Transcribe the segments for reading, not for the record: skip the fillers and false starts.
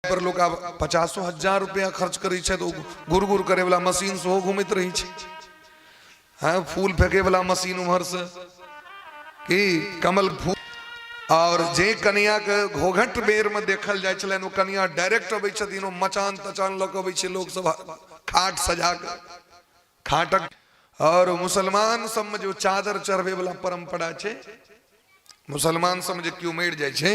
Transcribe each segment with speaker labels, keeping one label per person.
Speaker 1: पर लोक आब पचासो हजार रुपया खर्च करै छथि, ओ गुर गुर करे वाला मशीन सेहो घुमैत रहै छै। हँ, फूल फेंके वाला मशीन उम्हर से की कमल फूल। और जे कनिया के घोघट बेर में देखल जाइ छलनि, ओ कनिया डायरेक्ट अबै छथिन, ओ मचान तचान लऽ कऽ अबै छै लोक सब, खाट सजा कऽ खाटक। और मुसलमान सबमे जे चादर चढ़बै वाला परंपरा छै, मुसलमान सब जे केओ मरि जाइ छै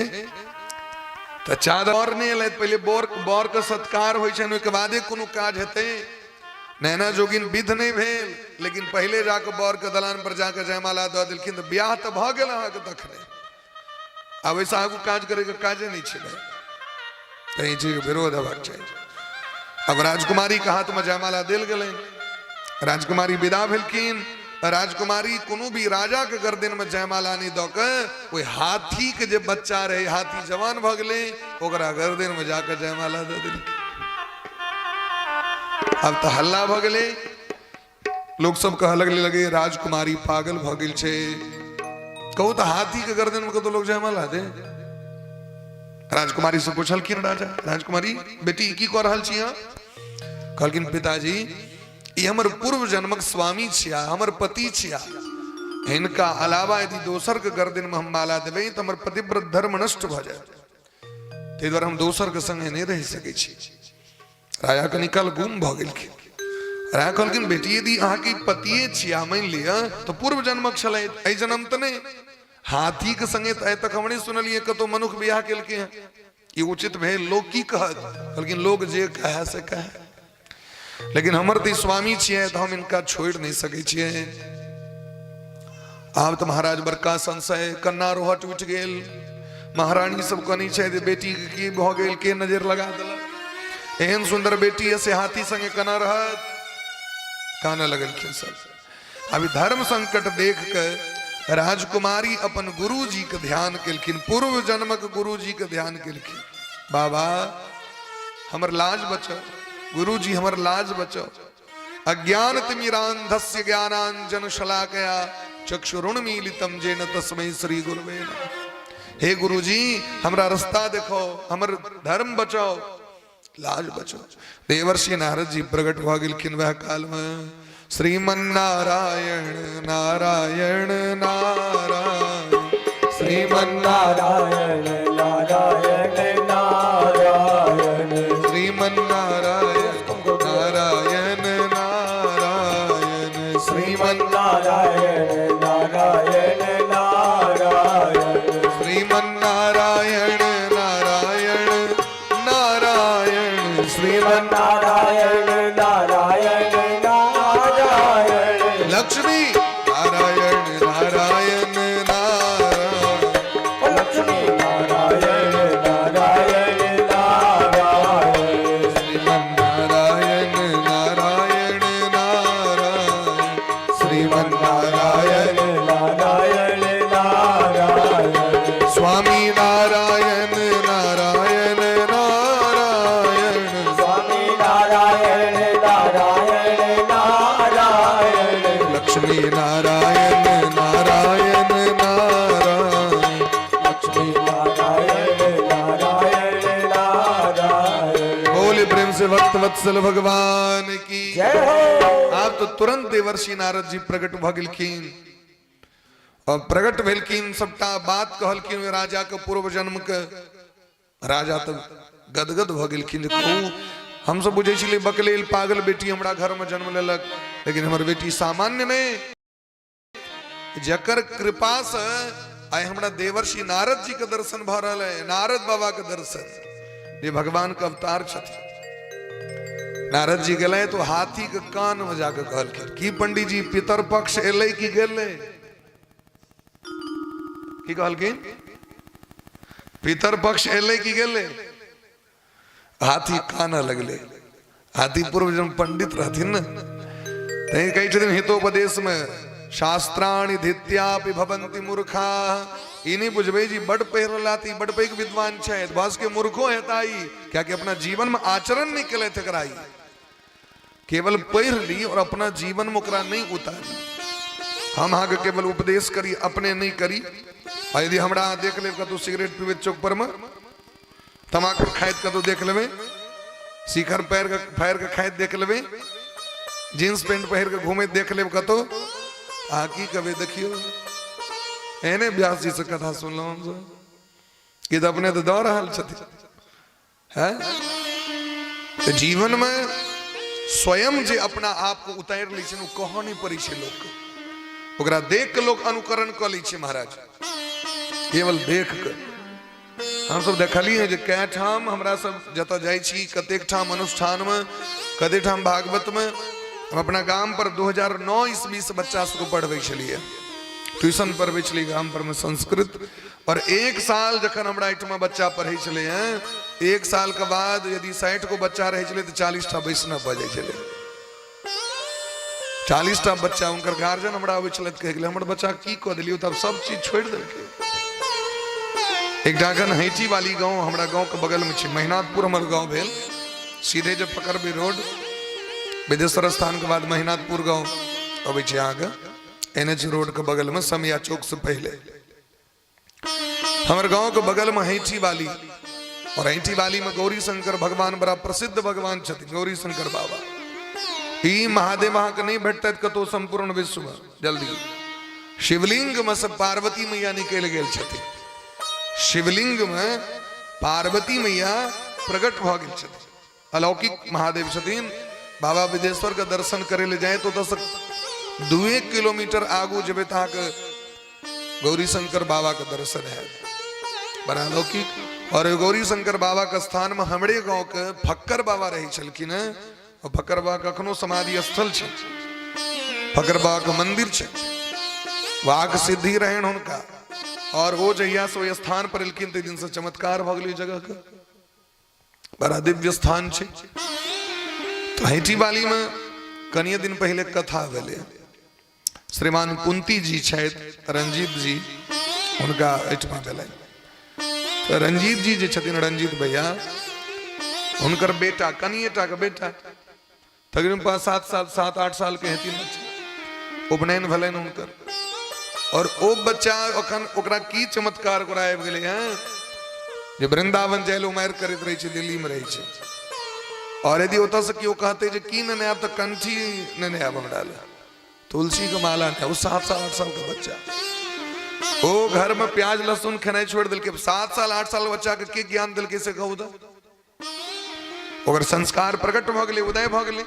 Speaker 1: तऽ चादर बर नहि एलै, पहिले बर बर के सत्कार होइ छनि, ओहिके बादे कोनो काज हेतै। नैना जोगिन विध नहि भेल, लेकिन पहिले जाकऽ बर के दलान पर जाकऽ जयमाला दऽ देलखिन, तऽ बियाह तऽ भऽ गेल अहाँके तखने। आब ओहिसँ आगू काज करैके काजे नहि छै भाइ, तऽ ई चीजके विरोध हेबाक चाही। अब राजकुमारी के हाथमे जयमाला देल गेलनि, राजकुमारी विदा भेलखिन। राजकुमारी कोनो भी राजा के गर्दन में जयमाला नहीं दऽ के ओहि हाथी के जे बच्चा रहे, हाथी जवान भऽ गेलै, ओकरा गर्दन में जाके जयमाला दऽ देलखिन। आब तऽ हल्ला भऽ गेलै, लोक सब कहऽ लगले, लगे राजकुमारी पागल भऽ गेल छै, कहू तऽ हाथी के गर्दन में कतौ लोग जयमाला दे। राजकुमारी से पूछलखिन राजा, राजकुमारी बेटी की कऽ रहल छी अहाँ? कहलखिन पिताजी, ई हमर पूर्व जन्मक स्वामी छिया, हमर पति छिया, हिनका अलावा यदि दोसर के गर्दन में हम माला देबै तऽ हमर पतिव्रत धर्म नष्ट भऽ जायत, ताहि दुआरे हम दोसर के संगे नहि रहि सकै छी। राजा कनि काल गुम भऽ गेलखिन। राजा कहलखिन, बेटी यदि अहाँके पतिये छिया मानि लिअ तऽ पूर्व जन्मक छलै, एहि जन्म तऽ नहि। हाथी के संगे तऽ आइ तक हम नहि सुनलियै कतौ मनुख बियाह केलकै हँ, ई उचित भेल? लोग की कहत? कहलखिन, लोग जे कहे से कहे, लेकिन हमर तऽ स्वामी छियै, तऽ हम इनका छोड़ि नहि सकै छियै। आब तऽ महाराज बड़का संशय, कन्ना रोहट उठि गेल। महारानी सब कनी छै बेटी के की भऽ गेल, के नजर लगा देलक, एहन सुंदर बेटी है से हाथी संगे केना रहत? कानऽ लगलखिन सब। अभी धर्म संकट देख के राजकुमारी अपन गुरुजी के ध्यान केलखिन, पूर्व जन्मक गुरुजी के ध्यान केलखिन। बाबा हमर लाज बचाओ, गुरुजी हमर लाज बचाओ। अज्ञान तिमिरांधस्य ज्ञानांजन शलाकया चक्षुरुन्मीलितं जेन तस्मै श्री गुरुवे नमः। हे गुरुजी हमरा रास्ता देखो, हमर धर्म बचाओ, लाज बचाओ। देवर्षि नारद जी प्रकट भऽ गेलखिन वएह काल में। श्रीमन नारायण नारायण नारायण, श्रीमन
Speaker 2: नारायण नारायण नारायण,
Speaker 1: श्रीमन नारायण नारायण नारायण, श्रीमन
Speaker 2: नारायण नारायण नारायण,
Speaker 1: श्रीमन नारायण नारायण नारायण, श्रीमन
Speaker 2: नारायण नारायण नारायण,
Speaker 1: लक्ष्मी नारायण नारायण नारायण,
Speaker 2: लक्ष्मी नारायण नारायण नारायण,
Speaker 1: श्रीमन नारायण नारायण नारायण, श्रीमन नारायण
Speaker 2: नारायण नारायण,
Speaker 1: स्वामी नारायण नारायण नारायण,
Speaker 2: स्वामी नारायण नारायण नारायण,
Speaker 1: लक्ष्मी नारायण नारायण नारायण,
Speaker 2: लक्ष्मी नारायण नारायण नारायण।
Speaker 1: बोले प्रेम से भक्त वत्सल भगवान की
Speaker 2: जय हो।
Speaker 1: आब तो तुरंत देवर्षि नारद जी प्रकट भऽ गेलखिन और प्रकट भेलखिन, सबटा बात कहलखिन ओहि राजा के पूर्व जन्म के। राजा तऽ गदगद भऽ गेलखिन जे कहू, हमसब बुझै छलियै बकलेल पागल बेटी हमरा घर में जन्म लेलक, लेकिन हमर बेटी सामान्य नहि, जकर कृपा से आइ हमरा देवर्षि नारद जी के दर्शन भऽ रहल है, नारद बाबा के दर्शन, जे भगवान के अवतार छथिन। नारद जी गेलै तो हाथी के कान में जाके कहलखिन, की पंडित जी पितर पक्ष एलै कि गेलै? की कहलखिन? पितर पक्ष एलै कि गेलै? हाथी कानऽ लगलै। हाथी पूर्व जन्म पंडित रहथिन ने, तैं कहै छथिन हितोपदेश में, शास्त्राणि धित्यापि भवन्ति मूर्खा। ई नहि बुझबै जी बड पढ़ि रहला तऽ ई बड पैघ विद्वान छथि, बस के मूर्खो हेता ई, कियाकि अपना जीवन में आचरण नहि केलथि एकरा। ई केवल पढ़ि ली और अपना जीवन में ओकरा नहि उतारी। हम अहाँके केवल उपदेश करी, अपने नहि करी, आ यदि हमरा अहाँ देख लेब कतहु सिगरेट पीबैत चौक पर में, तमाकुल खाइत कतौ देख लेबै, शिखर पैर के फाड़ि के खाइत देख लेबै, जींस पेंट पहिर के घूमैत देख लेब कतौ, अहाँ की कहबै? देखियौ, एहने व्यास जी से कथा सुनलहुँ हमसब कि तऽ अपने तऽ दऽ रहल छथिन। है तऽ जीवन में स्वयं जे अपना आप को उतारि लै छै, ओ कहऽ नहि पड़ै छै लोकके, ओकरा देख के लोक अनुकरण कऽ लै छै महाराज, केवल देख के। हमसब देखलियै जे कए ठाम हमरा सब जतऽ जाइ छी, कतेक ठाम अनुष्ठानमे, कतेक ठाम भागवतमे। हम अपना गाम पर 2009 ईस्वी से बच्चा सबके पढ़बै छलियै, ट्यूशन पढ़बै छलियै गाम पर मे संस्कृत। और एक साल जखन हमरा एहिठमा बच्चा पढ़ै छलै हँ, एक साल के बाद यदि 60 गो बच्चा रहै छलै तऽ 40 टा वैष्णव भऽ जाइ छलै। 40 टा बच्चा, हुनकर गार्जियन हमरा अबै छलथि, कहै गेलै हमर बच्चा की कऽ देलियै, तब सब चीज छोड़ि देलकै। एकटा एखन हैठी वाली गाँव हमरा गाँवके बगलमे छै, महिनाथपुर हमर गाँव भेल। सीधे जब पकड़बै रोड, विदेश्वर स्थानके बाद महिनाथपुर गाँव अबै छै अहाँके, एन एच रोडके बगलमे, समिया चौक से पहिले हमर गांव के बगल में हैठी वाली। और हैठी वाली में गौरी शंकर भगवान बड़ा प्रसिद्ध भगवान छथिन, गौरी शंकर बाबा। ई महादेव अहाँके नहीं भेटतै कतौ संपूर्ण विश्व में जल्दी। शिवलिंग में से पार्वती मैया निकलि गेल छथिन, शिवलिंग में पार्वती मैया प्रकट भऽ गेल छथिन, अलौकिक महादेव छथिन। बाबा विदेश्वर के दर्शन करे ले जाए तो ओतऽ 2 किलोमीटर आगू जेबै तऽ अहाँके गौरी शंकर बाबा के दर्शन हैत, बड़ा अलौकिक। और गौरी शंकर बाबा के स्थान में हमरे गांव के फक्कर बाबा रहै छलखिन हेँ। और फक्कर बाबा के अखनो समाधि स्थल छै, फक्कर बाबा के मंदिर छै, वाक सिद्धि रहनि हुनका। और ओ जहिया से ओहि स्थान पर एलखिन ताहि दिन से चमत्कार भऽ गेलै जगह के, बड़ा दिव्य स्थान छै। तो हैठी वाली में कनिए दिन पहले कथा भेलै, श्रीमान कुंती जी छथि, रंजीत जी, हुनका एहिठमा भेलै। तऽ रंजीत जी जे छथिन, रंजीत भैया, हुनकर बेटा, कनिए टाके बेटा, तकरीबन 5 7 साल, 7 8 साल के हेथिन बच्चा, उपनयन भेलनि हुनकर। और ओ बच्चा अखन ओकरा की चमत्कार ओकरा आबि गेलै हँ जे वृंदावन जाय लए उमारि करैत रहै छै, दिल्ली में रहै छै। और यदि ओतऽ से केओ कहतै जे की नेने आयब, तऽ कंठी नेने आयब हमरा लए, तुलसी के माला ने। ओ 7 साल 8 साल के बच्चा, ओ घर में प्याज लहसुन खेनाइ छोड़ि देलकै। 7 साल 8 साल बच्चा के की ज्ञान देलकै से कहू तऽ? ओकर संस्कार प्रकट भऽ गेलै, उदय भऽ गेलै।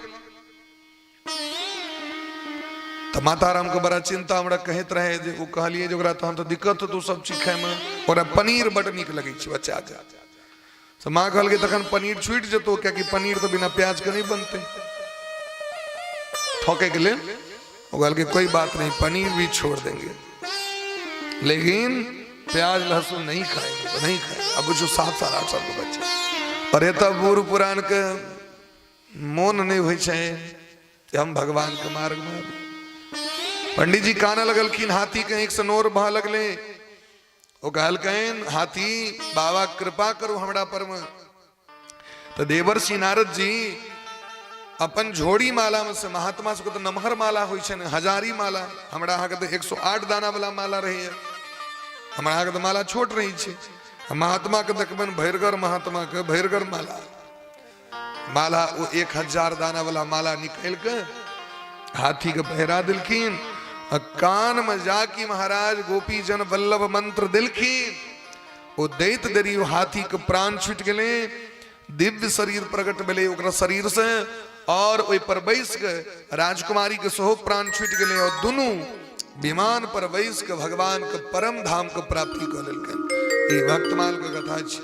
Speaker 1: तऽ माता राम के बड़ा चिंता, हमरा कहैत रहे जे ओ कहलियै जे ओकरा तहन तऽ दिक्कत हेतौ सब चीज खायमे। ओकरा पनीर बड नीक लगै छै बच्चाके। तऽ माँ कहलकै तखन पनीर छूटि जेतौ, कियाकि पनीर तऽ बिना प्याज के नहि बनतै। ठोके के लेल ओ कहलकै कोई बात नहीं, पनीर भी छोड़ देंगे लेकिन प्याज लहसुन नहीं खाएंगे तो नहीं खाएंगे। अब बुझो 7 साल 8 साल के बच्चा। और एतऽ बूढ़ पुरान के मोन नहीं होइ छै कि हम भगवान के मार्ग में आबी। पंडित जी कानऽ लगलखिन, हाथी के आँखि से नोर बहऽ लगलै। ओ कहलकनि हाथी बाबा कृपा करू हमरा पर में। तऽ देवर्षि नारद जी अपन झोड़ी माला में से, महात्मा सबके तऽ नमहर माला होइ छै ने, हजारी माला, हमरा अहाँके तऽ 108 दाना वाला माला रहैया, हमरा अहाँके तऽ माला छोट रहै छै। महात्मा के देखबनि भरिगर, महात्मा के भरिगर माला माला, ओ 1000 दाना वाला माला निकालि के हाथी के पहिरा देलखिन आ कान में जाकि महाराज गोपी जन वल्लभ मंत्र देलखिन। ओ दैत देरी ओ हाथी के प्राण छूटि गेलै, दिव्य शरीर प्रकट भेलै ओकरा शरीर से, और ओहि पर बैस के राजकुमारी के सेहो प्राण छूटि गेलै और दुनू विमान पर बैस के भगवान के परम धाम के प्राप्ति कऽ लेलखिन। ई भक्तमाल के कथा छै।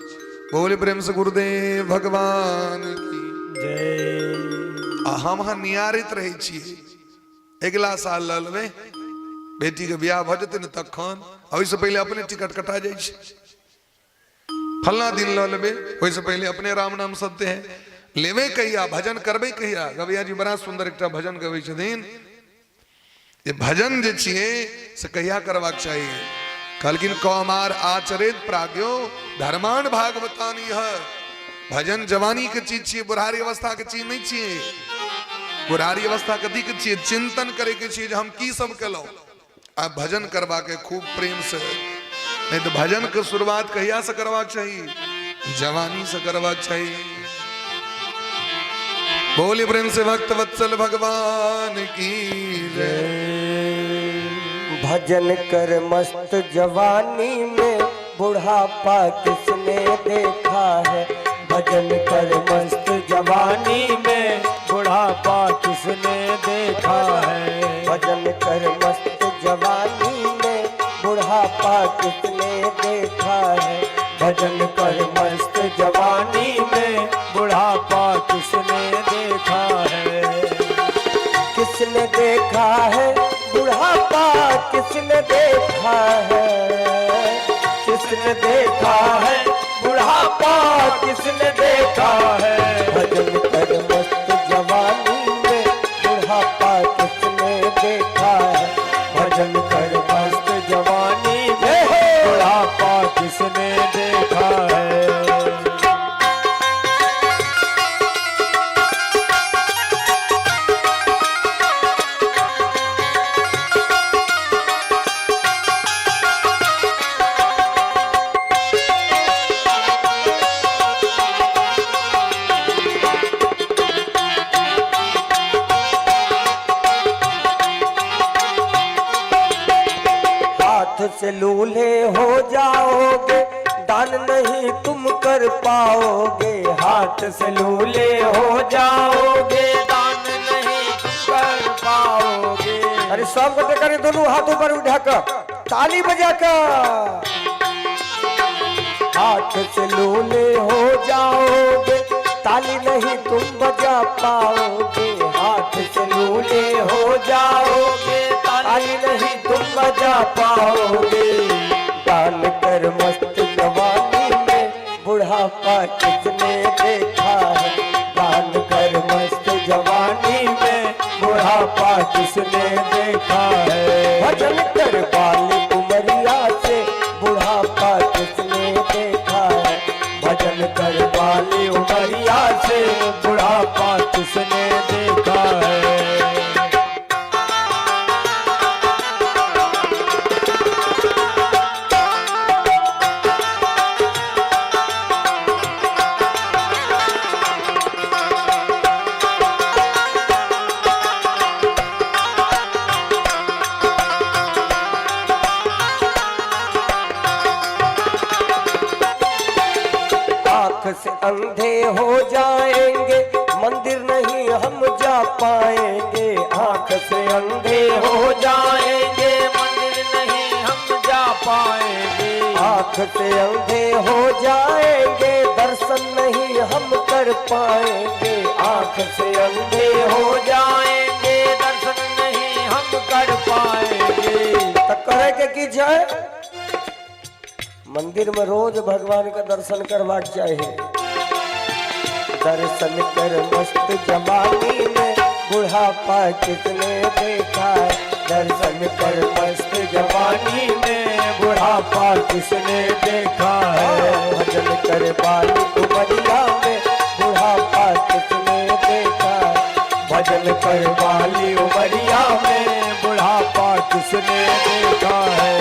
Speaker 1: बोले प्रेम से गुरुदेव भगवान की
Speaker 2: जय।
Speaker 1: आ हम अहाँ नियारैत रहै छियै, अगिला साल लऽ लेबै, बेटीके बियाह भऽ जेतै ने तखन, ओहिसँ पहिले अपने टिकट कटा जाइ छै। फलना दिन लऽ लेबै, ओहिसँ पहिले अपने राम नाम सत्य है। लेबै कहिया, भजन करबै कहिया? गवैया जी बड़ा सुंदर एकटा भजन गबै छथिन जे भजन जे छियै से कहिया करबाक चाही। कहलखिन कौमार आचरित प्राज्ञो धर्मान भागवतान। यह भजन जवानी के चीज छियै, बुढ़ारी अवस्था के चीज नहीं छियै। बुढ़ारी अवस्था कथी के छियै? चिंतन करे के छियै जे हम की सब केलहुँ। आ भजन करबा के खूब प्रेम से, नहीं तो भजन के शुरुआत कहिया से करबाक चाही? जवानी से करबाक चाही। बोली प्रेम से भक्त वत्सल भगवान की जय।
Speaker 3: भजन कर मस्त जवानी में बुढ़ापा किसने देखा है। भजन कर मस्त
Speaker 2: जवानी में बुढ़ापा किसने देखा है।
Speaker 3: भजन कर मस्त जवानी में बुढ़ापा किसने देखा है।
Speaker 2: भजन कर मस्त जवानी में बुढ़ापा किसने देखा है।
Speaker 3: किसने देखा है बुढ़ापा, किसने देखा है।
Speaker 2: किसने देखा है बुढ़ापा, किसने देखा है।
Speaker 3: भजन कर मस्त जवानी में बुढ़ापा किसने देखा है।
Speaker 2: भजन कर मस्त जवानी में बुढ़ापा किसने देखा है।
Speaker 3: हाथ से लूल्हे हो जाओगे, दान नहीं तुम कर पाओगे।
Speaker 2: हाथ से लूले हो जाओगे, दान नहीं कर पाओगे।
Speaker 3: अरे सब गोटे करे दोनों हाथ ऊपर उठा कर ताली बजा कर। हाथ से लूले हो जाओगे, ताली नहीं तुम बजा पाओगे।
Speaker 2: हाथ से लूले हो जाओगे,
Speaker 3: ताली नहीं तुम बजा पाओगे। दान कर मस्त जवानी में बुढ़ापा किसने देखा है। दान कर मस्त
Speaker 2: जवानी में बुढ़ापा किसने देखा है।
Speaker 3: भजन कर बाल उमरिया से बुढ़ापा किसने देखा है।
Speaker 2: भजन कर बाली उमरिया से बुढ़ापा किसने देखा है।
Speaker 3: आंख से अंधे हो जाएंगे, मंदिर नहीं हम जा पाएंगे।
Speaker 2: आंख से अंधे हो जाएंगे, मंदिर नहीं हम जा पाएंगे।
Speaker 3: आंख से अंधे हो जाएंगे, दर्शन नहीं हम कर पाएंगे।
Speaker 2: आंख से अंधे हो जाएंगे, दर्शन नहीं हम कर पाएंगे।
Speaker 3: तो करे के की जाए, मंदिर में रोज भगवान का दर्शन करवा के चाहिए। दर्शन कर मस्त जवानी में बुढ़ापा किसने देखा है।
Speaker 2: दर्शन कर मस्त जवानी में बुढ़ापा किसने देखा है।
Speaker 3: भजन कर बाल उमरिया में बुढ़ापा किसने देखा है।
Speaker 2: भजन कर वाली उमरिया में बुढ़ापा किसने देखा है।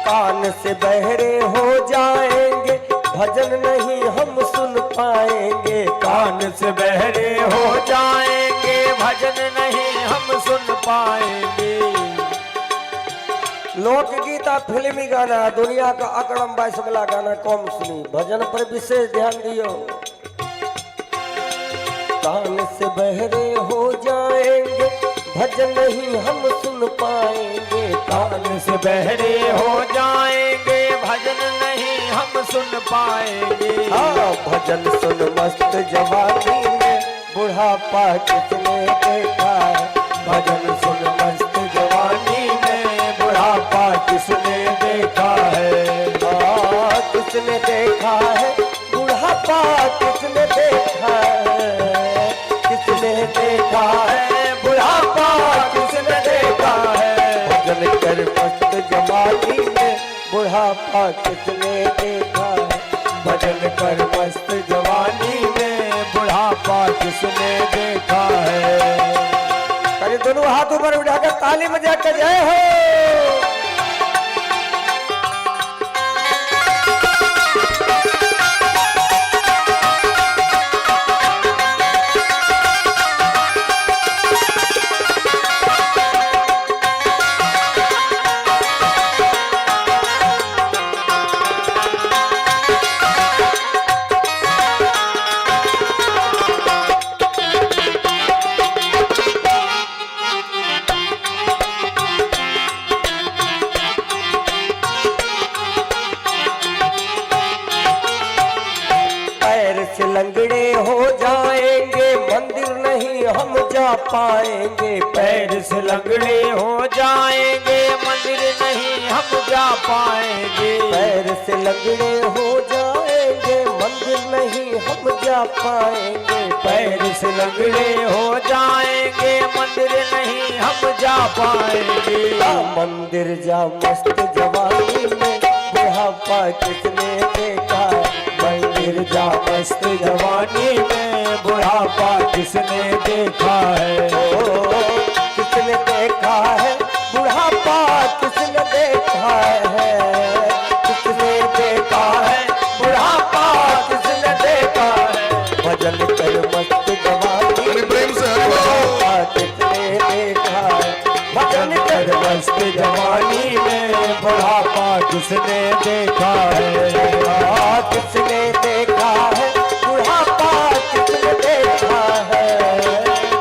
Speaker 3: कान से बहरे हो जाएंगे, भजन नहीं हम सुन पाएंगे।
Speaker 2: कान से बहरे हो जाएंगे, भजन नहीं हम सुन पाएंगे।
Speaker 3: लोकगीत आ फिल्मी गाना दुनिया का अकड़म बाइस वाला गाना कम सुनी, भजन पर विशेष ध्यान दियो। कान से बहरे हो जाएंगे, भजन नहीं हम सुन पाएंगे।
Speaker 2: कान से बहरे हो जाएंगे, भजन नहीं हम सुन पाएंगे।
Speaker 3: हाँ, भजन सुन मस्त जवानी में बुढ़ापा किसने देखा है।
Speaker 2: भजन सुन मस्त जवानी में बुढ़ापा किसने देखा है।
Speaker 3: हाँ, किसने देखा है बुढ़ापा, किसने देखा है। किसने देखा है
Speaker 2: बुढ़ापा किसने देखा है।
Speaker 3: भजन कर मस्त जवानी में बुढ़ापा किसने देखा है।
Speaker 2: भजन कर मस्त जवानी में बुढ़ापा किसने देखा है।
Speaker 3: अरे दोनों हाथ ऊपर उठाकर ताली बजा कर जय हो। जा पाएंगे।
Speaker 2: पैर से लंगड़े हो जाएंगे, मंदिर नहीं हम जा पाएंगे।
Speaker 3: पैर से लंगड़े हो जाएंगे, मंदिर नहीं हम जा पाएंगे।
Speaker 2: पैर से लंगड़े हो जाएंगे, मंदिर नहीं हम जा पाएंगे।
Speaker 3: जा मंदिर जा मस्त जवानी में, बुढ़ापा किसने देखा। मंदिर जा मस्त
Speaker 2: जवानी में बुढ़ापा किसने देखा है।
Speaker 3: ओ किसने देखा है बुढ़ापा, किसने देखा है, किसने देखा है बुढ़ापा, किसने देखा है। भजन कर मस्त जवानी,
Speaker 1: हरि प्रेम से हरि बोल।
Speaker 3: बुढ़ापा किसने देखा है। भजन कर
Speaker 2: मस्त जवानी में बुढ़ापा किसने देखा है।
Speaker 3: किसने देखा है बुढ़ापा, किसने देखा है,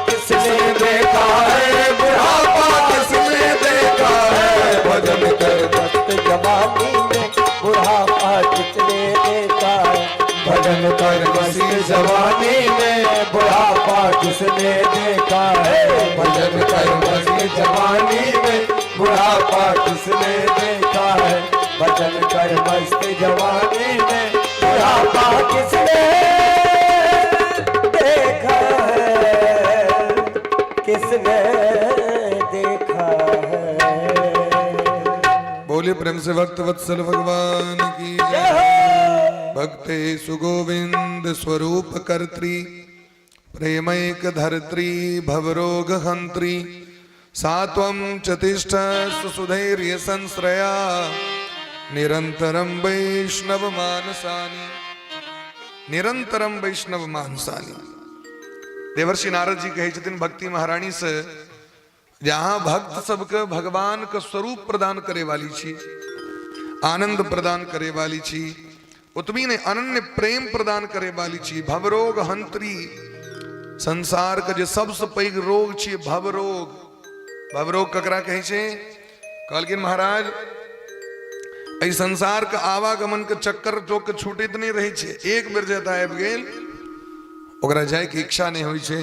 Speaker 2: किसने देखा है
Speaker 1: बुढ़ापा किसने देखा है। भजन कर
Speaker 3: मस्त जवानी में बुढ़ापा किसने देखा है।
Speaker 2: भजन कर मस्त जवानी में बुढ़ापा किसने देखा है। भजन कर मस्त जवानी में बुढ़ापा किसने देखा है। भजन कर मस्त जवानी में
Speaker 3: बुढ़ापा किसने देखा है, किसने देखा है।
Speaker 1: बोलिए प्रेम से भक्त वत्सल भगवान की
Speaker 3: जय
Speaker 1: जय।
Speaker 3: हो।
Speaker 1: भक्ते सुगोविंद स्वरूप कर्त्री, प्रेमैक धर्त्री भवरोग हंत्री, सात्वं चतिष्ठ सुसुधैर्य संश्रया, निरंतरम वैष्णव मानसानी, निरंतरम वैष्णव मानसानी। देवर्षि नारद जी कहै छथिन भक्ति महारानी से, जहां भक्त सबके भगवान के स्वरूप प्रदान करे वाली छी, आनंद प्रदान करे वाली छी, ओतबी ने अनन्य प्रेम प्रदान करे वाली छी, भवरोग हंत्री। संसार के जे सबसे पैघ रोग छी भवरोग। भवरोग ककरा कहै छै? कहलखिन महाराज, एहि संसार के आवागमन के चक्कर लोक के छूटैत नहि रहै छै। एक बेर जे एतऽ आबि गेल ओकरा जायके इच्छा नहि होइ छै।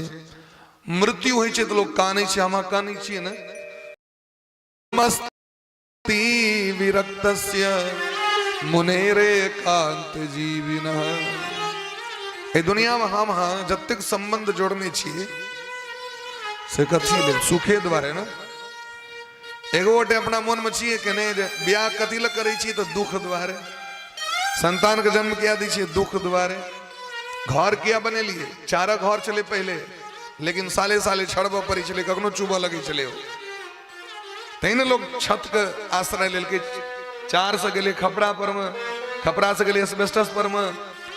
Speaker 1: मृत्यु होइ छै तऽ लोक कानै छै, हम अहाँ कानै छियै ने। मस्ती विरक्तस्य मुनेरे कांत जीविनः। एहि दुनिया में हम अहाँ जतेक संबंध जोड़ने छियै से कथी लेल? सुखे द्वारे ने। एगो गोटे अपना मन में छियै कि नहि जे बियाह कथी लए करै छियै? तऽ दुख द्वारे। संतान के जन्म किया दै छियै? दुख द्वारे। घर किया बनेलियै? चारा घर छलै पहिले, लेकिन साले साले छड़बऽ पड़ै छलै, कखनो चुबऽ लगै छलै ओ। तैं ने लोक छत के आश्रय लेलकै। चार से गेलै खपरा पर में, खपरा से गेलै एस्बेस्टस पर में,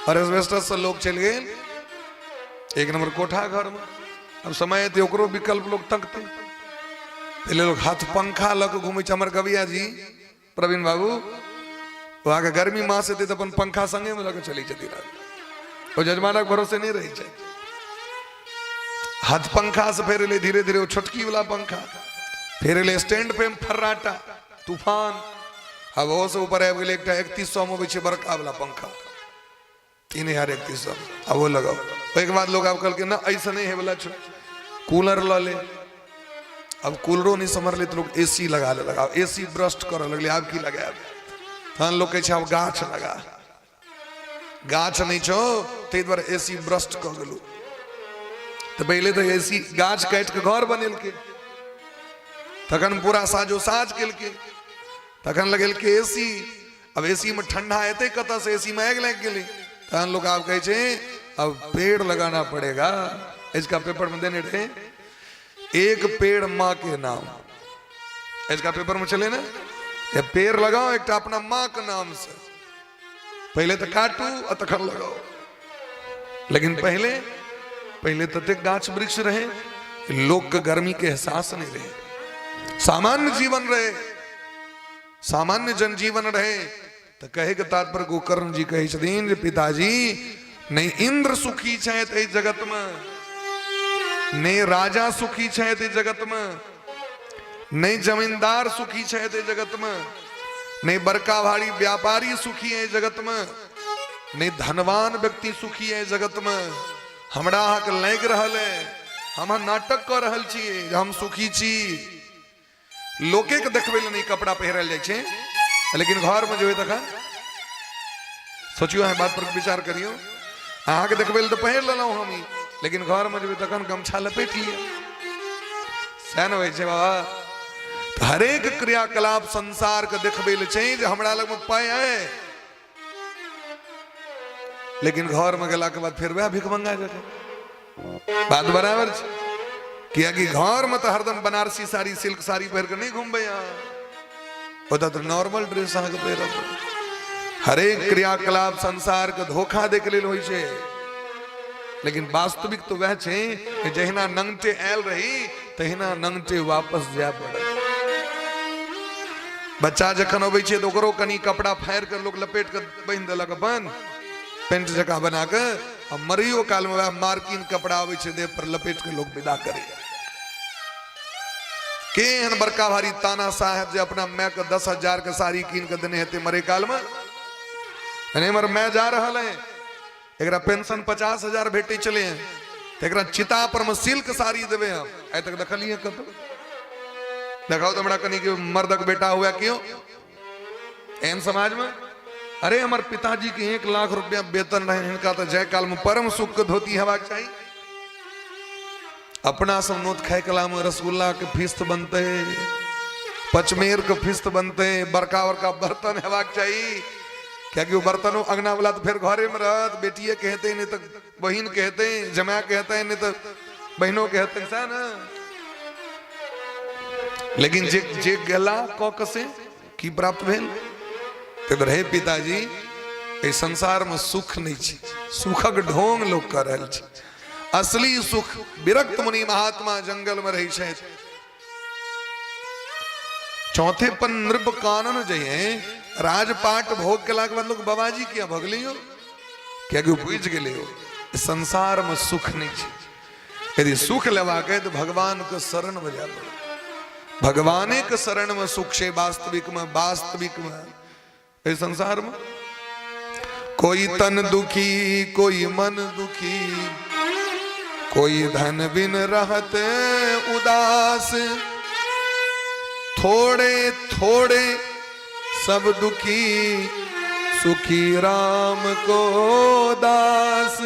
Speaker 1: और एस्बेस्टस से लोग चलि गेल एक नंबर कोठा घर में। अब समय एतै ओकरो विकल्प लोग तकतै। पहिले लोग हाथ पंखा लऽ कऽ घुमै छै। हमर गविया जी प्रवीण बाबू, ओ अहाँके गर्मी मास एतै तऽ अपन पंखा संगे में लऽ कऽ चलै छथिन, ओ जजमानक भरोसे नहि रहै छै। हाथ पंखा से फेर एलै धीरे धीरे ओ छोटकी वाला पंखा, फेर एलै स्टैंड पे फर्राटा तूफान, आब ओहो से ऊपर आबि गेलै एकटा 3100 में अबै छै बड़का वाला पंखा, 313100, आब ओ लगाउ। ओहिके बाद लोग आब कहलकै ना ऐसे नहि होय वाला छौ, कूलर लऽ ले। अब कूलरो नहि सम्हरलै तऽ लोग एसी लगा लेलक। आब एसी ब्रस्ट करऽ लगलै, आब की लगायब? तहन लोग कहै छै आब गाछ लगा। गाछ नहि छौ ताहि दुआरे एसी ब्रस्ट कऽ गेलौ। तऽ पहिले तऽ एसी गाछ काटि कऽ घर बनेलकै, तखन पूरा साजो साज केलकै, तखन लगेलकै एसी। अब एसी में ठंडा एतै कतऽ से? एसी में आगि लागि गेलै। तहन लोग आब कहै छै अब पेड़ लगाना पड़ेगा। इसका पेपर में देने रहे, एक पेड़ माँ के नाम। इसका पेपर में चले ना, ये पेड़ लगाओ एक अपना माँ के नाम से। पहले तो काटू आ तखन लगाओ। लेकिन पहले पहले ततेक गाछ वृक्ष रहे, लोक के गर्मी के एहसास नहीं रहे, सामान्य जीवन रहे, सामान्य जनजीवन रहे। तो कहे के तात्पर्य गोकर्ण जी कहै छथिन जे पिताजी, नहीं इंद्र सुखी छथि एहि जगत में, नहीं राजा सुखी छथि एहि जगत में, नहीं जमींदार सुखी छथि एहि जगत में, नहीं बड़का भारी व्यापारी सुखी है जगत में, नहीं धनवान व्यक्ति सुखी है जगत में। हमरा अहाँके लागि रहल है हम नाटक कऽ रहल छी जे हम सुखी छी। लोके के देखबै लए नहि कपड़ा पहिरल जाइ छै, लेकिन घरमे जेबै तखन सोचियो, अहाँ बात पर विचार करियौ। अहाँके देखबै लए तऽ पहिर लेलहुँ हम ई, लेकिन घरमे जेबै तखन गमछा लपेट लिअ। सएह ने होइ छै बाबा। तऽ हरेक क्रियाकलाप संसारके देखबै लए छै जे हमरा लगमे पाइ अइ, लेकिन घरमे गेलाके बाद फेर वएह भिखमंगा जकाँ। बात बराबर छै, कियाकि घरमे तऽ हरदम बनारसी साड़ी सिल्क साड़ी पहिर कऽ नहि घुमबै अहाँ, ओतऽ तऽ नॉर्मल ड्रेस अहाँके पहिरऽ पड़त। हरेक क्रियाकलाप संसारके धोखा दैके लेल होइ छै, लेकिन वास्तविक तऽ वएह छै कि जहिना नंगटे आयल रही तहिना नंगटे वापस जाय पड़त। बच्चा जखन अबै छै तऽ ओकरो कनि कपड़ा फाड़ि कऽ लोक लपेट कऽ बान्हि देलक, अपन पेंट जकाँ बना कऽ, आ मरैयो कालमे वएह मार्किन कपड़ा अबै छै देह पर लपेट कऽ लोक विदा करैया। के एहन बड़का भारी ताना साहेब जे अपना माय के 10,000 के साड़ी कीन के देने हेतै मरे काल में? नहीं, हमर माय जा रहल है, एकरा पेंशन 50,000 भेटै छलै हँ, तऽ एकरा चिता पर में सिल्क साड़ी देबै हम। आइ तक देखलियै कतौ? देखाउ तऽ हमरा कनि कि मर्दक बेटा हुए क्यों एहन समाज में। अरे हमर पिताजी के 1 लाख रुपया वेतन रहे, हिनका तऽ जाय काल में परम सुख के धोती हेबाक चाही। अपना सब नोत खाय कला में रसगुल्ला के फीस्त बनते, पचमेर के फीस्त बनते, बड़का बड़का बर्तन हेबाक चाही, कियाकि ओ बर्तनो अंगना वाला तऽ फेर घरे में रहत, बेटिए के हेतै नहीं तऽ बहिन के हेतै, जमाय के हेतै नहीं तऽ बहिनो के हेतै, सएह ने। लेकिन जे जे गेला कऽ के से की प्राप्त भेल? तऽ हे पिताजी, एहि संसार में सुख नहीं छै, सुखक ढोंग लोग कऽ रहल छै। असली सुख विरक्त मुनि महात्मा जंगल में रहै छथि। चौथे पन नृप कानन जइए, राजपाट भोग केलाके बाद लोग बाबाजी किया भगले हो? कियाकि बुझि गेलै हो संसार में सुख नहीं छै। यदि सुख लेबाक है तो भगवान के शरण में जाय पड़त। भगवाने के शरण में सुख छै वास्तविक में, वास्तविक में। एहि संसार में कोई तन दुखी, कोई मन दुखी, कोई धन बिन रहते उदास, थोड़े थोड़े सब दुखी, सुखी राम को दास।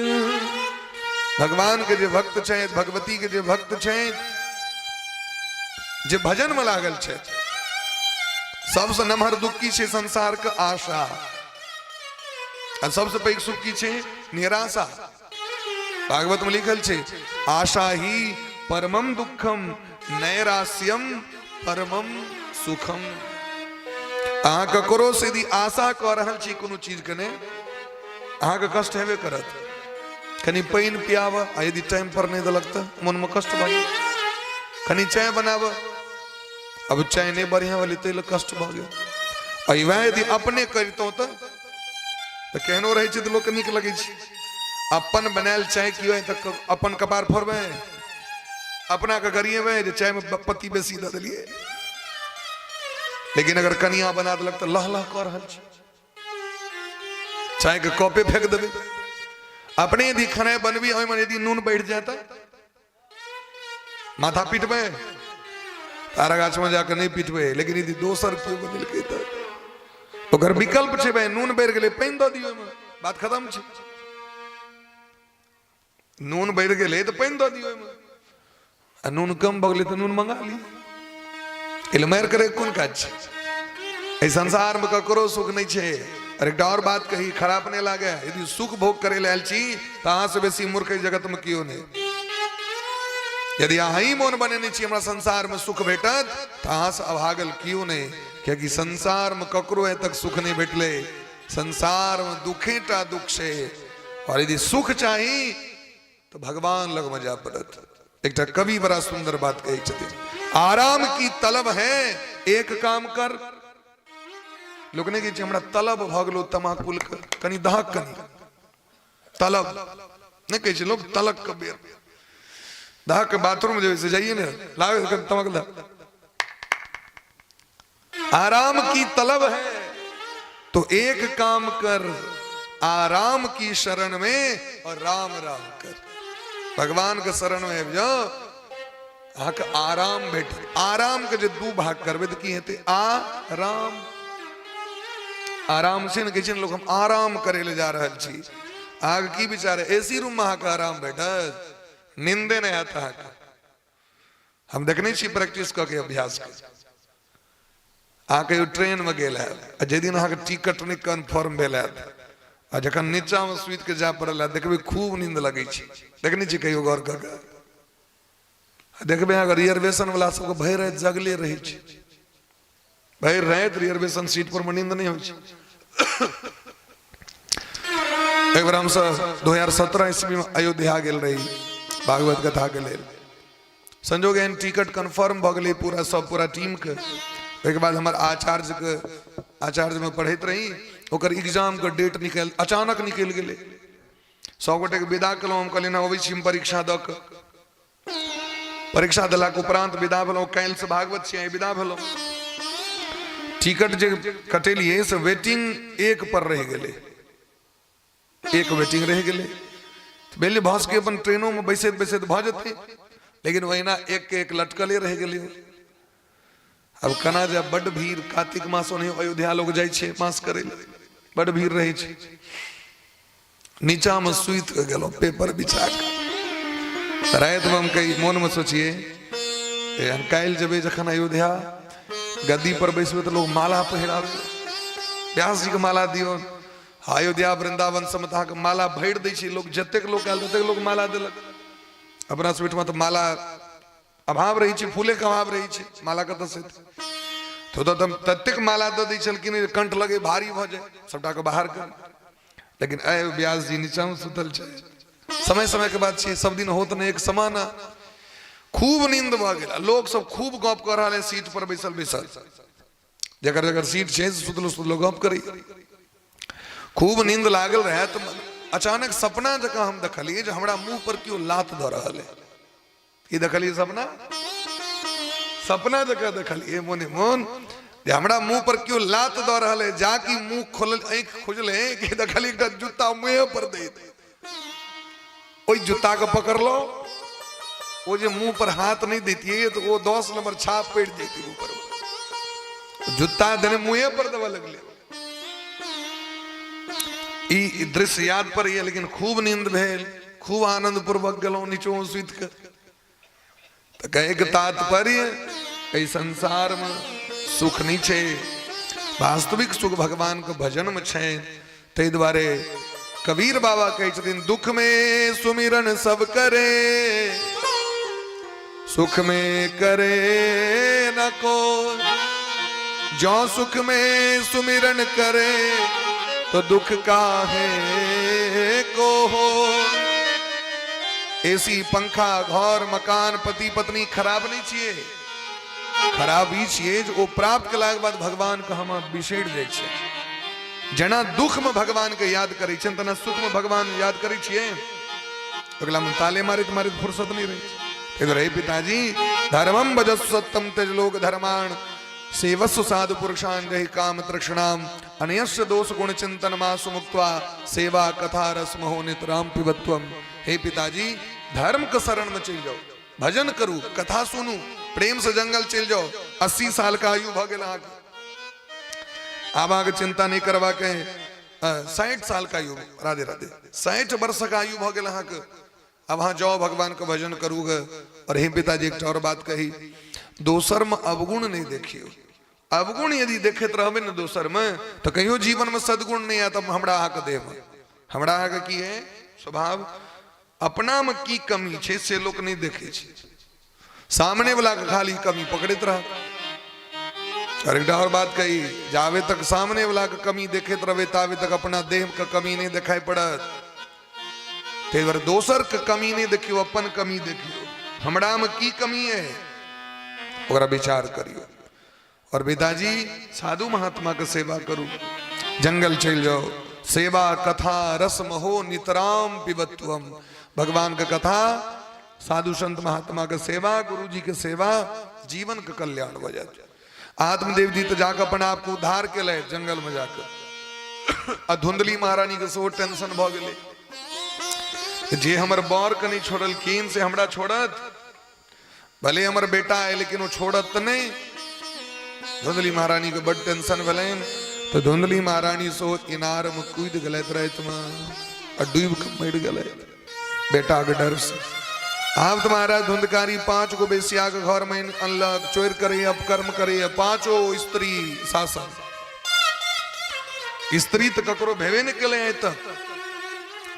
Speaker 1: भगवान के जे भक्त छथि, भगवती के जे भक्त छथि, जे भजन में लागल छथि, सबसे नमहर दुख की छै? संसार के आशा। आ सबसे पैघ सुख की छै? निराशा। भागवत में लिखल छै, आशा ही परमम दुखम नैराश्यम परमम सुखम। अहाँ ककरो से यदि आशा कऽ रहल छी कोनो चीज के ने, अहाँके कष्ट हेबे करत। कनि पानि पियाब आ यदि टाइम पर नहि देलक तऽ मोनमे कष्ट भऽ गेल। कनि चाय बनाब, अब चाय नहि बढ़िआँ भेलै ताहि लए कष्ट भऽ गेल। आ वएह यदि अपने करितहुँ तऽ केहनो रहै छै तऽ लोकके नीक लगै छै। अपन बनायल चाय की होइ तऽ अपन कपार फोड़बै, अपना के गरिएबै जे चायमे पत्ती बेसी दऽ देलियै। लेकिन अगर कनिया बना देलक तऽ लह लह कऽ रहल छै, चाय के कपे फेंक देबै। अपने यदि खेनाइ बनबी, ओहिमे यदि नून बढ़ि जाय तऽ माथा पीटबै, तारा गाछ में जाके नहि पीटबै। लेकिन यदि दोसर केओ बनेलकै तऽ ओकर विकल्प छै, भाई नून बढ़ि गेलै, पानि दऽ दियौ ओहिमे, बात खत्म छै। नून बढ़ि गेलै तऽ पानि दऽ दियौ ओहिमे, आ नून कम भऽ गेलै तऽ नून मंगा लिअ। एहि मारि करे कोन काज छै? एहि संसारमे ककरो सुख नहि छै। और एकटा और बात कही, खराब नहि लागे, यदि सुख भोग करे लए आयल छी तऽ अहाँसँ बेसी मूर्ख एहि जगतमे केओ नहि। यदि अहाँ ही मोन बनेने छी हमरा संसारमे सुख भेटत, तऽ अहाँसँ अभागल केओ नहि, कियाकि संसारमे ककरो आइ तक सुख नहि भेटलै। संसारमे दुखेटा दुख छै। और यदि सुख चाही तो भगवान लग में जाय पड़त। एकटा कवि बड़ा सुंदर बात कहै छथिन, आराम की तलब है एक काम कर। लोक नहि कहै छै हमरा तलब भऽ गेलो तमाकुल के, कनि दहक कनि तलब नहि कहै छै लोक, तलक के बेर दहक के बाथरूम जेबै से जाइए ने, लाबै कनि तमाकुल दहक। आराम की तलब है तो एक काम कर, आराम की शरण में और राम राम कर। भगवान के शरण में आबि जाउ, अहाँके आराम भेटत। आराम के जे दू भाग करबै तऽ की हेतै? आराम। आराम छै ने, कहै छै ने लोक हम आराम करै लए जा रहल छी। अहाँके की विचार है? एसी रूम में अहाँके आराम भेटत? निंदे नहि हैत अहाँके। हम देखने छी प्रैक्टिस कऽ के, अभ्यास के। अहाँ कहियो ट्रेनमे गेल हैब आ जाहि दिन अहाँके टिकट नहि कन्फर्म भेल हैत आ जखन नीचाँमे सुति के जाय पड़ल हैत, देखबै खूब नींद लगै छै। देखने छी कहियो गौर कऽ के? देखबै अहाँके रिजर्वेशन वाला सबके भरि राति जगले रहै छै। भरि राति रिजर्वेशन सीट पर मे नींद नहि होइ छै। एक बार हमसब 2017 ईस्वी में अयोध्या गेल रही भागवत कथा के लेल। संजोग एहन टिकट कन्फर्म भऽ गेलै पूरा सब पूरा टीम के। ओहिके बाद हमर आचार्य के, आचार्य में पढ़ैत रही, ओकर एग्जाम के डेट निकल अचानक निकलि गेलै। सब गोटे के विदा केलहुँ। हम कहलियै अबै छी हम परीक्षा दऽ कऽ। परीक्षा देलाके उपरांत विदा भेलहुँ। काल्हिसँ भागवत छी, आइ विदा भेलहुँ। टिकट जे कटेलियै से वेटिंग एक पर रहि गेलै, एक वेटिंग रहि गेलै। भेलै भऽ सकै अपन ट्रेनोमे बैसैत बैसैत भऽ जेतै, लेकिन ओहिना एक के एक लटकले रहि गेलै। आब केना जायब? बड्ड भीड़। कार्तिक मास ओनाहियो अयोध्या लोक जाइ छै मास करै लए, बड्ड भीड़ रहै छै। नीचामे सुति कऽ गेलहुँ पेपर बिछा कऽ। रातिमे हम कही मोनमे सोचिए, हम काल्हि जेबै जखन अयोध्या, गद्दी पर बैसबै तऽ लोग माला पहिराबै, व्यास जीके माला दियौ। अयोध्या वृंदावन सबमे तऽ अहाँके माला भरि दै छै लोक, जतेक लोक आयल ततेक लोक माला देलक। अपना सब ओहिठमा तऽ माला अभाव रहै छै, फूलेके अभाव रहै छै, माला कतऽसँ एतै? तऽ ओतऽ तऽ ततेक माला दऽ दै छलखिन जे कंठ लगे भारी भऽ जाय, सबटाके बाहर कर। लेकिन आइ व्यास जी नीचाँमे सुतल छै। समय समय के बात छियै, सब दिन होत नहि एक समाना। खूब नींद भऽ गेल। लोक सब खूब गप कऽ रहल है सीट पर बैसल बैसल। जकर जकर सीट छै सुतलो सुतलो गप करी। खूब नींद लागल रहे तऽ अचानक सपना जकाँ हम देखलियै जे हमरा मुंह पर केओ लात दऽ रहल है। की देखलियै? सपना, सपना जकाँ देखलियै मोने मोन जे हमरा मुंह पर केओ लात दऽ रहल है। जाकि मुंह खोलल, आँखि खुजले कि देखलियै एकटा जूता मुँहे पर दैत। ओहि जूता के पकड़लहुँ। ओ जे मुंह पर हाथ नहीं दैतियै तऽ ओ 10 नंबर छाप पड़ि जैती ऊपर। जूता देने मुँहे पर देबऽ लगलै। ई दृश्य याद पड़ैए। लेकिन खूब नींद भेल, खूब आनंद पूर्वक गेलहुँ नीचो सुति कऽ। तऽ कहैके तात्पर्य, एहि संसारमे सुख नहि छै। वास्तविक सुख भगवानके भजनमे छै। ताहि दुआरे कबीर बाबा कहै छथिन, दुख में सुमिरन सब करे, सुख में करे न को। जो सुख में सुमिरन करे तो दुख काहे को हो। एसी, पंखा, घर, मकान, पति पत्नी खराब नहीं छियै। खराब ई छियै जे ओ प्राप्त केलाके बाद भगवान के हम बिसरि जाइ छियै। जेना दुख में भगवान के याद करै छियनि, तेना सुख में भगवान याद करै छियै? अगला में ताले मारैत मारैत फुर्सत नहीं रहै छै। इधर हे पिताजी, धर्मम भजस्व सत्यम तेज लोक धर्माण सेवस्व साधु पुरुषान जहि काम तृष्णाम अनयस्य दोष गुण चिंतन मासु मुक्त्वा सेवा कथा रस महो नितराम पिबत्वम। हे पिताजी, धर्म के शरण में चलि जाओ, भजन करू, कथा सुनू, प्रेम से जंगल चलि जाओ। 80 साल का आयु भऽ गेल अहाँके, आब अहाँके चिंता नहीं करबाक है। 60 साल का आयु, राधे राधे, 60 वर्षक आयु भऽ गेल अहाँके, अब अहाँ जाओ, भगवान के भजन करू गे। और हे पिताजी, एकटा और बात कही, दोसर में अवगुण नहीं देखियो। अवगुण यदि देखैत रहबै ने दोसर में, तऽ कहियो जीवन में सद्गुण नहीं आयत। हमरा अहाँके देह में, हमरा अहाँके की है स्वभाव, अपना में की कमी छै से लोक नहीं देखै छै, सामने वाला के खाली कमी पकड़ैत रहत। और एकटा और बात कही, जाबे तक सामने वाला के कमी देखैत रहबै ताबे तक अपना देह के कमी नहीं देखाई पड़त। ताहि दुआरे दोसर के कमी नहीं देखियौ, अपन कमी देखियौ। हमरा में की कमी है ओकरा विचार करियौ। और पिताजी, साधु महात्मा के सेवा करू, जंगल चलि जाओ। सेवा कथा रस महो नितराम पिबत्वम। भगवान के कथा, साधु संत महात्मा के सेवा, गुरु जी के सेवा, जीवन के कल्याण हो जाए। आत्मदेव जी तो जाकर अपन आप को उद्धार के ले जंगल में जाकर। आ धुंधली महारानी के सेहो टेंशन भऽ गेलै। जे हमर बर के नहि छोड़लखिन से हमरा छोड़त? भले हमर बेटा है लेकिन ओ छोड़त तऽ नहि। धुंधली महारानी के बड टेंशन भेलनि, तऽ धुंधली महारानी सेहो इनार में कूदि गेलथि रातिमे आ डूबि कऽ मरि गेलथि बेटा के डर से। आब तऽ महाराज धुंधकारी 5 गो बेसिया के घर में अनलक, चोर करे, अपकर्म करे, पांचो स्त्री शासन। स्त्री तऽ ककरो भेबे नहि केलै आइ तक।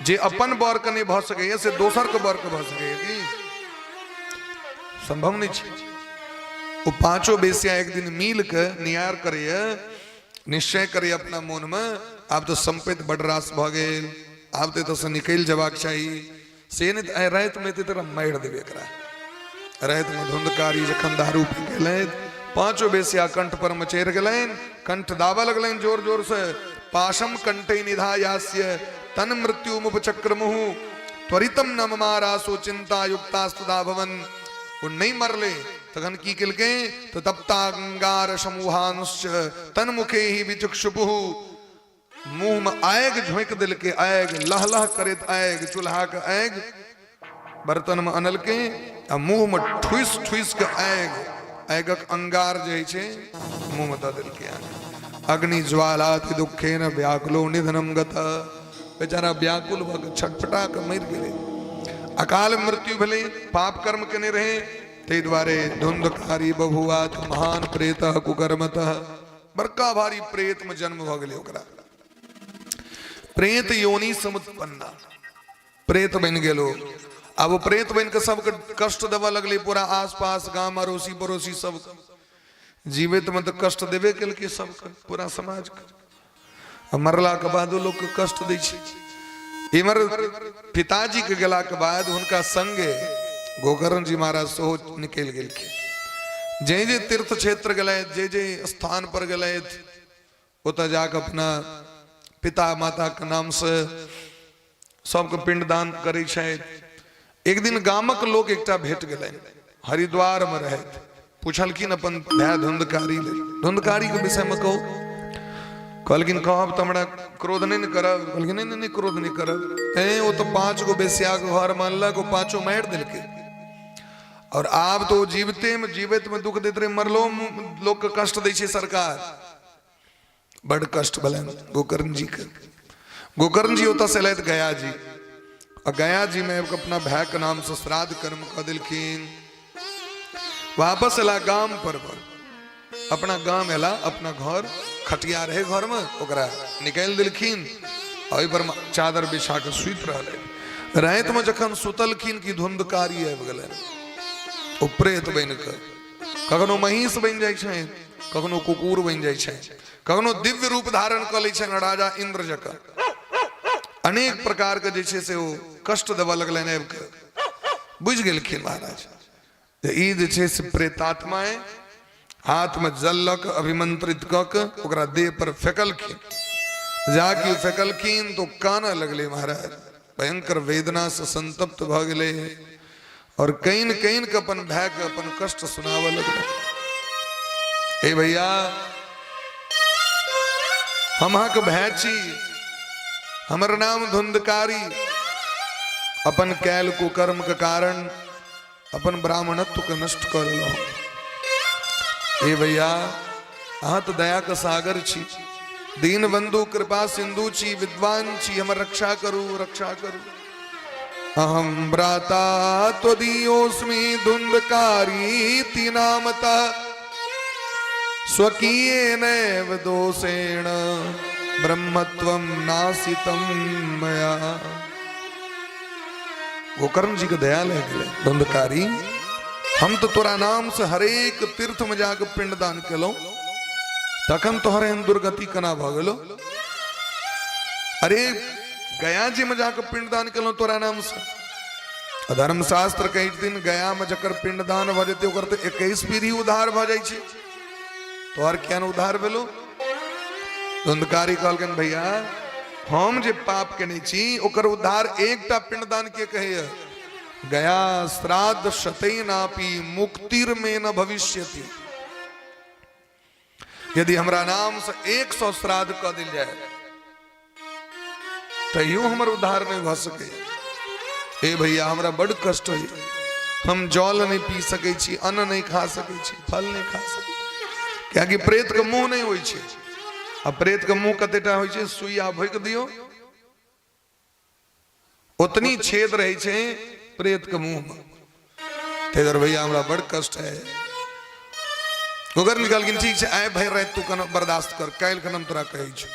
Speaker 1: जे अपन बर के नहि भऽ सकैए से दोसर के बर के भऽ सकैए की? संभव नहि छै। ओ पांचो बेसिया एक दिन मिल के नियार करैए, निश्चय करैए अपना मोन में, आब तऽ सम्पत्ति बड रास भऽ गेल, आब तऽ एतऽसँ निकलि जेबाक चाही। से नहि तऽ आइ रातिमे एतै तकरा मारि देबै एकरा। रातिमे धुंधकारी जखन दारू पी गेलनि, पांचो बेसिया कंठ पर मे चढ़ि गेलनि, कंठ दाबऽ लगलनि जोर जोर से। पाशम कंठे निधायास्य तन मृत्यु मुपचक्रमुहु त्वरितम न ममारासो चिंता युक्तास्तदा भवन। ओ नहि मरले तखन की केलकै तऽ तप्तांगार समूहांश्च तन मुखे ही विचक्षुपुहु, मुंह में आगि झोंकि देलकै, आगि लहलह करैत आगि, चूल्हा के आगि बर्तन में अनलकै आ मुंह में ठुसि ठुसि के आगि, आगिक अंगार जे होइ छै मुंह में दऽ देलकै आगि। अग्नि ज्वालाति दुखेन व्याकुलो निधनम गत, बेचारा व्याकुल भऽ कऽ छटपटा कऽ मरि गेलै, अकाल मृत्यु भेलै, पाप कर्म केने रहै ताहि दुआरे। धुंधकारी बभुआत महान प्रेत कुकर्मतः, बड़का भारी प्रेत में जन्म भऽ गेलै ओकरा, प्रेत योनि समुत्पन्ना, प्रेत बनि गेल ओ। आब ओ प्रेत बनि कऽ सबके कष्ट देबऽ लगलै, पूरा आसपास गाम अड़ोसी पड़ोसी सब। जीवित में तऽ कष्ट देबे केलकै सबके, पूरा समाजके, आ मरलाके बादो लोकके कष्ट दै छै। इमहर पिताजी के गेलाके बाद हुनका संगे गोकर्ण जी महाराज सेहो निकलि गेलखिन। जे जे तीर्थ क्षेत्र गेलथि, जे जे स्थान पर गेलथि, ओतऽ जाकऽ अपना पिता माता के नाम से सबके पिंडदान करै छथि। एक दिन गामक लोक एकटा भेट गेलनि, हरिद्वार में रहथि। पुछलखिन अपन भाय धुंधकारी लेल, धुंधकारी के विषय में कहू। कहलखिन कहब तऽ हमरा क्रोध नहि ने करब? कहलखिन नहि नहि क्रोध नहि करब। ए ओ तऽ 5 गो बेस्याके घर मानलक, ओ पांचो मारि देलकै, और आब तो जीवते में जीवैत में दुख दैत रहे, मरलो लोक के कष्ट दै छै सरकार। बड कष्ट भेलनि गोकर्ण जी के। गोकर्ण जी ओतऽ से एलथि गया जी, आ गया जी में अपना भाय के नाम से श्राद्ध कर्म कऽ देलखिन। वापस एला गाम पर, अपना गाम एला, अपना घर खटिया रहे घर में, ओकरा निकालि देलखिन, ओहि पर चादर बिछा के सुति रहलै। राति में जखन सुतलखिन कि धुंधकारी आबि गेलनि, ओ प्रेत बनि कऽ कखनो महींस बनि जाइ छै, कखनो कुकुर बनि जाइ छै, कखनो दिव्य रूप धारण कऽ लै छै राजा इंद्र जकाँ। अनेक प्रकार के जे छै से ओ कष्ट देबऽ लगलनि आबि कऽ। बुझि गेलखिन महाराज जे ई जे छै से प्रेतात्मा है। हाथ में जल लऽ कऽ अभिमंत्रित कऽ के ओकरा देह पर फेकलखिन। जाकि फेकलखिन तो कानऽ लगलै महाराज, भयंकर वेदना से संतप्त भऽ गेलै और can can के अपन भाय के अपन कष्ट सुनाबऽ लगलै। हे भैया, हम अहाँके भाय छी, हमर नाम धुंधकारी, अपन कैल कुकर्म के कारण अपन ब्राह्मणत्व के नष्ट कऽ लेलहुँ। हे भैया, अहाँ तऽ दया के सागर छी, दीन बंधु कृपा सिंधु छी, विद्वान छी, हमर रक्षा करू, रक्षा करू। अहम भ्राता त्वदीयोऽस्मि धुंधकारी नामता स्वकीयेनैव दोषेण ब्रह्मत्वं नासितं मया। गोकर्ण जी के दया ले गेलै, धुंधकारी हम तो तोरा नाम से हरेक तीर्थ में जाके पिंडदान केलहुं, तखन तोहर एहन दुर्गति केना भऽ गेलो? अरे गया जी में जाके पिंडदान केलहुं तोरा नाम से। धर्मशास्त्र कहै छथिन गया में जकर पिंडदान भऽ जेतै ओकर तऽ 21 पीढ़ी उद्धार भऽ जाइ छै, तोहर किया ने उद्धार भेलो? धुंधकारी कहलखिन भैया हम जे पाप केने छी ओकर उद्धार एकटा पिंडदान के कहैया, गया श्राद्ध शतेनापि मुक्तिर में न भविष्यति। यदि हमरा नाम से 100 श्राद्ध कऽ देल जाय तैयो हमर उद्धार नहीं भऽ सकै। ए भैया, हमरा बड कष्ट होइए, हम जल नहि पी सकै छी, अन्न नहि खा सकै छी, फल नहि खा सकै छी। कियाकि प्रेत के मुंह नहि होइ छै, आ प्रेत के मुंह कतेटा होइ छै, सुइया भोंकि दियौ ओतनी छेद रहै छै प्रेत के मुंह में। ताहि दुआरे भैया हमरा बड़ कष्ट है। गोकर्ण कहलखिन ठीक छै, आइ भरि राति तू कनो बर्दाश्त कर, काल्हि खन हम तोरा कहै छौ।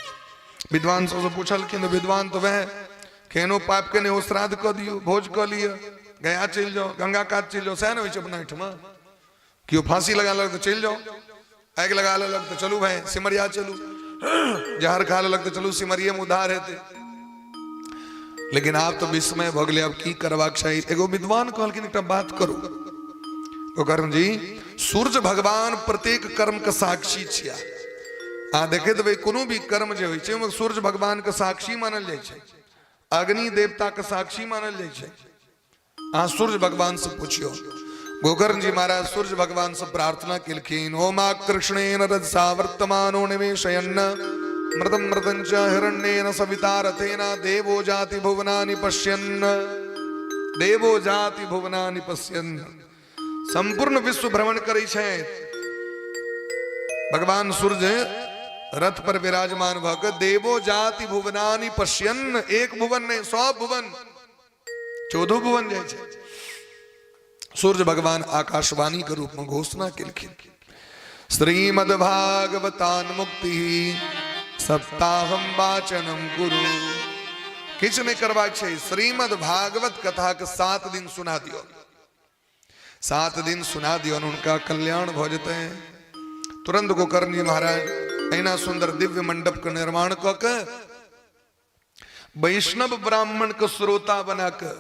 Speaker 1: विद्वान सबसँ पूछलखिन तऽ विद्वान तऽ वएह केहनो पाप के नहि हो, श्राद्ध कऽ दियौ, भोज कऽ लिअ, गया चलि जाउ, गंगा कात चलि जाउ, सएह ने होइ छै अपना एहिठमा। केओ फांसी लगा लेलक तऽ चलि जाउ, आगि लगा लेलक तऽ चलू भाय सिमरिया चलू, जहर खा लेलक तऽ चलू सिमरिये मे उद्धार हेतै। लेकिन आब तऽ विस्मय भऽ गेलै, आब की करबाक चाही। एगो विद्वान कहलखिन एकटा बात करू गोकर्ण जी, सूर्य भगवान प्रत्येक कर्म के साक्षी छिया। अहाँ देखैत हेबै कोनो भी कर्म जे होइ छै ओहिमे सूर्य भगवान के साक्षी मानल जाइ छै, अग्नि देवता के साक्षी मानल जाइ छै। अहाँ सूर्य भगवान से पूछियो। गोकर्ण जी महाराज सूर्य भगवान से प्रार्थना केलखिन, ओम कृष्णेन रजसा वर्तमानो निवेशयन्न मृतम मृतं च हिरण्येन सविता रथेन देवो जाति भुवनानि पश्यन्, देवो जाति भुवनानि पश्यन्। संपूर्ण विश्व भ्रमण करै छै भगवान सूर्य रथ पर विराजमान भऽ कऽ देवो जाति भुवनानि पश्यन्, एक भुवन नहि सब भुवन, चौदह भुवन जाइ छै। सूर्य भगवान आकाशवाणी के रूप में घोषणा केलखिन, श्रीमद् भागवतान मुक्ति सप्ताहम वाचनम कुरु। किछु नहि करबाक छै, श्रीमद् भागवत कथा के 7 दिन सुना दियौ, 7 दिन सुना दियौ, हुनका कल्याण भऽ जेतै। तुरंत गोकर्ण जी महाराज एना सुंदर दिव्य मंडप के निर्माण कऽ के वैष्णव ब्राह्मण के श्रोता बना के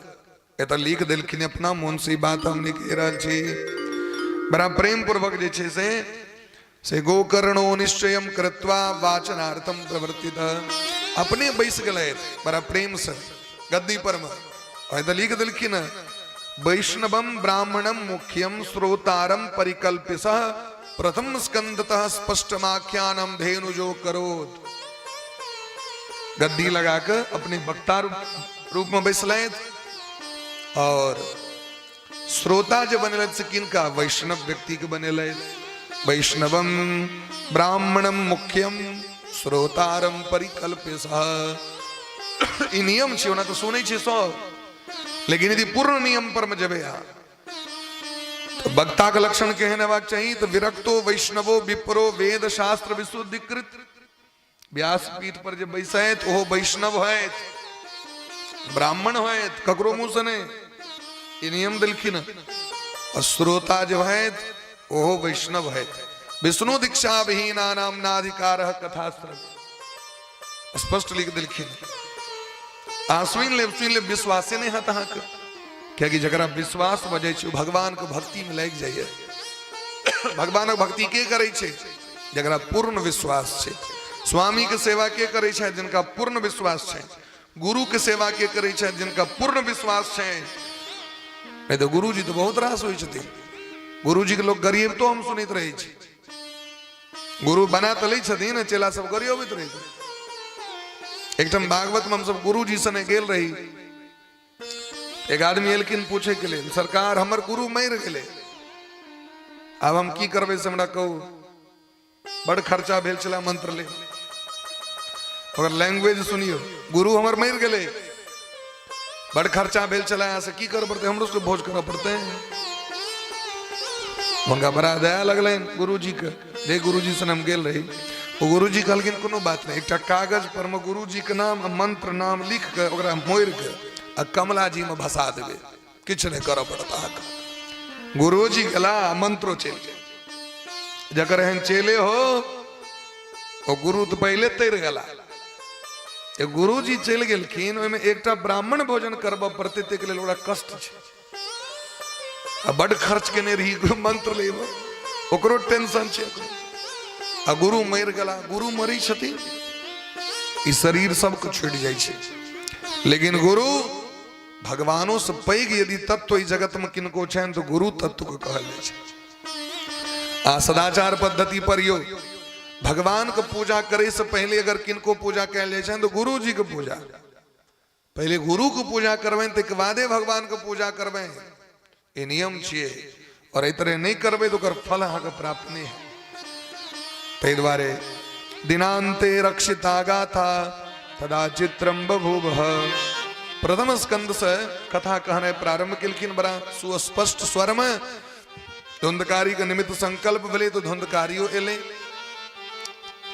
Speaker 1: एतऽ लिख देलखिन। अपना मोन से ई बात हम नहि कहि रहल छी, बड़ा प्रेम पूर्वक जे छै से गोकर्णो निश्चयम कृत्वा वाचनार्थम प्रवर्तित। अपने बैस गेलै बड़ा प्रेम से गद्दी पर में, एतऽ लिख देलखिन वैष्णवम ब्राह्मणम मुख्यम श्रोतारम परिकल्प्य सह प्रथम स्कंदतः स्पष्टमाख्यानम धेनुजो करोत। गद्दी लगा के अपने वक्ता रूप में बैसलथि और श्रोता जे बनेलथि से किनका, वैष्णव व्यक्ति के बनेलथि। वैष्णवम ब्राह्मणम मुख्यम श्रोतारम परिकल्प्य सह। ई नियम छै, ओना तऽ सुनै छै सब, लेकिन यदि पूर्ण नियम पर में जेबै अहाँ तऽ वक्ता के लक्षण केहन हेबाक चाही, तऽ विरक्तो वैष्णवो विप्रो वेद शास्त्र विशुद्धिकृत। व्यासपीठ पर जे बैसैत ओहो वैष्णव होयत, ब्राह्मण होयत, ककरो मुंह से नहि, ई नियम देलखिन। और श्रोता जे होयत ओहो वैष्णव होयत। विष्णु दीक्षा विहीना नाम नाधिकार कथा स्पष्ट लिख देलखिन। अहाँ सुनि लेब, सुनि लेब, विश्वासे नहि होयत अहाँके, कियाकि जकरा विश्वास भऽ जाइ छै ओ भगवानके भक्तिमे लागि जाइए। भगवानक भक्ति के करै छै? जकरा पूर्ण विश्वास छै। स्वामी के सेवा के करै छै? जिनका पूर्ण विश्वास छै। गुरु के सेवा के करै छै? जिनका पूर्ण विश्वास छै। नहि तऽ गुरुजी तऽ बहुत रास होइ छथिन। गुरुजी के लोग गरीब तो हम सुनैत रहै छी, गुरु बना तऽ लै छथिन, चेला सब गरियबैत रहै छै। एकठाम भागवत में हमसब गुरुजी सने गेल रही, एक आदमी एलखिन पूछे के लेल, सरकार हमर गुरु मरि गेलै, आब हम की करबै से हमरा कहू, बड़ खर्चा भेल छलै मंत्र ले। ओकर लैंग्वेज सुनियो, गुरु हमर मरि गेलै, बड़ खर्चा भेल छलै, अहाँ से की करऽ पड़तै, हमरो सबके भोज करऽ पड़तै। हुनका बड़ा दया लगलनि गुरुजी के, जे गुरुजी सन हम गेल रही। ओ गुरुजी कहलखिन कोनो बात नहि, एकटा कागज पर मे गुरुजी के नाम आ मंत्र नाम लिख के ओकरा मोड़ि के आ कमला जी में भसा देबै, किछु नहि करऽ पड़त अहाँके। गुरुजी गेला आ मंत्रो चलि गेल। जकर एहन चेले हो ओ गुरु तऽ पहिले तैर गेला। गुरुजी चलि गेलखिन, ओहिमे एकटा ब्राह्मण भोजन करबऽ पड़तै, ताहिके लेल ओकरा कष्ट छै आ बड खर्च केने रही मंत्र लेब, ओकरो टेंशन छै। आ गुरु मरि गेला। गुरु मरै छथिन, ई शरीर सबके छुटि जाइ छै, लेकिन गुरु भगवानों से पैघ यदि तत्व ई जगत में किनको छनि तऽ गुरु तत्व के कहल जाइ छै। आ सदाचार पद्धति पर यो भगवान के पूजा करे से पहले अगर किनको पूजा कयल जाइ छनि तऽ गुरु जी के पूजा। पहिले गुरुके पूजा करबनि, ताहिके बादे भगवानके पूजा करबनि। ई नियम छियै। और एहि तरह नहि करबै तऽ ओकर फल अहाँके प्राप्त नहि हैत। ताहि दुआरे दिनांते रक्षिता गाथा तदा चित्रम बभूव। प्रथम स्कंद से कथा कहनाइ प्रारंभ केलखिन बड़ा सुस्पष्ट स्वर में। धुंधकारी के निमित्त संकल्प भेलै तऽ धुंधकारियो एलै।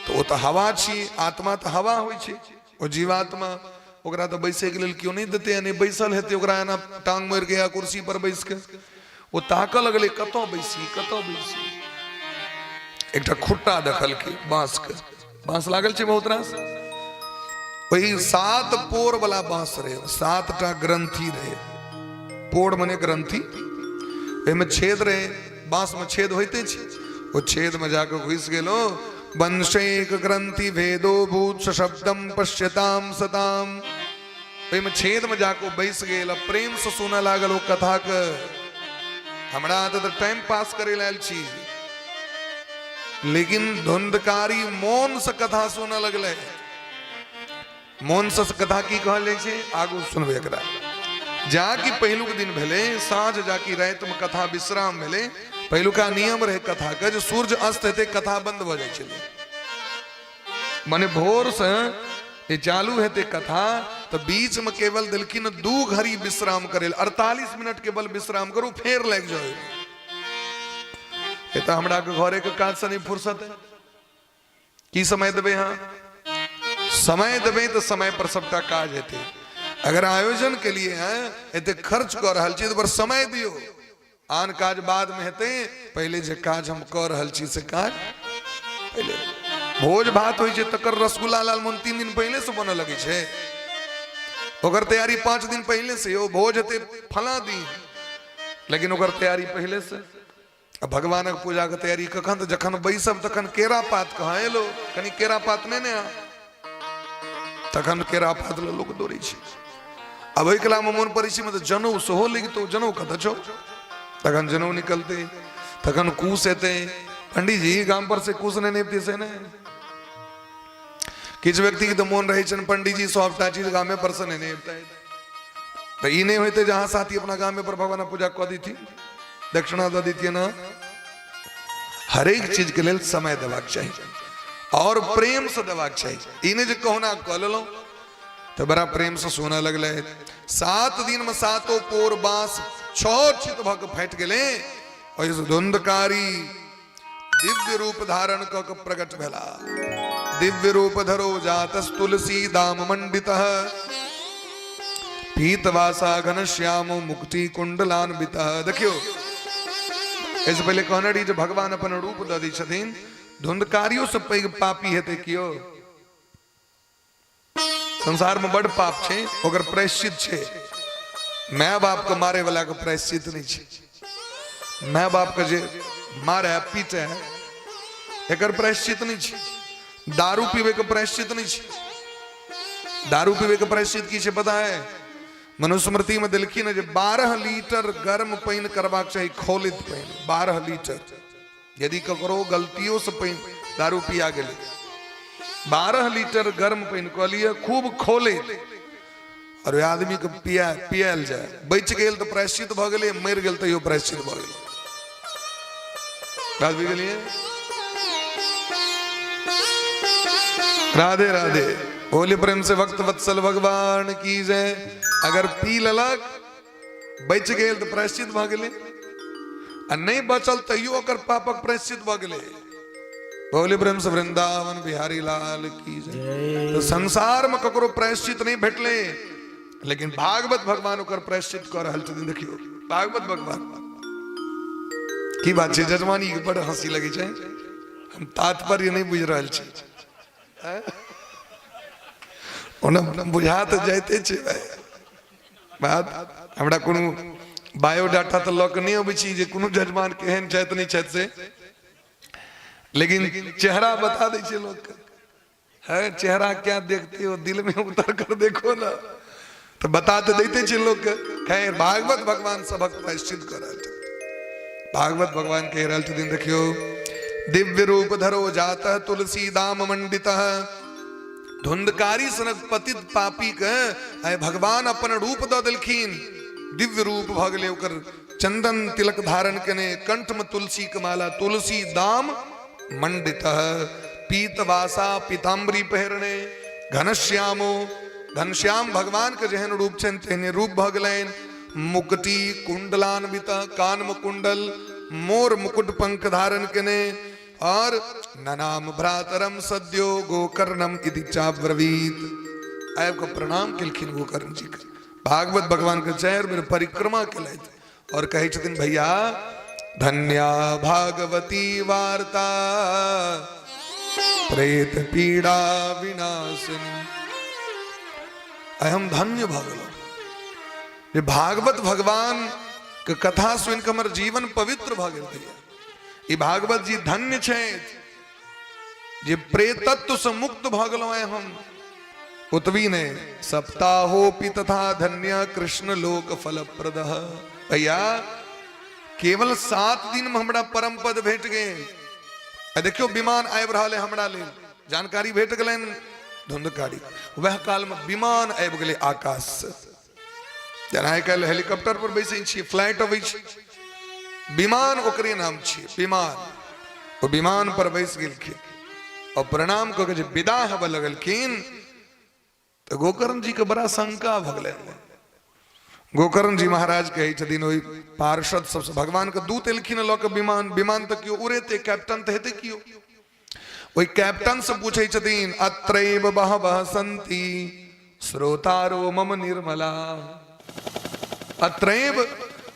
Speaker 1: तऽ ओ तऽ हवा छी, आत्मा तऽ हवा होइ छै, ओ जीवात्मा, ओकरा तऽ बैसैके लेल केओ नहि देतै आ नहि बैसल हेतै ओकरा एना टांग मोड़ि के या कुर्सी पर बैस के। ओ ताकऽ लगलै कतऽ बैसी, कतऽ बैसी। एकटा खुट्टा देखलकै बांस के, बांस लागल छै बहुत रास, ओहि 7 पोर वाला बांस रहे, 7टा ग्रंथि रहे, पोर मने ग्रंथि, ओहिमे छेद रहे, बांस में छेद होइते छै, ओ छेद में जाके घुसि गेलो। वंशेक ग्रंथि भेदो भूत शब्दम पश्यताम सताम। ओहिमे छेद में जाके ओ बैस गेल, प्रेम से सुनऽ लागल ओ कथा के। हमरा तऽ टाइम पास करे लए आयल छी, लेकिन धुंधकारी मोन से कथा सुनऽ लगलै। मोन से कथा की कहल जाइ छै आगू सुनबै एकरा। जाकि पहिलुक दिन भेलै साँझ, जाकि रातिमे कथा विश्राम भेलै। पहिलुका नियम रहै कथा के जे सूर्य अस्त हेतै कथा बंद भऽ जाइ छलै, माने भोर से जे चालू हेतै कथा तऽ बीच में केवल देलखिन 2 घड़ी विश्राम करे, 48 मिनट केवल विश्राम करू, फेर लागि जाउ। ए तऽ हमरा के घरे के काज से नहीं फुर्सत है, की समय देबै अहाँ? समय देबै तऽ समय पर सबटा काज हेतै। अगर आयोजन के लिए हैं एते खर्च कऽ रहल छी तऽ पर समय दियौ, आन काज बाद में हेतै, पहिले जे काज हम कऽ रहल छी से काज पहिले। भोज भात होइ छै तकर रसगुल्ला लालमोहन 3 दिन पहिले से बनऽ लगै छै, ओकर तैयारी 5 दिन पहिले से। ओ भोज हेतै फलां दिन, लेकिन ओकर तैयारी पहिले से। आ भगवानक पूजा के तैयारी कखन? तऽ जखन बैसब तखन केरा पात कहाँ एलो, कनि केरा पात नहि ने आ, तखन केरा पात लऽ लोक दौड़ै छै। आब ओहि कला मे मोन पड़ै छै मतलब जनउ सेहो लगितौ, जनउ कतऽ छौ? तखन जनउ निकलतै, तखन कुश एतै। पंडीजी गाम पर से कुश नहि अबितै से नहि। किछु व्यक्ति के तऽ मोन रहै छनि पंडीजी सबटा चीज गामे पर से नहि अबितै, तऽ ई नहि होइतै जे अहाँ साथी अपना गामे पर भगवानक पूजा कऽ दैथिन, दक्षिणा दऽ दैतियै ना। हरेक चीज के लेल समय देबाक चाही और प्रेम से देबाक चाही, ई नहि जे कहुना कऽ लेलहुँ। तऽ बड़ा प्रेम से सुनऽ लगलै। 7 दिन में सातो पोर बांस 6 छित भऽ के फाटि गेलै। ओहि धुंधकारी दिव्य रूप धारण कऽ के प्रकट भेला। दिव्य रूप धरो जातस तुलसी दाम मंडित पीतवासा घनश्याम मुक्ति कुंडलान्वित। देखियो एहिसँ पहिले कहने रही जे भगवान अपन रूप दऽ दै छथिन। धुंधकारियो से पैघ पापी हेतै केओ? संसार में बड़ पाप छै, ओकर प्रायश्चित छै। My बाप के मारे वाला के प्रायश्चित नहीं छै। My बाप के जे मारे पीटे एकर प्रायश्चित नहीं छै। दारू पीवे के प्रायश्चित नहीं छै। दारू पीवे के प्रायश्चित की छै पता है? मनुस्मृति में देलखिन जे 12 लीटर गर्म पानि करबाक चाही, खौलित पानि 12 लीटर। यदि ककरो गलतियों से पानि दारू पिया गेलै, 12 लीटर गर्म पानि कऽ लिअ खूब खोलैत और ओहि आदमी के पियाल जाय, बचि गेल तऽ प्रायश्चित भऽ गेलै, मरि गेल तैयो प्रायश्चित भऽ गेलै। बात बुझि गेलियै? राधे राधे। बोले प्रेम से भक्त वत्सल भगवान की जय। अगर पी लेलक बचि गेल तऽ प्रायश्चित भऽ गेलै, आ नहि बचल तैयो ओकर पापक प्रायश्चित भऽ गेलै। बोले प्रेम से वृंदावन बिहारी लाल की जय। तो संसार में ककरो प्रायश्चित नहीं भेटलै, लेकिन भागवत भगवान ओकर प्रायश्चित कऽ रहल छथिन। देखियौ भागवत भगवान की बात छै, जजमानी के बड़ हंसी लगै छै, हम तात्पर्य नहीं बुझि रहल छी। ओना बुझा तऽ जाइते छै भाई बात, हमरा कोनो बायोडाटा तऽ लऽ कऽ नहि अबै छी जे कोनो जजमान केहन छथि नहि छथि से, लेकिन चेहरा बता दै छै लोकके। है चेहरा क्या देखते हो, दिल में उतर कर देखो ना, तऽ बता तऽ दैते छै लोकके। खैर भागवत भगवान सबक प्रायश्चित कऽ रहल छथिन। भागवत भगवान कहि रहल छथिन देखियौ, दिव्य रूप धरो जात तुलसी दाम मंडित धुंधकारी सनक पतित पापी के आइ भगवान अपन रूप दऽ देलखिन, दिव्य रूप भऽ गेलै ओकर। चंदन तिलक धारण केने, कंठ में तुलसी के माला, तुलसी दाम मंडित, पीतवासा पीताम्बरी पहिरने, घनश्यामो घनश्याम भगवान के जेहन रूप छनि तेहने रूप भऽ गेलनि। मुकुटी कुंडलान्वित, कान में कुंडल, मोर मुकुट पंख धारण केने, और ननाम भ्रातरम सद्यो गोकर्णम इति चाब्रवीत। आबि कऽ प्रणाम केलखिन गोकर्ण जी के। भागवत भगवान के 4 बेर परिक्रमा केलथि और कहै छथिन, भैया धन्या भागवती वार्ता प्रेत पीड़ा विनाशिनी। आइ हम धन्य भऽ गेलहुँ जे भागवत भगवान के कथा सुनि कऽ हमर जीवन पवित्र भऽ गेल। भैया, ई भागवत जी धन्य छथि जे प्रेतत्व से मुक्त भऽ गेलहुँ आइ हम। ओतबी नहि, सप्ताहोपि तथा धन्य कृष्ण लोक फलप्रद। भैया, केवल 7 दिन में हमरा परम पद भेट गेल। आ देखियौ, विमान आबि रहल है हमरा लेल, जानकारी भेट गेलनि धुंधकारी। वएह काल में विमान आबि गेलै आकाश से। जेना आइ काल्हि हेलीकॉप्टर पर बैसै छियै, फ्लाइट अबै छै, विमान ओकरे नाम छियै विमान। ओ विमान पर बैस गेलखिन और प्रणाम कऽ के जे विदा हेबऽ लगलखिन तऽ गोकर्ण जी के बड़ा शंका भऽ गेलनि। गोकर्ण जी महाराज कहै छथिन ओहि पार्षद सबसँ, भगवान के दूत एलखिन लऽ के विमान, विमान तऽ केओ उड़ेतै, कैप्टन तऽ हेतै केओ। ओहि कैप्टन से पूछै छथिन, अत्रैव बहवः सन्ति श्रोतारो मम निर्मला, अत्रैव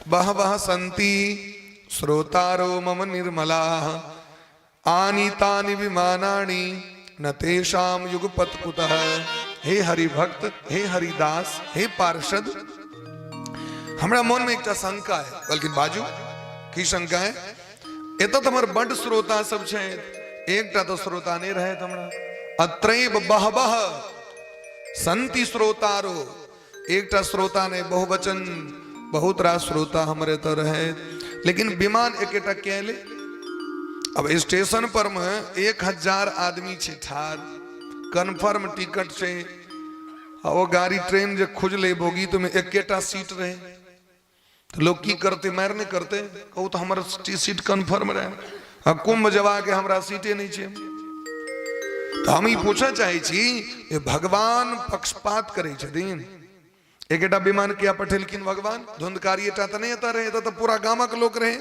Speaker 1: बहवः सन्ति श्रोतारो मम निर्मला, आनीतानि विमानानि न तेषां युगपत् कुतः। हे हरिभक्त, हे हरिदास, हे पार्षद, हमरा मन में एकटा शंका है। कहलखिन, बाजू, की शंका है? एतऽ तऽ हमर बड्ड श्रोता सब छै, एकटा तऽ श्रोता नहि रहथि हमरा। अत्रैव बहबह संति श्रोतारो, एकटा श्रोता नहि, बहुवचन, बहुत रास श्रोता हमर एतऽ रहे, लेकिन विमान एकेटा के एलै? अब स्टेशन पर मे 1000 आदमी छै ठाढ़, कन्फर्म टिकट छै, आ ओ गाड़ी ट्रेन जे खुजलै बोगी तऽ ओहिमे एकेटा सीट रहै, तऽ लोक की करतै? मारि नहि करतै? कहू तऽ हमर सीट कन्फर्म रहै आ कुंभ जबाके हमरा सीटे नहि छै। तऽ हम ई पूछऽ चाहै छी जे भगवान पक्षपात करै छथिन? एकेटा विमान किया पठेलखिन भगवान? धुंधकारी एटा तऽ नहि एतऽ रहै, एतऽ तऽ पूरा गामक लोक रहै।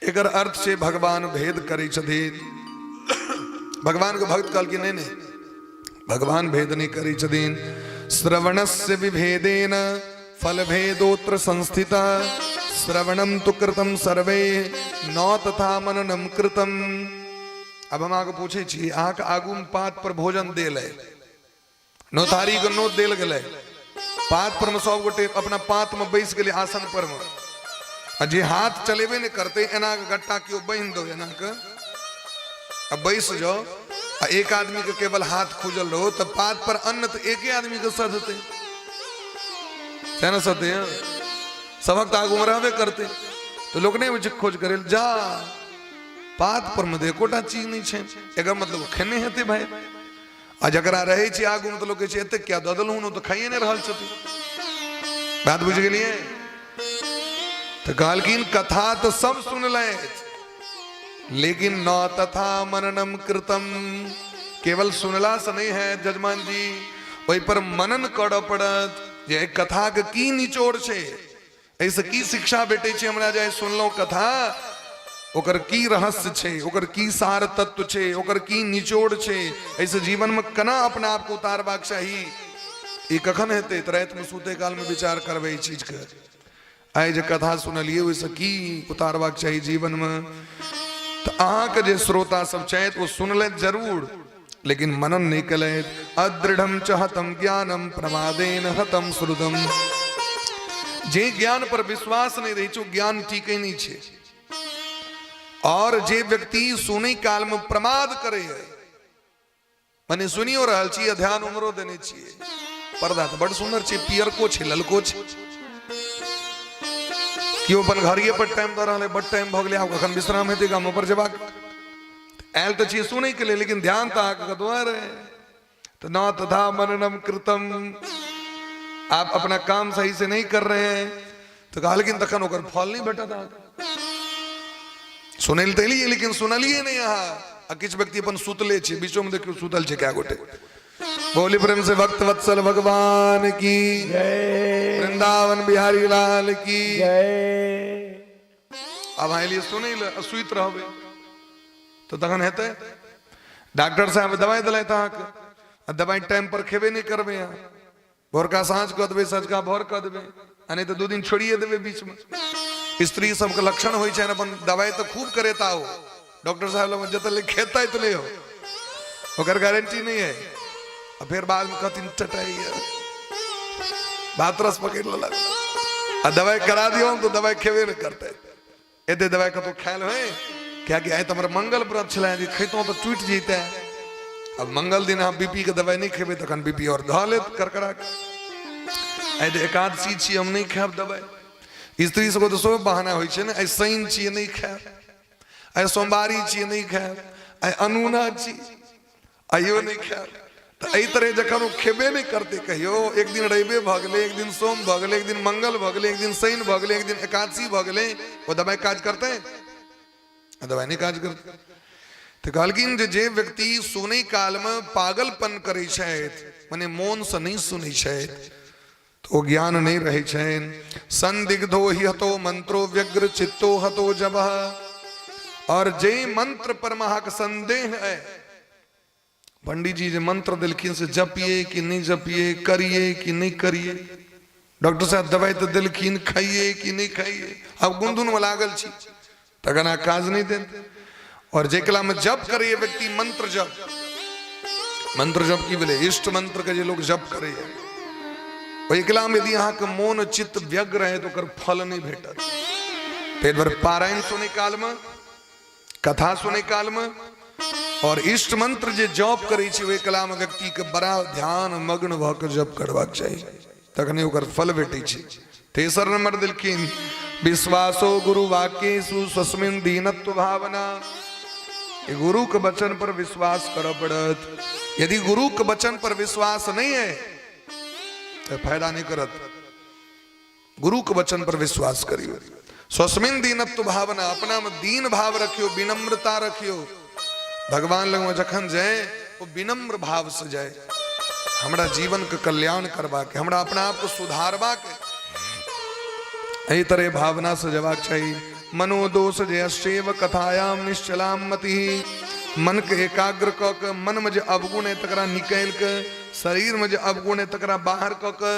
Speaker 1: एकर अर्थ छै भगवान भेद करै छथिन। भगवान के भक्त कहलखिन, नहि नहि, भगवान भेद नहि करै छथिन। श्रवणस्य विभेदेन फल भेदोत्र संस्थित, श्रवणम तु कृतम सर्वे न तथा मननम कृतम। अब हम अहाँके पूछै छी, अहाँके आगू में पात पर भोजन देल है, नोतारी के नोत देल गेलै, पात पर में सब गोटे अपना पात में बैस गेलै आसन पर में, आ जे हाथ चलेबे नहि करतै, एना के गट्टा केओ बान्हि दो एना के आ बैस जाओ, आ एक आदमी के केवल हाथ खुजल रहो, तऽ पात पर अन्न तऽ एके आदमी के सधतै, सएह ने सधतै? सबक तऽ आगू में रहबे करतै, तऽ लोक नहि होइ छै खोज करै जा, पात पर में तऽ एकोटा चीज नहि छै, एकर मतलब खेने हेतै भाई। आ जकरा रहै छै आगूमे तऽ लोक कहै छै, एतेक किया दऽ देलहुँ, ओ तऽ खाइए नहि रहल छथिन। बात बुझि गेलियै? तऽ कहलखिन, कथा तऽ सब सुनलथि, लेकिन न तथा मननम कृतम। केवल सुनला से नहि है जजमान जी, ओहि पर मनन करऽ पड़त जे एहि कथाके की निचोड़ छै, एहिसँ की शिक्षा भेटै छै हमरा, जे सुनलहुँ कथा ओकर की रहस्य छै, ओकर की सार तत्व छै, ओकर की निचोड़ छै, एहिसँ जीवनमे केना अपना आपके उतारबाक चाही। ई कखन हेतै? तऽ रातिमे सुतै कालमे विचार करबै एहि चीजके, आइ जे कथा सुनलियै ओहिसँ की उतारबाक चाही जीवनमे। तऽ अहाँके जे श्रोता सब छथि ओ सुनलथि जरूर, लेकिन मनन नहि केलथि। अदृढ़म चहतम ज्ञानम प्रमादेन हतम श्रुतम। जे ज्ञान पर विश्वास नहि रहै छै ओ ज्ञान टीकै नहि छै। और जे व्यक्ति सुनै काल में प्रमाद करे है, माने सुनियो रहल छी, ध्यान उमरो देने छियै, पर्दा तऽ बड़ सुंदर छै, पियरको छै, ललको छै, केओ अपन घरिये पर टाइम दऽ रहल है, बड टाइम भऽ गेलै, आब कखन विश्राम हेतै गामो पर जेबाक, आयल तऽ छियै सुनैके लेल, लेकिन ध्यान तऽ अहाँके कतौ रहै। तो न तथा मननम कृतम, आप अपना काम सही से नहीं कर रहे हैं। तो कहलखिन तखन ओकर फल नहीं भेटत अहाँके। सुनै लए तऽ एलियै लेकिन सुनलियै नहि अहाँ। आ किछु व्यक्ति अपन सुतले छै, बीचोमे देखियौ सुतल छै कए गोटे। बोली प्रेम से भक्त वत्सल भगवान की
Speaker 2: जय,
Speaker 1: वृंदावन बिहारी लाल की
Speaker 2: जय।
Speaker 1: आब अहाँ एलियै सुनै लए आ सुति रहबै तऽ तखन हेतै? डॉक्टर साहब दवाइ देलथि अहाँके आ दवाइ टाइम पर खेबे नहि करबै अहाँ, भोरका साँझ कऽ देबै, सँझुका भोर कऽ देबै, आ नहि तऽ 2 दिन छोड़िए देबै बीचमे। स्त्री सबके लक्षण होइ छनि, अपन दवाइ तऽ खूब करेता हो डॉक्टर साहब लग, जतऽ ले खेतै तऽ नहि हो, ओकर गारंटी नहि है। आ फेर बादमे कहथिन टटाइए भातरस पकड़ि लेलक, आ दवाइ करा दियौ तऽ दवाइ खेबे नहि करतै। एते दवाइ कतहु खायल होइ? कियाकि आइ तऽ हमर मंगल व्रत छलै, जे खैतहुँ तऽ टूटि जैते। आब मंगल दिन अहाँ बीपी के दवाइ नहि खेबै तखन बीपी आओर धऽ लेत करकरा के। आइ तऽ एकादशी छी, हम नहि खायब दवाइ। स्त्री सबके तऽ सेहो बहाना होइ छै ने, आइ शनि छियै नहि खायब, आइ सोमवारी छियै नहि खायब, आइ अनूना छी आइयो नहि खायब। तऽ एहि तरह जखन ओ खेबे नहि करतै कहियो, एक दिन रविए भऽ गेलै, एक दिन सोम भऽ गेलै, एक दिन मंगल भऽ गेलै, एक दिन शनि भऽ गेलै, एक दिन एकादशी भऽ गेलै, ओ दबाइ काज करतै? दबाइ नहि काज करतै। तऽ कहलखिन जे जे व्यक्ति सुनै कालमे पागलपन करै छथि, मने मोनसँ नहि सुनै छथि, तऽ ओ ज्ञान नहि रहै छनि। संदिग्धो हि हतो मंत्रो व्यग्र चित्तो हतो जबह। और जे मंत्र पर अहाँके संदेह है, पंडीजी जे मंत्र देलखिन से जपिए कि नहि जपिए, करिए कि नहि करिए, डॉक्टर साहब दवाइ तऽ देलखिन, खाइए कि नहि खाइए, आब गुनधुनमे लागल छी, तखन अहाँ काज नहि देत। और जे कलामे जप करैए व्यक्ति, मंत्र जप, मंत्र जप की भेलै? इष्ट मंत्र के जे लोक जप करैए, ओहि कलामे यदि अहाँके मोन चित्त व्यग्र रहै तऽ ओकर फल नहि भेटत। ताहि दुआरे पारायण सुनै कालमे, कथा सुनै कालमे और इष्ट मंत्र जे जप करै छै, ओहि कलामे व्यक्तिके बड़ा ध्यान मग्न भऽ कऽ जप करबाक चाही, तखने ओकर फल भेटै छै। तेसर नंबर देलखिन विश्वासो गुरु वाक्येषु स्वस्मिन दीनत्व भावना। गुरु के वचन पर विश्वास करऽ पड़त। यदि गुरु के वचन पर विश्वास नहीं है तो फायदा नहीं करत। गुरु के वचन पर विश्वास करियो। स्वस्मिन दीनत्व भावना, अपना में दीन भाव रखियो, विनम्रता रखियो। भगवान लग में जखन जाए वो विनम्र भाव से जाए, हमरा जीवन के कल्याण करबा के, हमरा अपना आप को सुधारबा के, एहि तरह भावना से जबाक चाही। मनोदोष जयशैव कथायाम निश्चलाम मति। मन के एकाग्र क के, मन में जे अवगुण है तकरा निकालि के, शरीर में जे अवगुण है तकरा बाहर क के,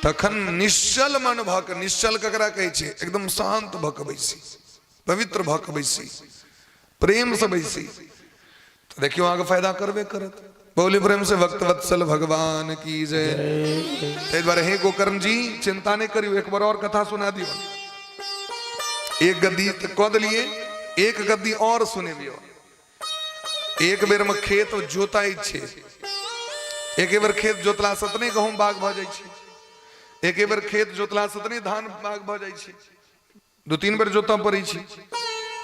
Speaker 1: तखन निश्चल मन भऽ के, निश्चल ककरा कहै छै? एकदम शांत भऽ के बैसी, पवित्र भऽ के बैसी, प्रेम से बैसी, तऽ देखियौ अहाँके फायदा करबे करत। बोली प्रेम से भक्त वत्सल भगवान की जय। ताहि दुआरे हे गोकर्ण जी, चिंता नहि करियौ, एक बार और कथा सुना दियौ। एक गद्दी तऽ कऽ देलियै, एक गद्दी और सुनेबियौ। एक बेर में खेत जोताइ छै, एक बेर खेत जोतला से तऽ नहि गहूम बाग भऽ जाइ छै, एक बेर खेत जोतला से तऽ नहि धान बाग भऽ जाइ छै, 2-3 बेर जोतऽ पड़ै छै।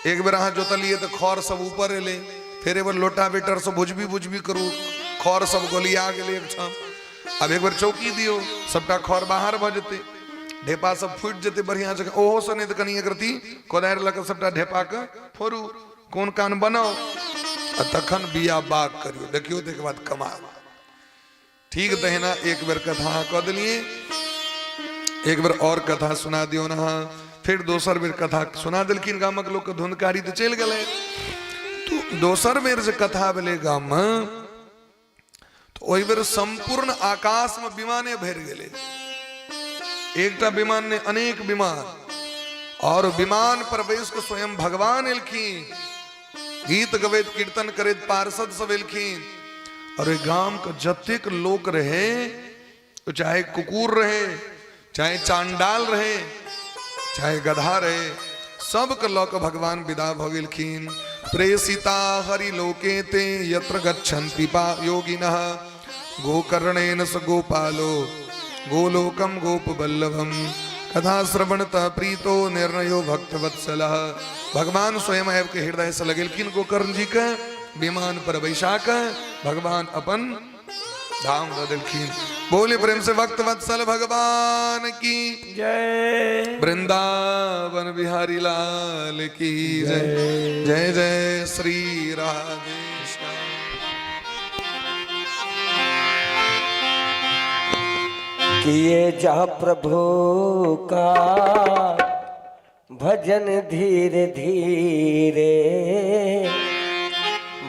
Speaker 1: एक बेर अहाँ जोतलियै तऽ खर सब ऊपर एलै, फेर एक बेर लोटा बेटर से भुजबी भुजबी करू, खर सब गोलिया गेलै एकठाम। आब एक बेर चौकी दियौ, सबटा खर बाहर भऽ जेतै, ढेपा सब फूटि जेतै बढ़िआँ जकाँ। ओहो से नहि तऽ कनि एक रत्ती कोदारि लऽ कऽ सबटा ढेपाके फोड़ू, कोन कान बनाउ, आ तखन बिया बाग करियौ, देखियौ ताहिके बाद कमाल। ठीक तहिना एक बेर कथा अहाँ कऽ देलियै, एक बेर और कथा सुना दियौ ने अहाँ। फेर दोसर बेर कथा सुना देलखिन, गामक लोकके धुंधकारी तऽ चलि गेलै। तो दोसर बेर जे कथा भेलै गाममे, तऽ ओहि बेर सम्पूर्ण आकाशमे विमाने भरि गेलै। एकटा विमान नहि, अनेक विमान, और विमान पर बैस कऽ स्वयं भगवान एलखिन, गीत गबैत कीर्तन करैत पार्षद सब एलखिन। और ओहि गाम के जतेक लोक रहे, चाहे कुकुर रहे, चाहे चांडाल रहे, चाहे गधा रहे, सबके लऽ कऽ भगवान विदा भऽ गेलखिन। प्रेषिता हरि लोके ते यत्र गच्छन्ति पा योगिनः गोकर्णेन स गोपालो गोलोकम गोपवल्लभम कथा श्रवणतः प्रीतो निर्णयो भक्तवत्सलः। भगवान स्वयं आबि के हृदय से लगेलखिन गोकर्ण जी के। विमान पर बैसा कऽ भगवान अपन धाम दऽ देलखिन। बोले प्रेम से भक्त वत्सल भगवान की
Speaker 2: जय।
Speaker 1: वृंदावन बिहारी लाल की जय। जय जय श्री राधे श्याम।
Speaker 3: किए जा प्रभु का भजन धीरे धीरे,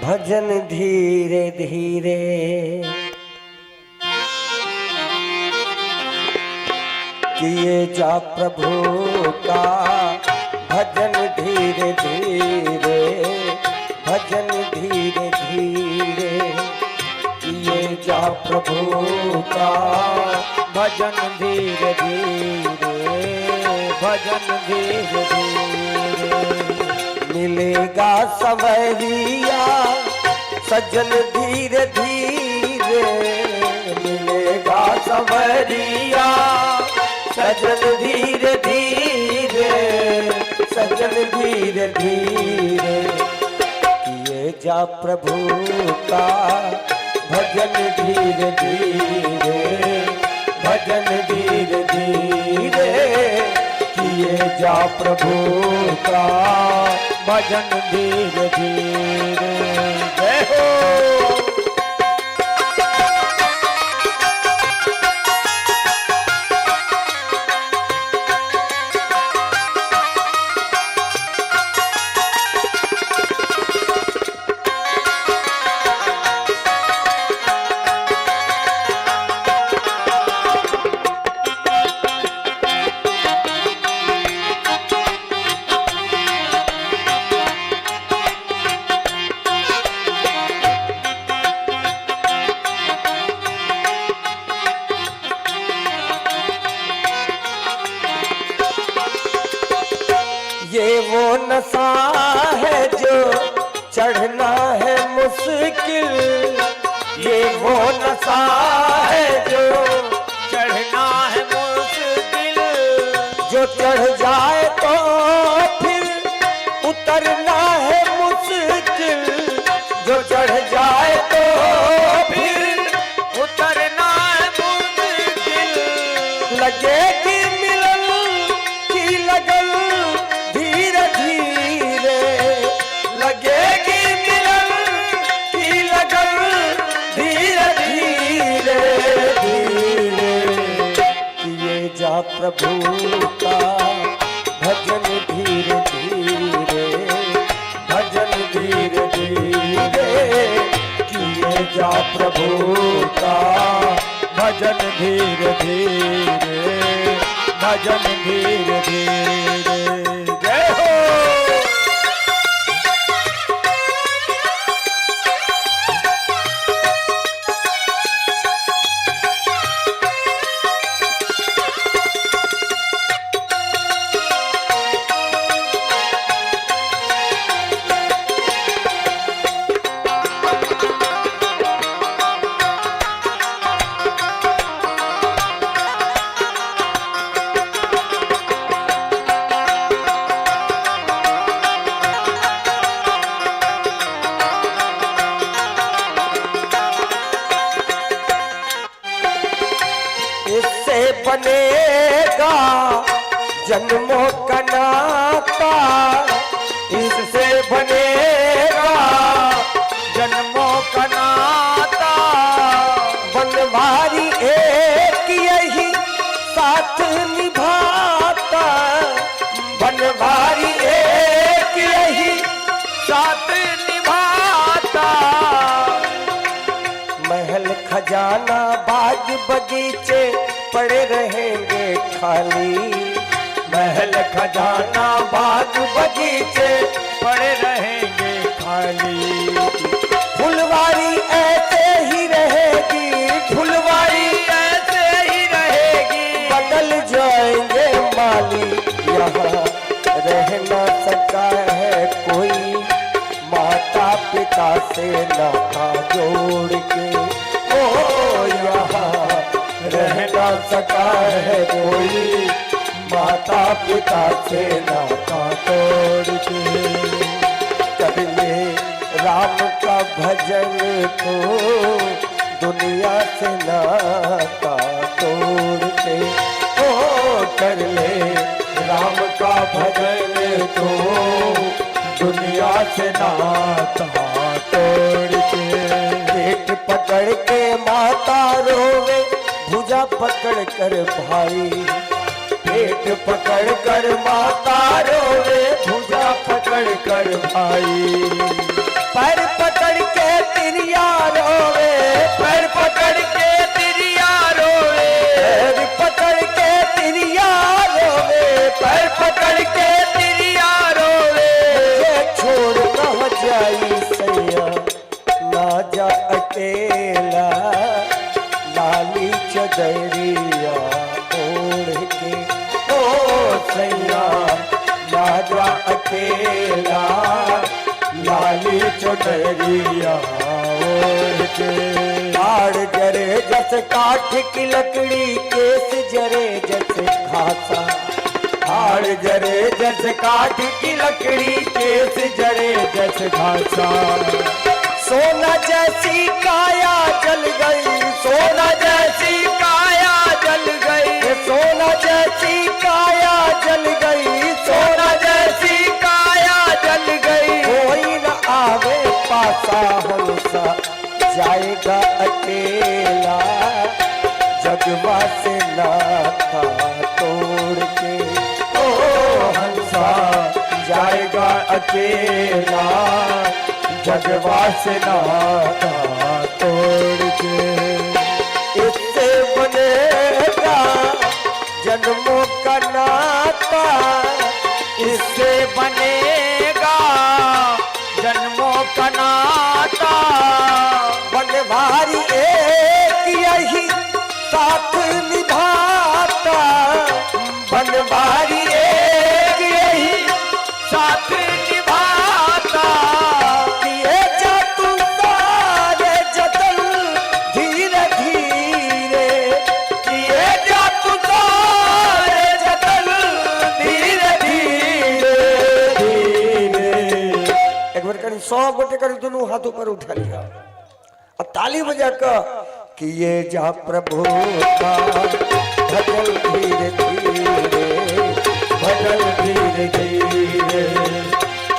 Speaker 3: भजन धीरे धीरे। किए जा प्रभु का भजन धीरे धीरे, भजन धीरे धीरे। किए जा प्रभु का
Speaker 2: भजन धीरे धीरे, भजन धीरे धीरे।
Speaker 3: मिलेगा सवरिया सजन धीरे धीरे, मिलेगा सवरिया सजन धीरे धीरे, सजन धीरे धीरे। किए जा प्रभु का भजन धीरे धीरे, भजन धीरे धीरे। किए जा प्रभु का
Speaker 2: भजन धीरे धीरे। जय हो।
Speaker 3: ये वो नशा है जो चढ़ना है मुश्किल, ये वो नशा है जो
Speaker 2: चढ़ना है मुश्किल,
Speaker 3: जो चढ़ जाए तो फिर उतरना है मुश्किल, जो चढ़ जाए तो फिर
Speaker 2: उतरना है मुश्किल।
Speaker 3: लगेगी मिलन की लगन धीरे धीरे, लगेगी मिलन की लगन धीरे धीरे धीरे। किए जा प्रभु का भजन धीरे धीरे, भजन धीरे धीरे। किए जा प्रभु का
Speaker 2: भजन धीरे धीरे, भजन धीरे धीरे। जय हो।
Speaker 3: इससे बनेगा जन्मों का नाता,
Speaker 2: इससे बनेगा जन्मों का नाता,
Speaker 3: बनवारी एक यही साथ निभाता, बनवारी एक यही
Speaker 2: साथ निभाता।
Speaker 3: महल खजाना बाग बगीचे पड़े रहेंगे खाली,
Speaker 2: महल खजाना बाग बगीचे पड़े रहेंगे खाली।
Speaker 3: फुलवारी ऐसे ही रहेगी, फुलवारी
Speaker 2: ऐसे ही रहेगी,
Speaker 3: बदल जाएंगे माली। यहाँ रह ना सका है कोई माता पिता से नाता जोड़ के, ओ यहाँ रह ना सका है कोई माता पिता से नाता तोड़ के। कर ले राम का भजन को, दुनिया से नाता तोड़ के। ओ कर ले
Speaker 2: राम का भजन तो, दुनिया से नाता तोड़ के।
Speaker 3: पेट पकड़ के माता रोवे, भुजा पकड़ कर भाई।
Speaker 2: पेट पकड़ कर माता रोवे, भुजा पकड़ कर भाई।
Speaker 3: पैर पकड़ के तिरिया रोवे,
Speaker 2: पैर पकड़ के तिरिया रोवे,
Speaker 3: पैर पकड़ के तिरिया रोवे,
Speaker 2: पैर पकड़ के तिरिया रोवे।
Speaker 3: मुझे छोड़ ना जाई सैया, ना जा अकेला, लाली चदरिया ओढ़ के। ओ सैया ना जा अकेला,
Speaker 2: लाली चुनरिया ओढ़ के।
Speaker 3: ताड़ जरे जस काठ की लकड़ी, केस जरे जस घासा।
Speaker 2: हाड़ जरे जस काठ की लकड़ी, केस जरे जस घासा।
Speaker 3: सोना जैसी काया जल गई,
Speaker 2: सोना जैसी काया जल गई,
Speaker 3: सोना जैसी काया जल गई,
Speaker 2: सोना जैसी काया जल गई।
Speaker 3: कोई न आवे पासा, हंसा जाएगा अकेला, जगवा से नाता तोड़ के।
Speaker 2: ओ हंसा जाएगा अकेला, जगवा से नाता तोड़ के।
Speaker 3: इससे बनेगा जन्मों का नाता,
Speaker 2: इससे बनेगा जन्मों का नाता।
Speaker 3: बनवारी एक यही साथ निभाता,
Speaker 2: बनवारी एक यही साथ निभाता।
Speaker 3: किए जा तू सारे जतन धीरे धीरे,
Speaker 2: किए जा तू सारे जतन धीरे धीरे धीरे।
Speaker 3: एक बार कहीं 100 गोटे करी दोनों हाथ ऊपर उठा लिया और ताली बजा कर किए जा प्रभु का भजन धीरे धीरे,
Speaker 2: भजन धीरे धीरे।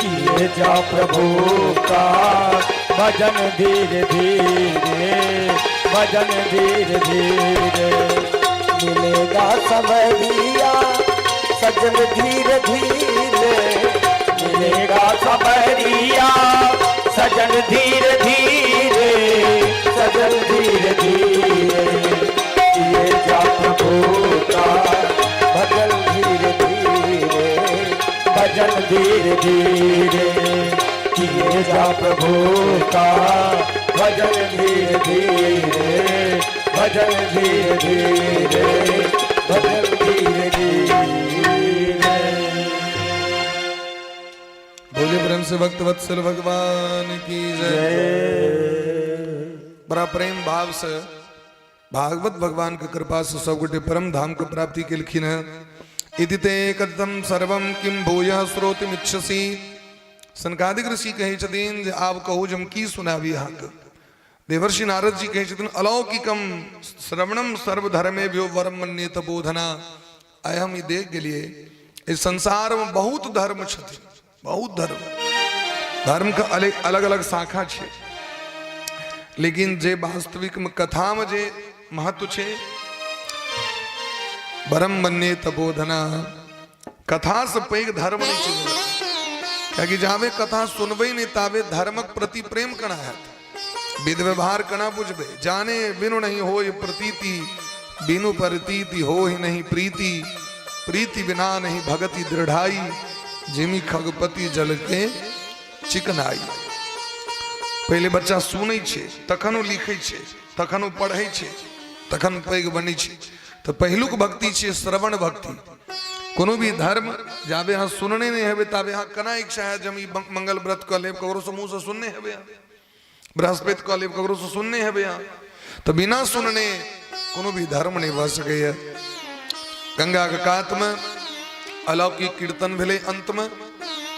Speaker 2: किए जा प्रभु का भजन धीरे धीरे, भजन धीरे धीरे।
Speaker 3: मिलेगा समरिया सजन धीरे धीरे,
Speaker 2: मिलेगा सबरिया सजन धीरे धीरे, सजन धीरे धीरे। किए जा प्रभु का
Speaker 3: भजन धीरे धीरे,
Speaker 2: भजन धीरे धीरे। किए जा प्रभु का भजन धीरे धीरे, भजन धीरे धीरे, भजन धीरे धीरे।
Speaker 1: बोलिए प्रेम से भक्त वत्सल भगवान की जय। बड़ा प्रेम भाव से भागवत भगवान के कृपा से सब गोटे परम धाम के प्राप्ति केलखिन है। इति ते कथम सर्वम किम भूयः श्रोतुमिच्छसि। सनकादिक ऋषि कहै छथिन जे आब कहू जे हम की सुनाबी अहाँके। देवर्षि नारद जी कहै छथिन अलौकिकम श्रवणम सर्वधर्मेभ्यो वरम मन्ये तपोधना। आइ हम ई देख गेलियै इस संसार में बहुत धर्म छथिन, बहुत धर्म, धर्म के अलग अलग शाखा छै, लेकिन जे वास्तविक में कथा में जे महत्व छै, वरम मन्ये तपोधना, कथा से पैघ धर्म नहीं छै। कियाकि जाबे कथा सुनबै नहीं ताबे धर्मक प्रति प्रेम केना हैत, विध व्यवहार केना बुझबै। जाने बिनु नहीं होय प्रतीति, बिनु प्रतीति हो ही नहीं प्रीति, प्रीति बिना नहीं भगति दृढ़ाई, जिमि खगपति जल के चिकनाई। पहिले बच्चा सुनै छै, तखन ओ लिखै छै, तखन ओ पढ़ै छै, तखन पैघ बनै छै। तऽ पहिलुक भक्ति छै श्रवण भक्ति। कोनो भी धर्म जाबे अहाँ सुनने नहि हेबै ताबे अहाँ केना इच्छा हैत जे हम ई मंगल व्रत कऽ लेब, ककरोसँ मुँहसँ सुनने हेबै अहाँ, बृहस्पति कऽ लेब, ककरोसँ सुनने हेबै अहाँ। तऽ बिना सुनने कोनो भी धर्म नहि भऽ सकैए। गंगाके कातमे अलौकिक कीर्तन भेलै अंतमे।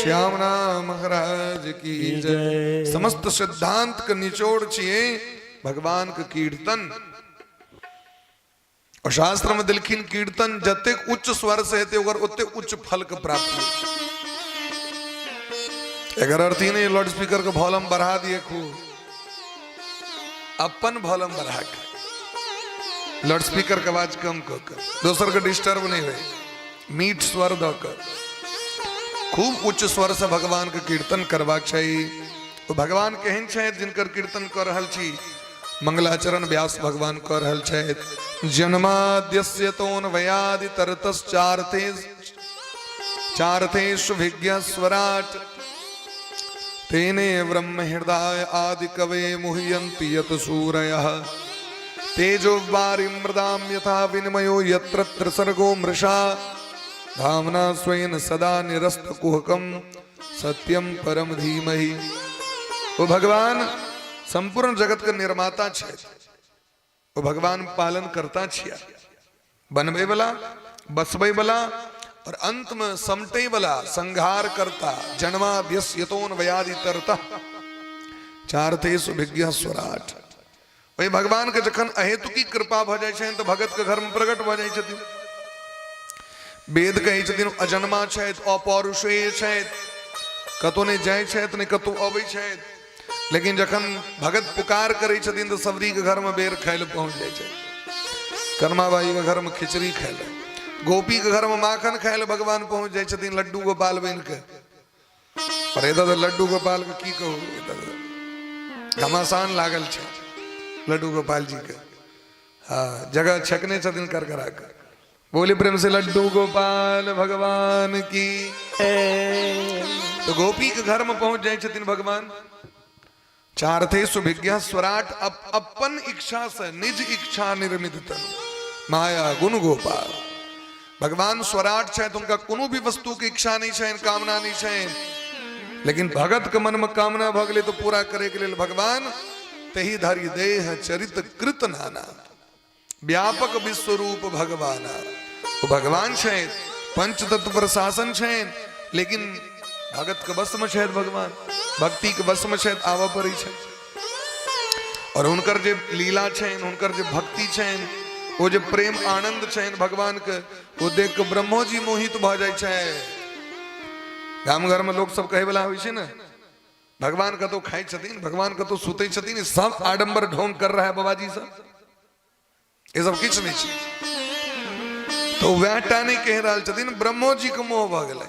Speaker 1: श्याम नाम महाराज की जय। समस्त सिद्धांत के निचोड़ छिए भगवान के कीर्तन। और शास्त्र में देलखिन कीर्तन जतेक उच्च स्वर से हेतै ओकर ओतेक उच्च फल के प्राप्ति होइ छै। एकर अर्थ ई नहि लाउड स्पीकर के वॉल्यूम बढ़ा दिए खूब, अपन वॉल्यूम बढ़ा के लाउड स्पीकर के आवाज कम कऽ के दोसर के डिस्टर्ब नहि होइ, मीठ स्वर दऽ कऽ खूब उच्च स्वर से भगवान के कीर्तन करबाक चाही। ओ भगवान केहन छथि जिनकर कीर्तन कऽ रहल छी? मंगलाचरण व्यास भगवान कऽ रहल छथि। जन्माद्यस्य तोन्वयादि तरतश्चार्थे चार्थेषु विज्ञ स्वराट तेने ब्रह्म हृदय आदि कवे मुह्यन्ति यत सूरयः तेजो वारि मृदां यथा विनिमयो यत्र त्रिसर्गो मृषा धाम्ना स्वेन सदा निरस्त कुहकम सत्यम परम धीमहि। वो भगवान संपूर्ण जगत के निर्माता छथि, ओ भगवान पालन करता छिया, बनबै वाला, बसबै वाला और अंत में समटे वाला, संहार करता। जन्माद्यस्य यतोऽन्वयादि तरतः चार्थे सुभिज्ञ स्वराट। ओहि भगवान के जखन अहेतुकी कृपा भऽ जाइ छनि तऽ भगत के घर में प्रकट भऽ जाइ छथिन। वेद कहै छथिन अजन्मा छथि, अपौरुषेय छथि, कतौ नहि जाइ छथि नहि कतौ अबै छथि, लेकिन जखन भगत पुकार करै छथिन तऽ सबरीके घरमे बेर खाय लए पहुँच जाइ छै, कर्माबाईके घरमे खिचड़ी खाय लए, गोपीके घरमे माखन खाय लए भगवान पहुँच जाइ छथिन लड्डू गोपाल बनि कऽ। पर एतऽ तऽ लड्डू गोपालके की कहू, एतऽ तऽ घमासान लागल छै लड्डू गोपाल जीके। हँ, जगह छकने छथिन करकरा कऽ। बोले प्रेम से लड्डू गोपाल भगवान की। तो गोपी के घर में पहुंच जाए छथिन भगवान। चार्थे सुभिज्ञा स्वराट अपन इच्छा से निज इच्छा निर्मित तनु माया गुण गोपाल। भगवान स्वराट छथि, उनका कोनो भी वस्तु के इच्छा नहीं छनि, कामना नहीं छनि, लेकिन भगत के मन में कामना भऽ गेलै तो पूरा करे के लेल भगवान तही धरि देह चरित कृत नाना व्यापक विश्वरूप भगवान। ओ भगवान छथि, पंचतत्व पर शासन छनि, लेकिन भगत के वश में छथि भगवान, भक्ति के वश में छथि, आबऽ पड़ै छै। और हुनकर जे लीला छनि, हुनकर जे भक्ति छनि, ओ जे प्रेम आनंद छनि भगवान के, ओ देख के ब्रह्मो जी मोहित भऽ जाइ छै। गाम घर में लोक सब कहै वाला होइ छै ने, भगवान कतौ खाइ छथिन, भगवान कतौ सुतै छथिन, सब आडम्बर ढोंग कर रहा है बाबाजी सब, ये सब किछु नहि छै। तो वएह टा नहि कहि रहल छथिन, ब्रह्मो जी के मोह भऽ गेलै।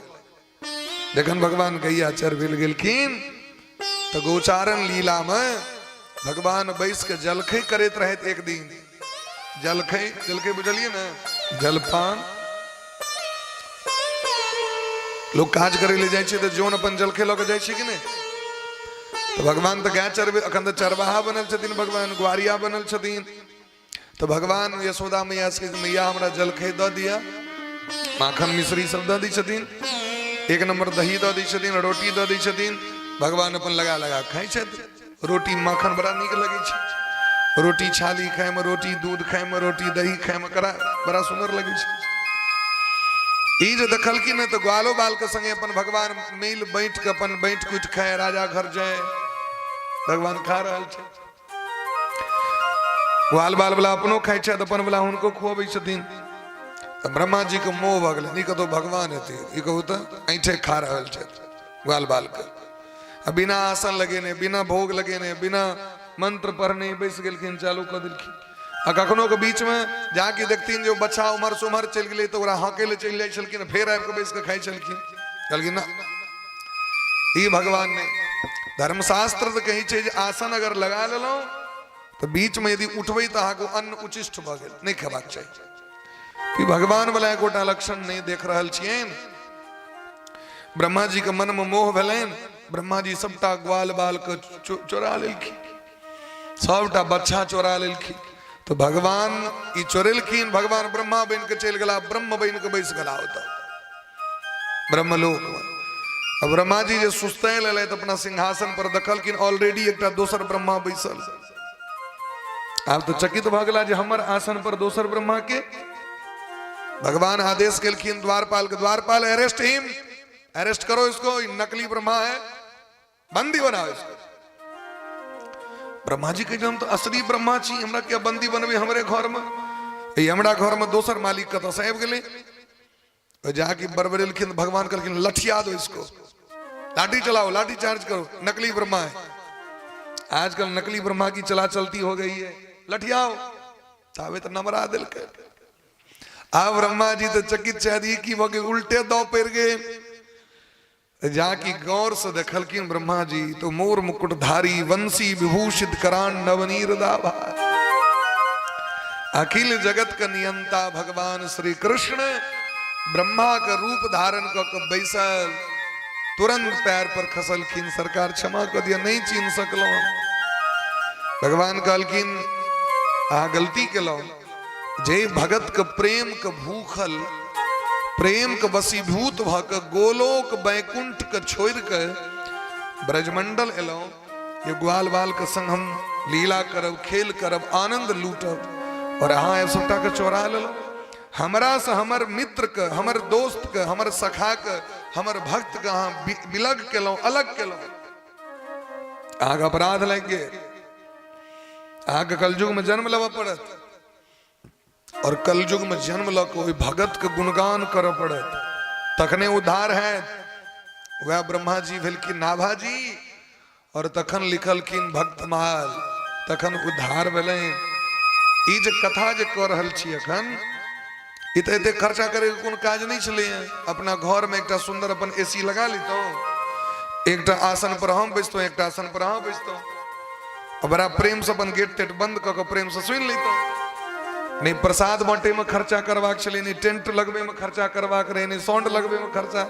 Speaker 1: जखन भगवान गैया चरबै गेलखिन तऽ गोचारण लीला में भगवान बैस के जलखै करैत रहैत एक दिन। जलखै, जलखै बुझलियै ने, जलपान। लोग काज करै लए जाइ छै तऽ जौन अपन जलखै लऽ के जाइ छै कि नहि? तऽ भगवान तऽ गाय चरबै, अखन तऽ चरवाहा बनल छथिन भगवान, ग्वारिया बनल छथिन। तऽ भगवान यशोदा मैया से मैया हमरा जलखै दऽ दिअ, माखन मिश्री सब दऽ दै छथिन, एक नंबर दही दऽ दै छथिन, रोटी दऽ दै छथिन। भगवान अपन लगा लगा खाइ छथि। रोटी माखन बड़ा नीक लगै छै, रोटी छाली खायमे, रोटी दूध खायमे, रोटी दही खायमे करा बड़ा सुंदर लगै छै। ई जे देखलखिन ने तऽ ग्वालो बाल के संगे अपन भगवान मिल बैठ के अपन बैठ कुटि खाय, राजा घर जाय, भगवान खा रहल छै। ग्वाल बाल वाला अपनो खाइ छथि, अपन वाला हुनको खुअबै छथिन। तऽ ब्रह्मा जी के मोह भऽ गेलै, ई कतौ भगवान हेतै, ई कहू तऽ ऐठे खा रहल छथि ग्वाल बाल के, आ बिना आसन लगेने, बिना भोग लगेने, बिना मंत्र पढ़ने बैस गेलखिन, चालू कऽ देलखिन। आ कखनो के बीच में जाके देखथिन जे बच्चा उम्हर से उम्हर चलि गेलै तऽ ओकरा हौंकै लए चलि जाइ छलखिन, फेर आबि कऽ बैस कऽ खाइ छलखिन। कहलखिन ना, ई भगवान नहि। धर्मशास्त्र तऽ कहै छै जे आसन अगर लगा लेलहुँ तऽ बीच में यदि उठबै तऽ अहाँके अन्न उचिष्ट भऽ गेल, नहि खेबाक चाही। कि भगवान वाला एकोटा लक्षण नहि देख रहल छियनि। ब्रह्मा जी के मन में मोह भेलनि, ब्रह्मा जी सबटा ग्वाल बाल के चोरा लेलखिन, सबटा बच्चा चोरा लेलखिन। तो भगवान ई चोरेलखिन, भगवान ब्रह्मा बन के चलि गेला, ब्रह्म बन के बैस गेला ओतऽ ब्रह्मलोक में। अब ब्रह्मा जी जे सुस्ताय लेलथि अपना सिंहासन पर, देखलखिन ऑलरेडी एकटा दोसर ब्रह्मा बैसल। आब तो चकित भऽ गेला जे हमर आसन पर दोसर ब्रह्मा के। भगवान आदेश केलखिन द्वारपाल के, द्वारपाल अरेस्ट हिम। अरेस्ट करो इसको, ये नकली ब्रह्मा है, बंदी बनाओ इसको। ब्रह्मा जी कहै, हम तऽ असली ब्रह्मा छी, हमरा किया बंदी बनबै हमरे घरमे? ई हमरा घरमे दोसर मालिक कतऽसँ आबि गेलै? जाके बड़बड़ेलखिन। भगवान कहलखिन, लठिया दो इसको, लाठी चलाओ, लाठी चार्ज करो, नकली ब्रह्मा है। आजकल नकली ब्रह्मा की चला चलती हो गई है। लठियाओ, ताबे तऽ नमरा देलकै। आब ब्रह्मा जी तऽ चकित छथि, की भऽ गेल, उल्टे दऽ पड़ि गेल। जाकि गौर से देखलखिन ब्रह्मा जी तो मोर मुकुटधारी वंशी विभूषित करान नवनीर दाभा अखिल जगत के नियंता भगवान श्री कृष्ण ब्रह्मा के रूप धारण कऽ के बैसल। तुरंत पैर पर खसलखिन, सरकार क्षमा कऽ दिअ, नहीं चिन्ह सकलहुँ। भगवान कहलखिन, अहाँ गलती केलहुँ। जे भगत के प्रेम के भूखल, प्रेम के वशीभूत भऽ के गोलोक बैकुंठ के छोड़ि के ब्रजमंडल एलहुँ, ये ग्वाल बाल के संग हम लीला करब, खेल करब, आनंद लूटब, और अहाँ आबि सबटा के चोरा लेलहुँ। हमरा से हमर मित्र के, हमर दोस्त के, हमर सखा के, हमर भक्त के अहाँ विलग केलहुँ, अलग केलहुँ। अहाँके अपराध लागि गेल। अहाँके कलयुग में जन्म लेबऽ पड़त और कलयुग में जन्म लऽ कऽ ओहि भगत के गुणगान करऽ पड़त, तखने उद्धार हैत। वएह ब्रह्मा जी भेलखिन नाभा जी और तखन लिखलखिन भक्तमाल, तखन उद्धार भेलनि। ई जे कथा जे कऽ रहल छी एखन, ई तऽ एते खर्चा करैके कोनो काज नहि छलैए। अपना घरमे एकटा सुन्दर अपन ए सी लगा लितहुँ, एकटा आसन पर हम बैसतहुँ, एकटा आसन पर अहाँ बैसतहुँ, आ बड़ा प्रेमसँ अपन गेट तेट बंद कऽ कऽ प्रेमसँ सुनि लितहुँ। नहि प्रसाद बाँटैमे खर्चा करबाक छलै, नहि टेंट लगबैमे खर्चा करबाक रहै, नहि साउंड लगबैमे खर्चा।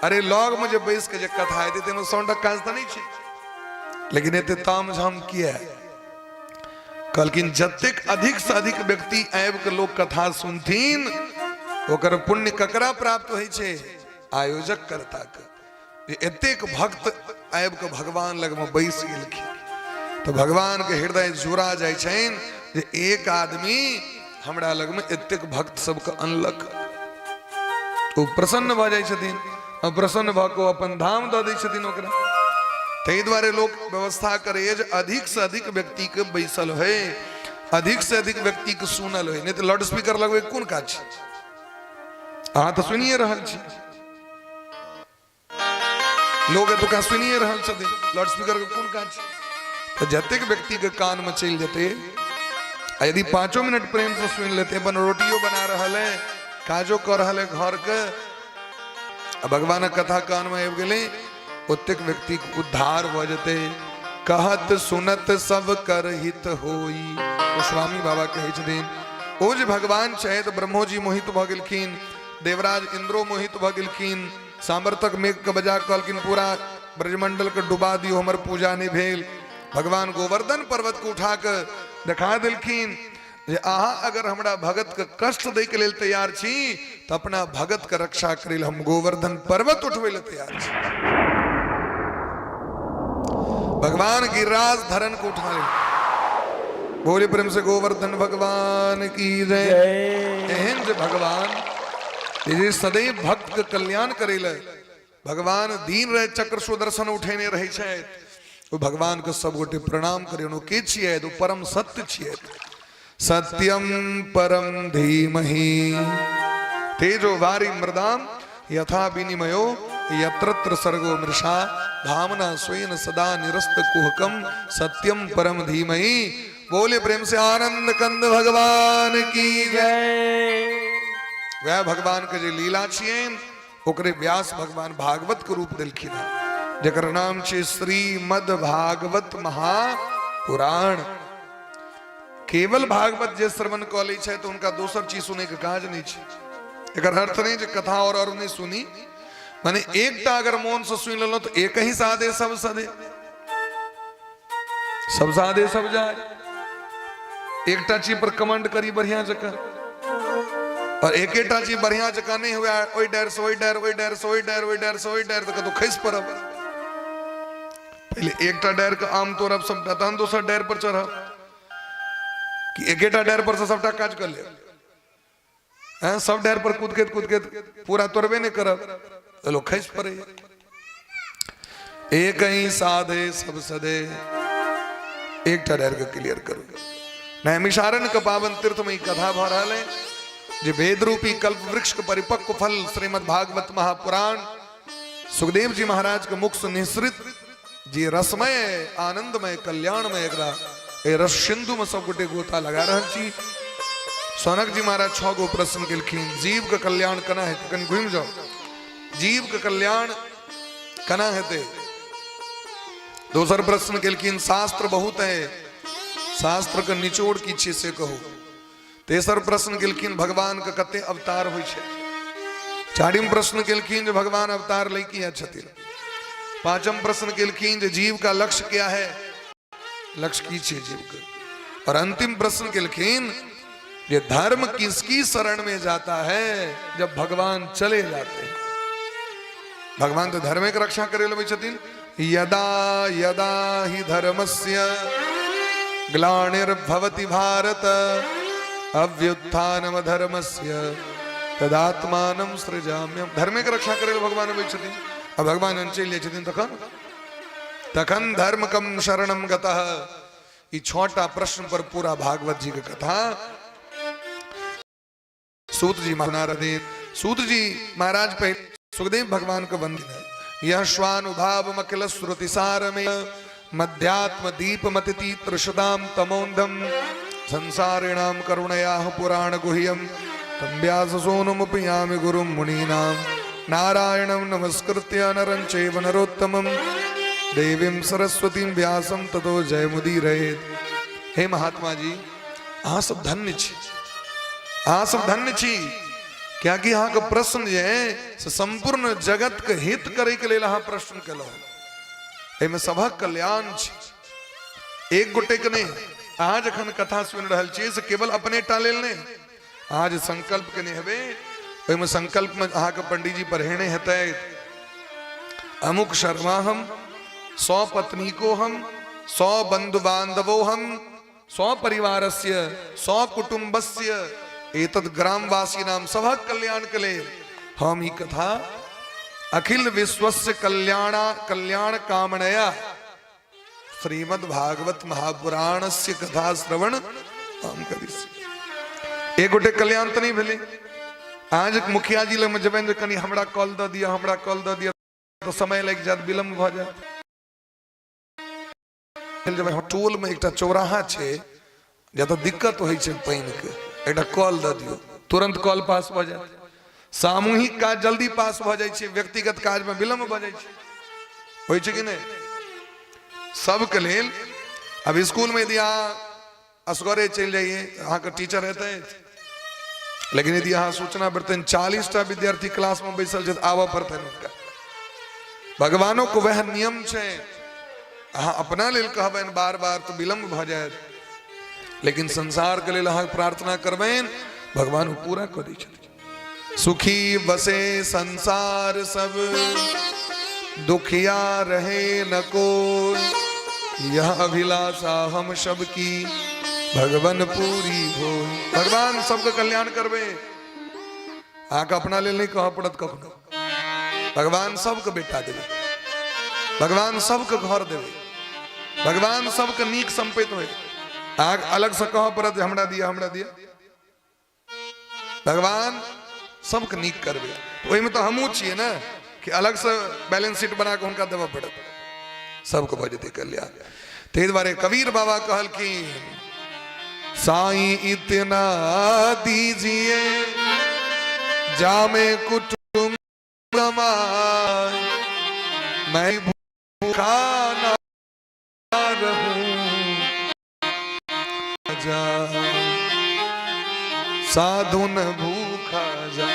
Speaker 1: अरे लगमे जे बैस के जे कथा हेतै ताहिमे साउंडक काज तऽ नहि छै, लेकिन एते ताम झाम किया? कहलखिन, जतेक अधिक से अधिक व्यक्ति आबि के लोक कथा सुनथिन, ओकर पुण्य ककरा प्राप्त होइ छै? आयोजक कर्ता के। जे एतेक भक्त आबि के भगवान लगमे बैस गेलखिन तऽ भगवान के हृदय जुड़ा जाइ छनि जे एक आदमी हमरा लगमे एतेक भक्त सबके अनलक। ओ प्रसन्न भऽ जाइ छथिन आ प्रसन्न भऽ कऽ ओ अपन धाम दऽ दै छथिन ओकरा। ताहि दुआरे लोक व्यवस्था करैए जे अधिक से अधिक व्यक्तिके बैसल होइ, अधिक से अधिक व्यक्तिके सुनल होइ। नहि तऽ लाउड स्पीकर लगबै कोन काज छै? अहाँ तऽ सुनिए रहल छी, लोग एतुका सुनिए रहल छथिन, लाउड स्पीकर के कोन काज छै? तऽ जतेक व्यक्ति के कान में चलि जेतै आ यदि 5 मिनट प्रेम से सुनि लेतै, अपन रोटियो बना रहल है, काजो कऽ रहल है घर के, आ भगवानक कथा कान में आबि गेलै, ओतेक व्यक्ति के उद्धार भऽ जेतै। कहत सुनत सब कर हित होई, गोस्वामी बाबा कहै छथिन। ओ जे भगवान छथि, ब्रह्मोजी मोहित भऽ गेलखिन, देवराज इंद्रो मोहित भऽ गेलखिन। सामर्थक मेघ के बजा कहलखिन, पूरा ब्रजमंडल के डुबा दियौ, हमर पूजा नहि भेल। भगवान गोवर्धन पर्वत के उठा के देखा देलखिन जे अहाँ अगर हमरा भगत के कष्ट दै के लेल तैयार छी तऽ अपना भगत के रक्षा करै लेल हम गोवर्धन पर्वत उठबै लेल तैयार छी। भगवान गिरिराज धरन को उठा ले। बोले प्रेम से गोवर्धन भगवान की जय। एहन जे भगवान जे सदैव भक्त के कल्याण करे ले भगवान दिन राति चक्र सुदर्शन उठेने रहे छथि, ओ भगवान के सब गोटे प्रणाम करे। ओ के छियै? ओ परम सत्य छियै। सत्यम परम धीमहि तेजो वारी मृदाम यथा विनिमयो यत्रत्र सर्गो मृषा धामना स्वेन सदा निरस्त कुहकम सत्यम परम धीमहि। बोले प्रेम से आनंद कंद भगवान की जय। वह भगवान के जे लीला छियनि, ओकरे व्यास भगवान भागवत के रूप देलखिन हन, जकर नाम छै श्रीमद् भागवत महापुराण। केवल भागवत जे श्रवण कऽ लै छै तऽ हुनका दोसर चीज सुनै के काज नहि छै। एकर अर्थ नहि जे कथा और नहि सुनी, माने एकटा अगर मोन से सुनि लेलहुँ तऽ एक ही साधे सब सधे, सब साधे सब जाय। एकटा चीज पर कमांड करी बढ़िया जकाँ, और एकेटा चीज बढ़िया जकाँ नहि हुए, ओहि डायर से ओहि डायर, ओहि डायर से ओहि डायर, ओहि डायर से ओहि डायर, तऽ कतौ खसि पड़ब। पहिले एकटा डायर के आम तोड़ब सबटा, तहन दोसर डायर पर चढ़ब, कि एकेटा डायर पर से सबटा काज कऽ लेब? हँ, सब डारि पर कुदकैत कुदकैत पूरा तोड़बे नहि करब तऽ लोक खसि पड़ैया। एक ही साधे सब सदे, एकटा डारि के क्लियर करू। नैमिषारण्य के पावन तीर्थ में ई कथा भऽ रहल है जे वेद रूपी कल्प वृक्ष के परिपक्व फल श्रीमद् भागवत महापुराण सुखदेव जी महाराज के मुख से निःसृत जे रसमय आनंदमय कल्याणमय एकरा ए रस सिंधु में सब गोटे गोता लगा रहल छी। सौनक जी महाराज 6 गो प्रश्न केलखिन, जीव के कल्याण केना हेतै? कनि घुमि जाउ। जीव के कल्याण केना हेतै? दोसर प्रश्न केलखिन, शास्त्र बहुत है, शास्त्र के निचोड़ की छै से कहू। तेसर प्रश्न केलखिन, भगवान के कते अवतार होइ छै? चारिम प्रश्न केलखिन जे भगवान अवतार लै किया छथिन? पांचम प्रश्न केलखिन जे जीव का लक्ष्य क्या है, लक्ष्य की छै जीव के? और अंतिम प्रश्न केलखिन जे धर्म किसकी शरण में जाता है जब भगवान चले जाते हैं? भगवान तो धर्मे के रक्षा करे लबै छथिन। यदा यदा ही धर्मस्य ग्लानिर्भवति भारत अव्युत्थानम धर्मस्य तदात्मानं सृजाम्यहम्। धर्मे के रक्षा करे भगवान अबै छथिन आ भगवान जहन चलि जाइ छथिन तखन तखन धर्म कम शरणम गतः। ई छटा प्रश्न पर पूरा भागवत जी के कथा सूत जी महाराज सूत जी महाराज पहले सुखदेव भगवान को वंदन। यह स्वानुभाव मखिल श्रुति सार में मध्यात्म दीप मतिति त्रिशदाम तमोंधम संसारिणाम करुणया पुराण गुह्यम तम व्यास सोनुमुपयामि गुरुं मुनीनाम नारायणं नमस्कृत्य नरं चैव नरोत्तमं देवीं सरस्वतीं व्यासं ततो जयमुदीरयेत्। हे महात्मा जी, अहाँ सब धन्य छी, अहाँ सब धन्य छी, कियाकि अहाँके प्रश्न जे है से संपूर्ण जगत के हित करे के लेल अहाँ प्रश्न केलहुँ। एहिमे सभक कल्याण छै, एक गोटे के नहि। अहाँ जखन कथा सुनि रहल छी से केवल अपने टा लेल नहि, अहाँ जे संकल्प केने हेबै ओहिमे संकल्प में अहाँके पंडीजी पढ़ेने हेतै, अमुक शर्मा हम, 100 पत्नी को हम, 100 बंधु बांधवो हम, सपरिवारस्य सकुटुम्बस्य एतद ग्रामवासी नाम सभक कल्याण के लेल हम ई कथा अखिल विश्वस्य कल्याणा कल्याण कामनया श्रीमद् भागवत महापुराणस्य कथा श्रवण हम करिष्ये। एक गोटे कल्याण तऽ नहि भेलै। आज मुखिया जी लगमे जेबनि जे कनि हमरा कॉल दऽ दिअ, हमरा कॉल दऽ दिअ, तऽ समय लागि जायत, विलम्ब भऽ जायत। जेबै टोलमे एकटा चौराहा छै जतऽ दिक्कत होइ छै पानिके, एकटा कॉल दऽ दियौ, तुरन्त कॉल पास भऽ जायत। सामूहिक काज जल्दी पास भऽ जाइ छै, व्यक्तिगत काजमे विलम्ब भऽ जाइ छै। होइ छै कि नहि? सबके लेल आब स्कूलमे यदि अहाँ असगरे चलि जाइए अहाँके टीचर हेतै, लेकिन यदि अहाँ सूचना पड़तनि 40टा विद्यार्थी क्लासमे बैसल छै, आबऽ पड़तनि हुनका। भगवानो के वएह नियम छै, अहाँ अपना लेल कहबनि बार बार तऽ विलम्ब भऽ जायत, लेकिन संसार के लेल अहाँ प्रार्थना करबनि भगवान ओ पूरा कऽ दै छथिन। सुखी बसे संसार सब दुखिया रहे न कोई, यह अभिलाषा हम सब की भगवान पूरी हो। भगवान सबके कल्याण करबे, अहाँके अपना लेल नहि कहऽ पड़त कखनो। भगवान सबके बेटा देबै, भगवान सबके घर देबै, भगवान सबके नीक सम्पत्ति होय। अहाँके अलगसँ कहऽ पड़त जे हमरा दिअ, हमरा दिअ। भगवान सबके नीक करबै, ओहिमे तऽ हमहूँ छियै ने कि अलगसँ बैलेंस शीट बना कऽ हुनका देबऽ पड़त। सबके भऽ जेतै कल्याण। ताहि दुआरे कबीर बाबा कहलखिन, साईं इतना दीजिए जामे कुटुम्ब मैं भूखा ना रहूं जा, साधु न भूखा जा।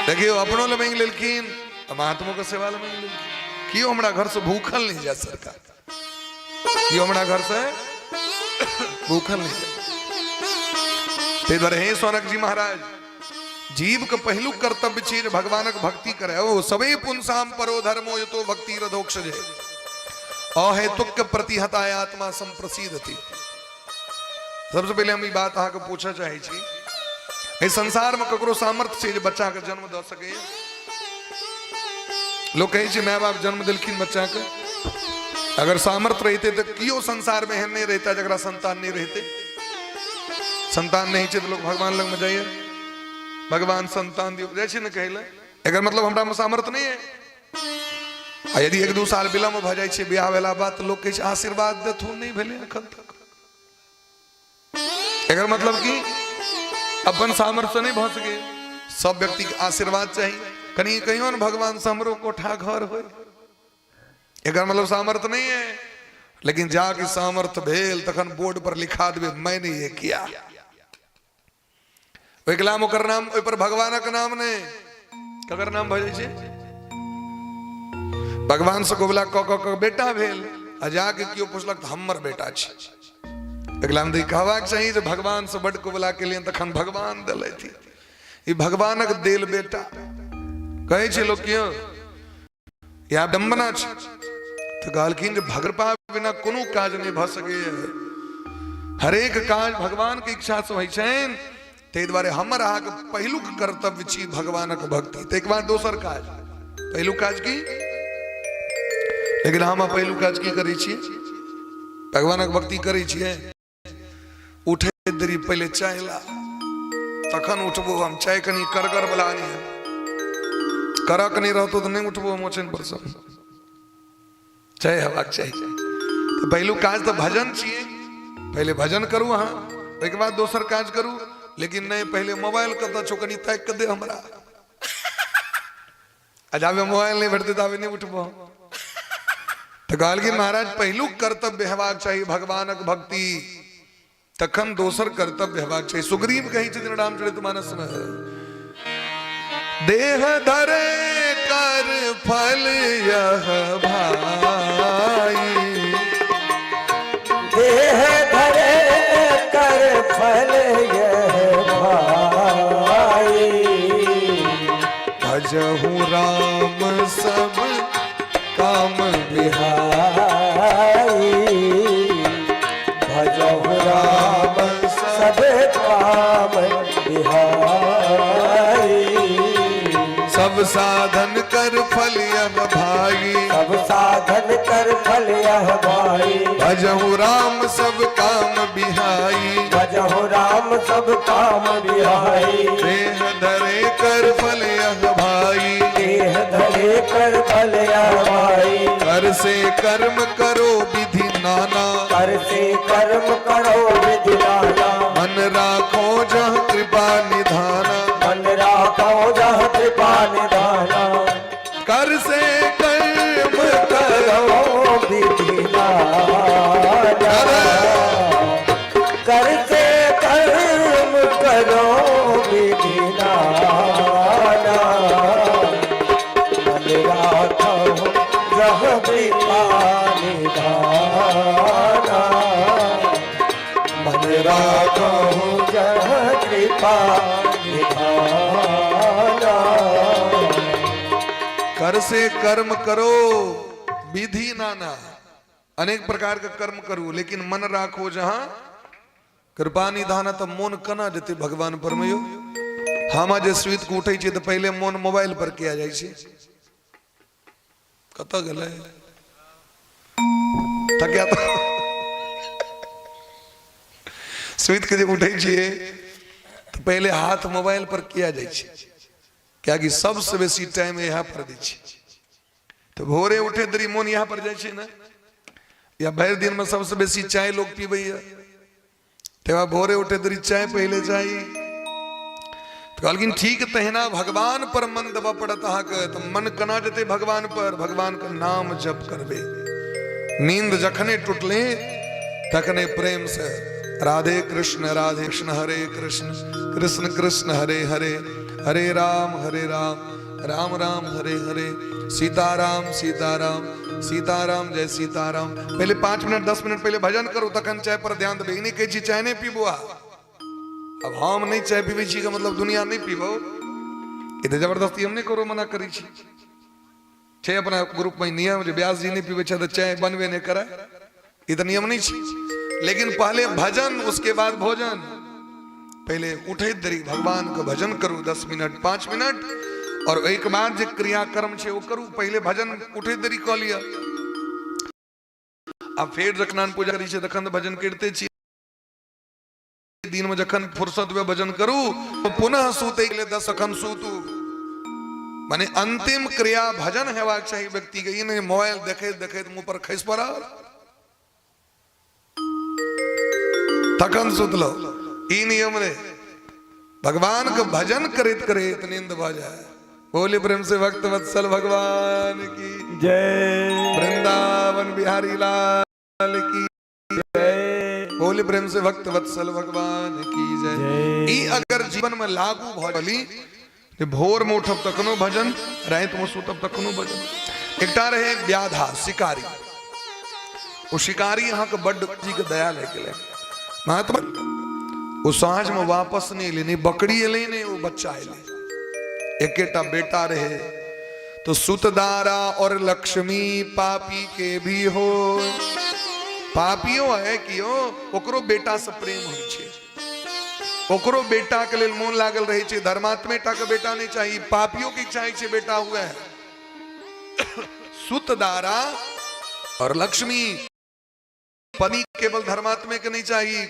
Speaker 1: देखियौ, अपनो लए मांगि लेलखिन आ महात्मो के सेवा लए मांगि लेलखिन। केओ हमरा घर से भूखल नहीं जाए सरकार, केओ हमरा घर से भूखल नहीं जाए। ताहि दुआरे हे सौनक जी महाराज, जीव के पहिलुक कर्तव्य छी जे भगवानक भक्ति करे। ओ सबे पुंसाम परो धर्मो यतो भक्ति रधोक्षजे अहेतुक प्रतिहताय आत्मा संप्रसिद्धति। सबसे पहिले हम ई बात अहाँके पूछऽ चाहै छी, एहि संसारमे ककरो सामर्थ्य छै जे बच्चाके जन्म दऽ सकैए? लोक कहै छै माय बाप जन्म देलखिन बच्चाके। अगर सामर्थ्य रहितै तऽ केओ संसारमे एहन नहि रहिता जकरा संतान नहि रहितै। संतान नहि छै तऽ लोक भगवान लगमे जाइए, भगवान संतान दियौ, जाइ छै ने कहै लए। एकर मतलब हमरामे सामर्थ्य नहि है। आ यदि 1-2 साल विलम्ब भऽ जाइ छै बियाह भेला बाद तऽ लोक कहै छै आशीर्वाद देथुन, नहि भेलै एखन तक। एकर मतलब की अपन सामर्थ्य नहि भऽ सके। सब व्यक्ति के आशीर्वाद चाही। कनि कहियो ने भगवान से हमरो कोठा घर होय, एकर मतलब सामर्थ्य नहीं है। लेकिन जाके सामर्थ्य भेल तखन बोर्ड पर लिखा देबे मैंने ये किया। ओहि नाम ओकर नाम, ओहि पर भगवानक नाम नहि, ककर नाम भऽ जाइ छै? भगवान से कबुला कऽ कऽ कऽ बेटा भेल आ जाके केओ पुछलक तऽ हमर बेटा छै। एकला मे कहबाक चाही जे भगवान से बड कबुला केलियनि तखन भगवान देलथि, ई भगवानक देल बेटा। कहै छै लोक कियो या डम्बना छै तऽ कहलखिन जे भगरपा बिना कोनो काज नहि भऽ सकैए, हरेक काज भगवान के इच्छा से होइ छनि, ताहि दुआरे हमर अहाँके पहिलुक कर्तव्य छी भगवानक भक्ति, ताहिके बाद दोसर काज। पहिलुक काज की? लेकिन हम पहिलुक काज की करै छियै? भगवानक भक्ति करै छियै? उठे देरी पहिले चाय ला तखन उठबो हम, चाय कनि करगर वाला नहीं है, करक नहीं रहतो तऽ नहि उठबो हम ओछैन पर सँ, चाय हेबाक चाही। तऽ पहिलुक काज तऽ भजन छियै, पहिले भजन करू अहाँ, ओहिके बाद दोसर काज करू। लेकिन नहि, पहिले मोबाइल कतऽ छौ कनि ताकि कऽ दे हमरा, आ जाबे मोबाइल नहि भेटतै ताबे नहि उठबो। तऽ कहलखिन महाराज पहिलुक कर्तव्य हेबाक चाही भगवानक भक्ति, तखन दोसर कर्तव्य हेबाक चाही। सुग्रीव कहै छथिन रामचरित मानस मे, देह धरे कर फल यह भाई,
Speaker 3: देह धरे कर फल यह भाई,
Speaker 1: भजहु राम सब काम
Speaker 3: बिहाई, भजहु राम सब काम बिहाई,
Speaker 1: सब साधन कर फल यह भाई,
Speaker 3: सब साधन कर फल यह भाई,
Speaker 1: भजहु राम सब काम बिहाई,
Speaker 3: भजहु राम सब काम बिहाई,
Speaker 1: देह धरे कर फल यह भाई,
Speaker 3: देह धरे कर फल यह भाई,
Speaker 1: कर से कर्म करो विधि नाना,
Speaker 3: कर से कर्म करो विधि नाना,
Speaker 1: मन राखो जह कृपा निधाना,
Speaker 3: मन राखो जह कृपा निधाना,
Speaker 1: कर से कर्म करो
Speaker 3: करो विधि नाना, कर से कर्म करो विधि नाना, मन राखो जह कृपा निधाना, मन राखो जह कृपा निधाना।
Speaker 1: कर से कर्म करो विधि नाना, अनेक प्रकार के कर्म करू लेकिन मन राखो जहां कृपा निधाना। तऽ मोन केना जेतै भगवान पर में? यौ हम जे सुति के उठै छियै तऽ पहिले मोन मोबाइल पर किया जाइ छै? कतऽ गेलै? थकिया तऽ सुति के जे उठै छियै तऽ पहिले हाथ मोबाइल पर किया जाइ छै? कियाकि सबसँ बेसी टाइम इएह पर दै छै। तऽ भोरे उठे देरी मोन इएह पर जाइ छै ने, या भरि दिनमे सबसँ बेसी चाय लोक पीबैया, तकर बाद भोरे उठे देरी चाय पहिले चाही। तऽ कहलखिन ठीक तहिना भगवान पर मन देबऽ पड़त अहाँके। तऽ मन केना जेतै भगवान पर? भगवानके नाम जप करबै। नींद जखने टूटले तखने प्रेम से राधे कृष्ण राधे कृष्ण हरे कृष्ण कृष्ण कृष्ण हरे हरे, हरे राम हरे राम राम राम हरे हरे, सीताराम सीताराम सीताराम जय सीताराम। पहिले 5 मिनट 10 मिनट पहिले भजन करू तखन चाय पर ध्यान देबै। ई नहि कहै छी चाय नहि पीबो। आब हम नहि चाय पीबै छी के मतलब दुनिया नहि पीबो, ई तऽ जबरदस्ती हम नहि करो मना करै छी। छै अपना ग्रुप में नियम जे व्यास जी नहि पीबै छै तऽ चाय बनबे नहि करे, ई तऽ नियम नहि छै। लेकिन पहले भजन उसके बाद भोजन। पहिले उठैत देरी भगवान के भजन करू, 10 मिनट 5 मिनट, और ओहिके बाद जे क्रियाकर्म छै ओ करू। पहिले भजन उठैत देरी कऽ लिअ, आ फेर जखन पूजा करै छियै तखन तऽ भजन करिते छी। दिन में जखन फुर्सत में भजन करू, पुनः सुतै के लिए 10 अखन सुतू। माने अंतिम क्रिया भजन हेबाक चाही व्यक्ति के। ई नहीं मोबाइल देखैत देखैत मुंह पर खसि पड़ल तखन सुतलो, ई नियम रे। भगवान के भजन करैत करैत नींद भऽ जाय। बोले प्रेम से भक्त वत्सल भगवान की
Speaker 2: जय,
Speaker 1: वृंदावन बिहारी लाल की
Speaker 2: जय,
Speaker 1: बोले प्रेम से भक्त वत्सल भगवान की जय।
Speaker 2: जय।
Speaker 1: ई अगर जीवन में लागू भऽ गेली, भोर में उठब तखनो भजन, राति में सुतब तखनो भजन। एकटा रहे व्याधा शिकारी, ओ शिकारी अहाँके बड्ड जी के दया लागि गेलै महात्मा। ओ साँझ में वापस नहीं एलै, नहीं बकरी एलै, नहीं ओ बच्चा एलै, एकेटा बेटा रहे। तो सुतदारा और लक्ष्मी पापी के भी हो, पापियो है कियो ओकरो बेटा से प्रेम होइ छै, ओकरो बेटा के लेल मोन लागल रहै छै। धर्मात्मे टा के बेटा नहीं चाही, पापियो के चाही छै बेटा हुए। सुतदारा और लक्ष्मी, पत्नी केवल धर्मात्मे के नहीं चाहिए,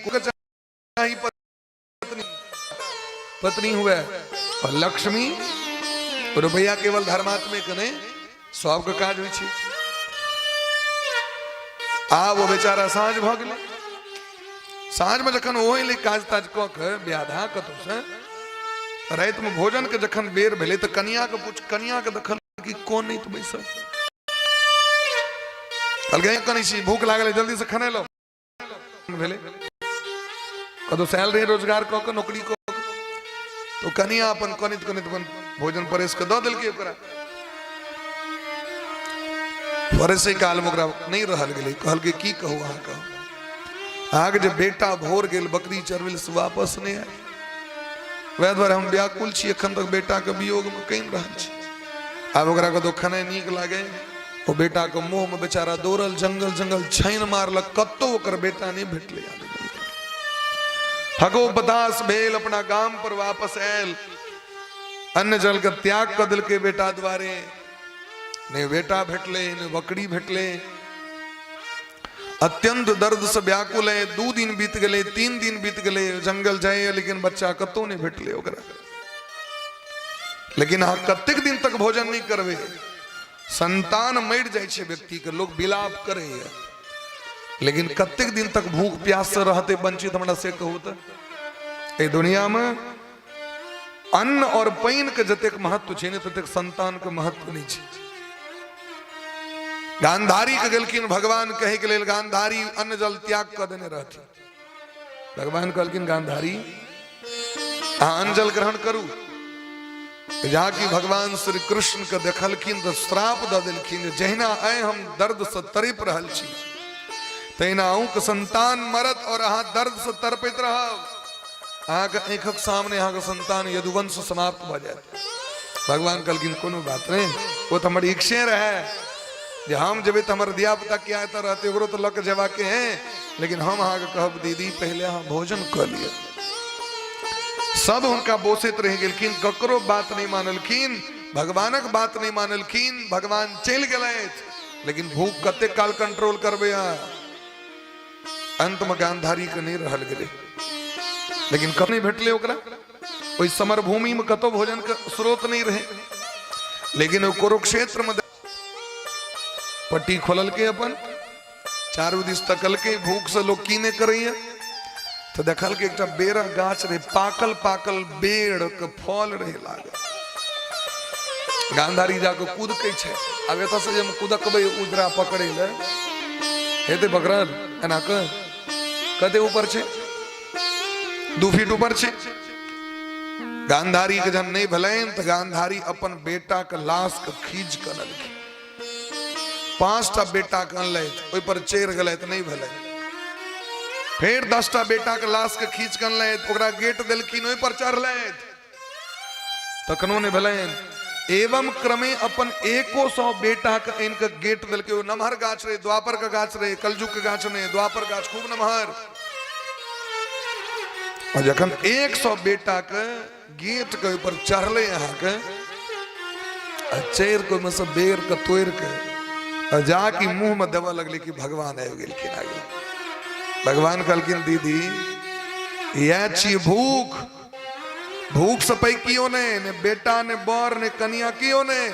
Speaker 1: चाही पत्नी, पत्नी हुए। और लक्ष्मी रुपया केवल धर्मात्मे के नहीं, सबके काज होइ छै। आब ओ बेचारा साँझ भऽ गेलै। साँझ में जखन ओ एलै काज ताज कऽ के ब्याधा कतौसँ, राति में भोजन के जखन बेर भेलै तऽ कनिया के पूछ, कनिया के देखल कि कोन नहीं तऽ बैसल। कहलकै कनै छी, भूख लागल है, जल्दी से खने लो। भेलै कतौ से आयल रहे रोजगार कऽ के, नौकरी कऽ के, तो कनिया अपन कनित कनित अपन भोजन परेश के दऽ देलकै ओकरा। परसै काल में ओकरा नहीं रहल गेलै, कहलकै की कहू अहाँके, अहाँके जे बेटा भोर गेल बकरी चरबै से वापस नहीं आयल, वएह दुआरे हम व्याकुल छी, एखन तक बेटाके वियोगमे कानि रहल छी। आब ओकरा कतौ खेनाइ नीक लागै, ओ बेटाके मुँहमे बेचारा दौड़ल, जंगल जंगल छानि मारलक, कतौ ओकर बेटा नहि भेटलै। हगो बतास भेल, अपना गाम पर वापस आयल, अन्न जल के त्याग कऽ देलकै बेटा दुआरे। नहि बेटा भेटलै, नहि बकरी भेटलै, अत्यंत दर्द से व्याकुल है। 2 दिन बीत गेलै, 3 दिन बीत गेलै, जंगल जाइए लेकिन बच्चा कतौ नहि भेटलै ओकरा। लेकिन अहाँ कतेक दिन तक भोजन नहि करबै? संतान मरि जाइ छै व्यक्ति के, लोग विलाप करैए, लेकिन कतेक दिन तक भूख प्यास से रहते वंचित, हमरा से कहू तऽ। एहि दुनिया में अन्न और पानि के जतेक महत्व छै ने, ततेक संतान के महत्व नहीं छै। गांधारी के गेलखिन भगवान कहे के लेल, गांधारी अन्न जल त्याग कऽ देने रहथिन। भगवान कहलखिन गांधारी अहाँ अन्न जल ग्रहण करू। जाकि भगवान श्री कृष्ण के देखलखिन तऽ श्राप दऽ देलखिन, जहिना आइ हम दर्द से तड़प रहल छी तहिना अहूँके संतान मरत और अहाँ दर्द से तड़पैत रहब, अहाँके आँखिक सामने अहाँके संतान यदुवंश समाप्त भऽ जायत। भगवान कहलखिन कोनो बात नहि, ओ तऽ हमर इच्छे रहै जे हम जेबै तऽ हमर धिया पुता किया एतऽ रहतै, ओकरो तऽ लऽ कऽ जेबाके है, लेकिन हम अहाँके कहब दीदी पहिले अहाँ भोजन कऽ लिअ। सब हुनका बोसैत रहि गेलखिन, ककरो बात नहि मानलखिन, भगवानक बात नहि मानलखिन। भगवान चलि गेलथि, लेकिन भूख कतेक काल कंट्रोल करबै अहाँ? अंत में गांधारी के नहीं रहल गेलै, लेकिन कत नहीं भेटलै ओकरा, ओहि समर भूमि में कतौ भोजन के स्रोत नहीं रहे। लेकिन ओ कुरुक्षेत्र में पट्टी खोललकै, अपन चारू दिस तकलकै, भूख से लोग की नहीं करैया, तो देखलकै एकटा बेरक गाछ रहे, पाकल पाकल बेर के फल रहे लागल। गांधारी जाके कुदकै छै, आब एतऽ से जे हम कुदकबै उजरा पकड़ै लए हेतै पकड़ल एना के कते ऊपर छै, 2 फीट ऊपर छै। गांधारी के जहन नहीं भेलनि तऽ गांधारी अपन बेटा के लाश के खींच के अनलखिन, 5टा बेटा के अनलथि, ओहि पर चढ़ि गेलथि, नहीं भेलै। फेर 10टा बेटा के लाश के खींच के अनलथि, ओकरा गेट देलखिन, ओहि पर चढ़लथि, तखनो नहि भेलनि। एवं क्रमे अपन 100 बेटा के आनि के गेट देलकै। ओ नमहर गाछ रहे, द्वापर के गाछ रहे, कलयुग के गाछ नहीं, द्वापर गाछ खूब नमहर। आ जखन 100 बेटा के गेट के ऊपर चढ़ले अहाँके आ चढ़ि के ओहिमे से बेर के तोड़ि के आ जाके मुंह में देबऽ लगले कि भगवान आबि गेलखिन आगे। भगवान कहलखिन दीदी इएह छी भूख, भूख से पैघ कियो नहि, ने बेटा ने बर ने कनिया कियो नहि।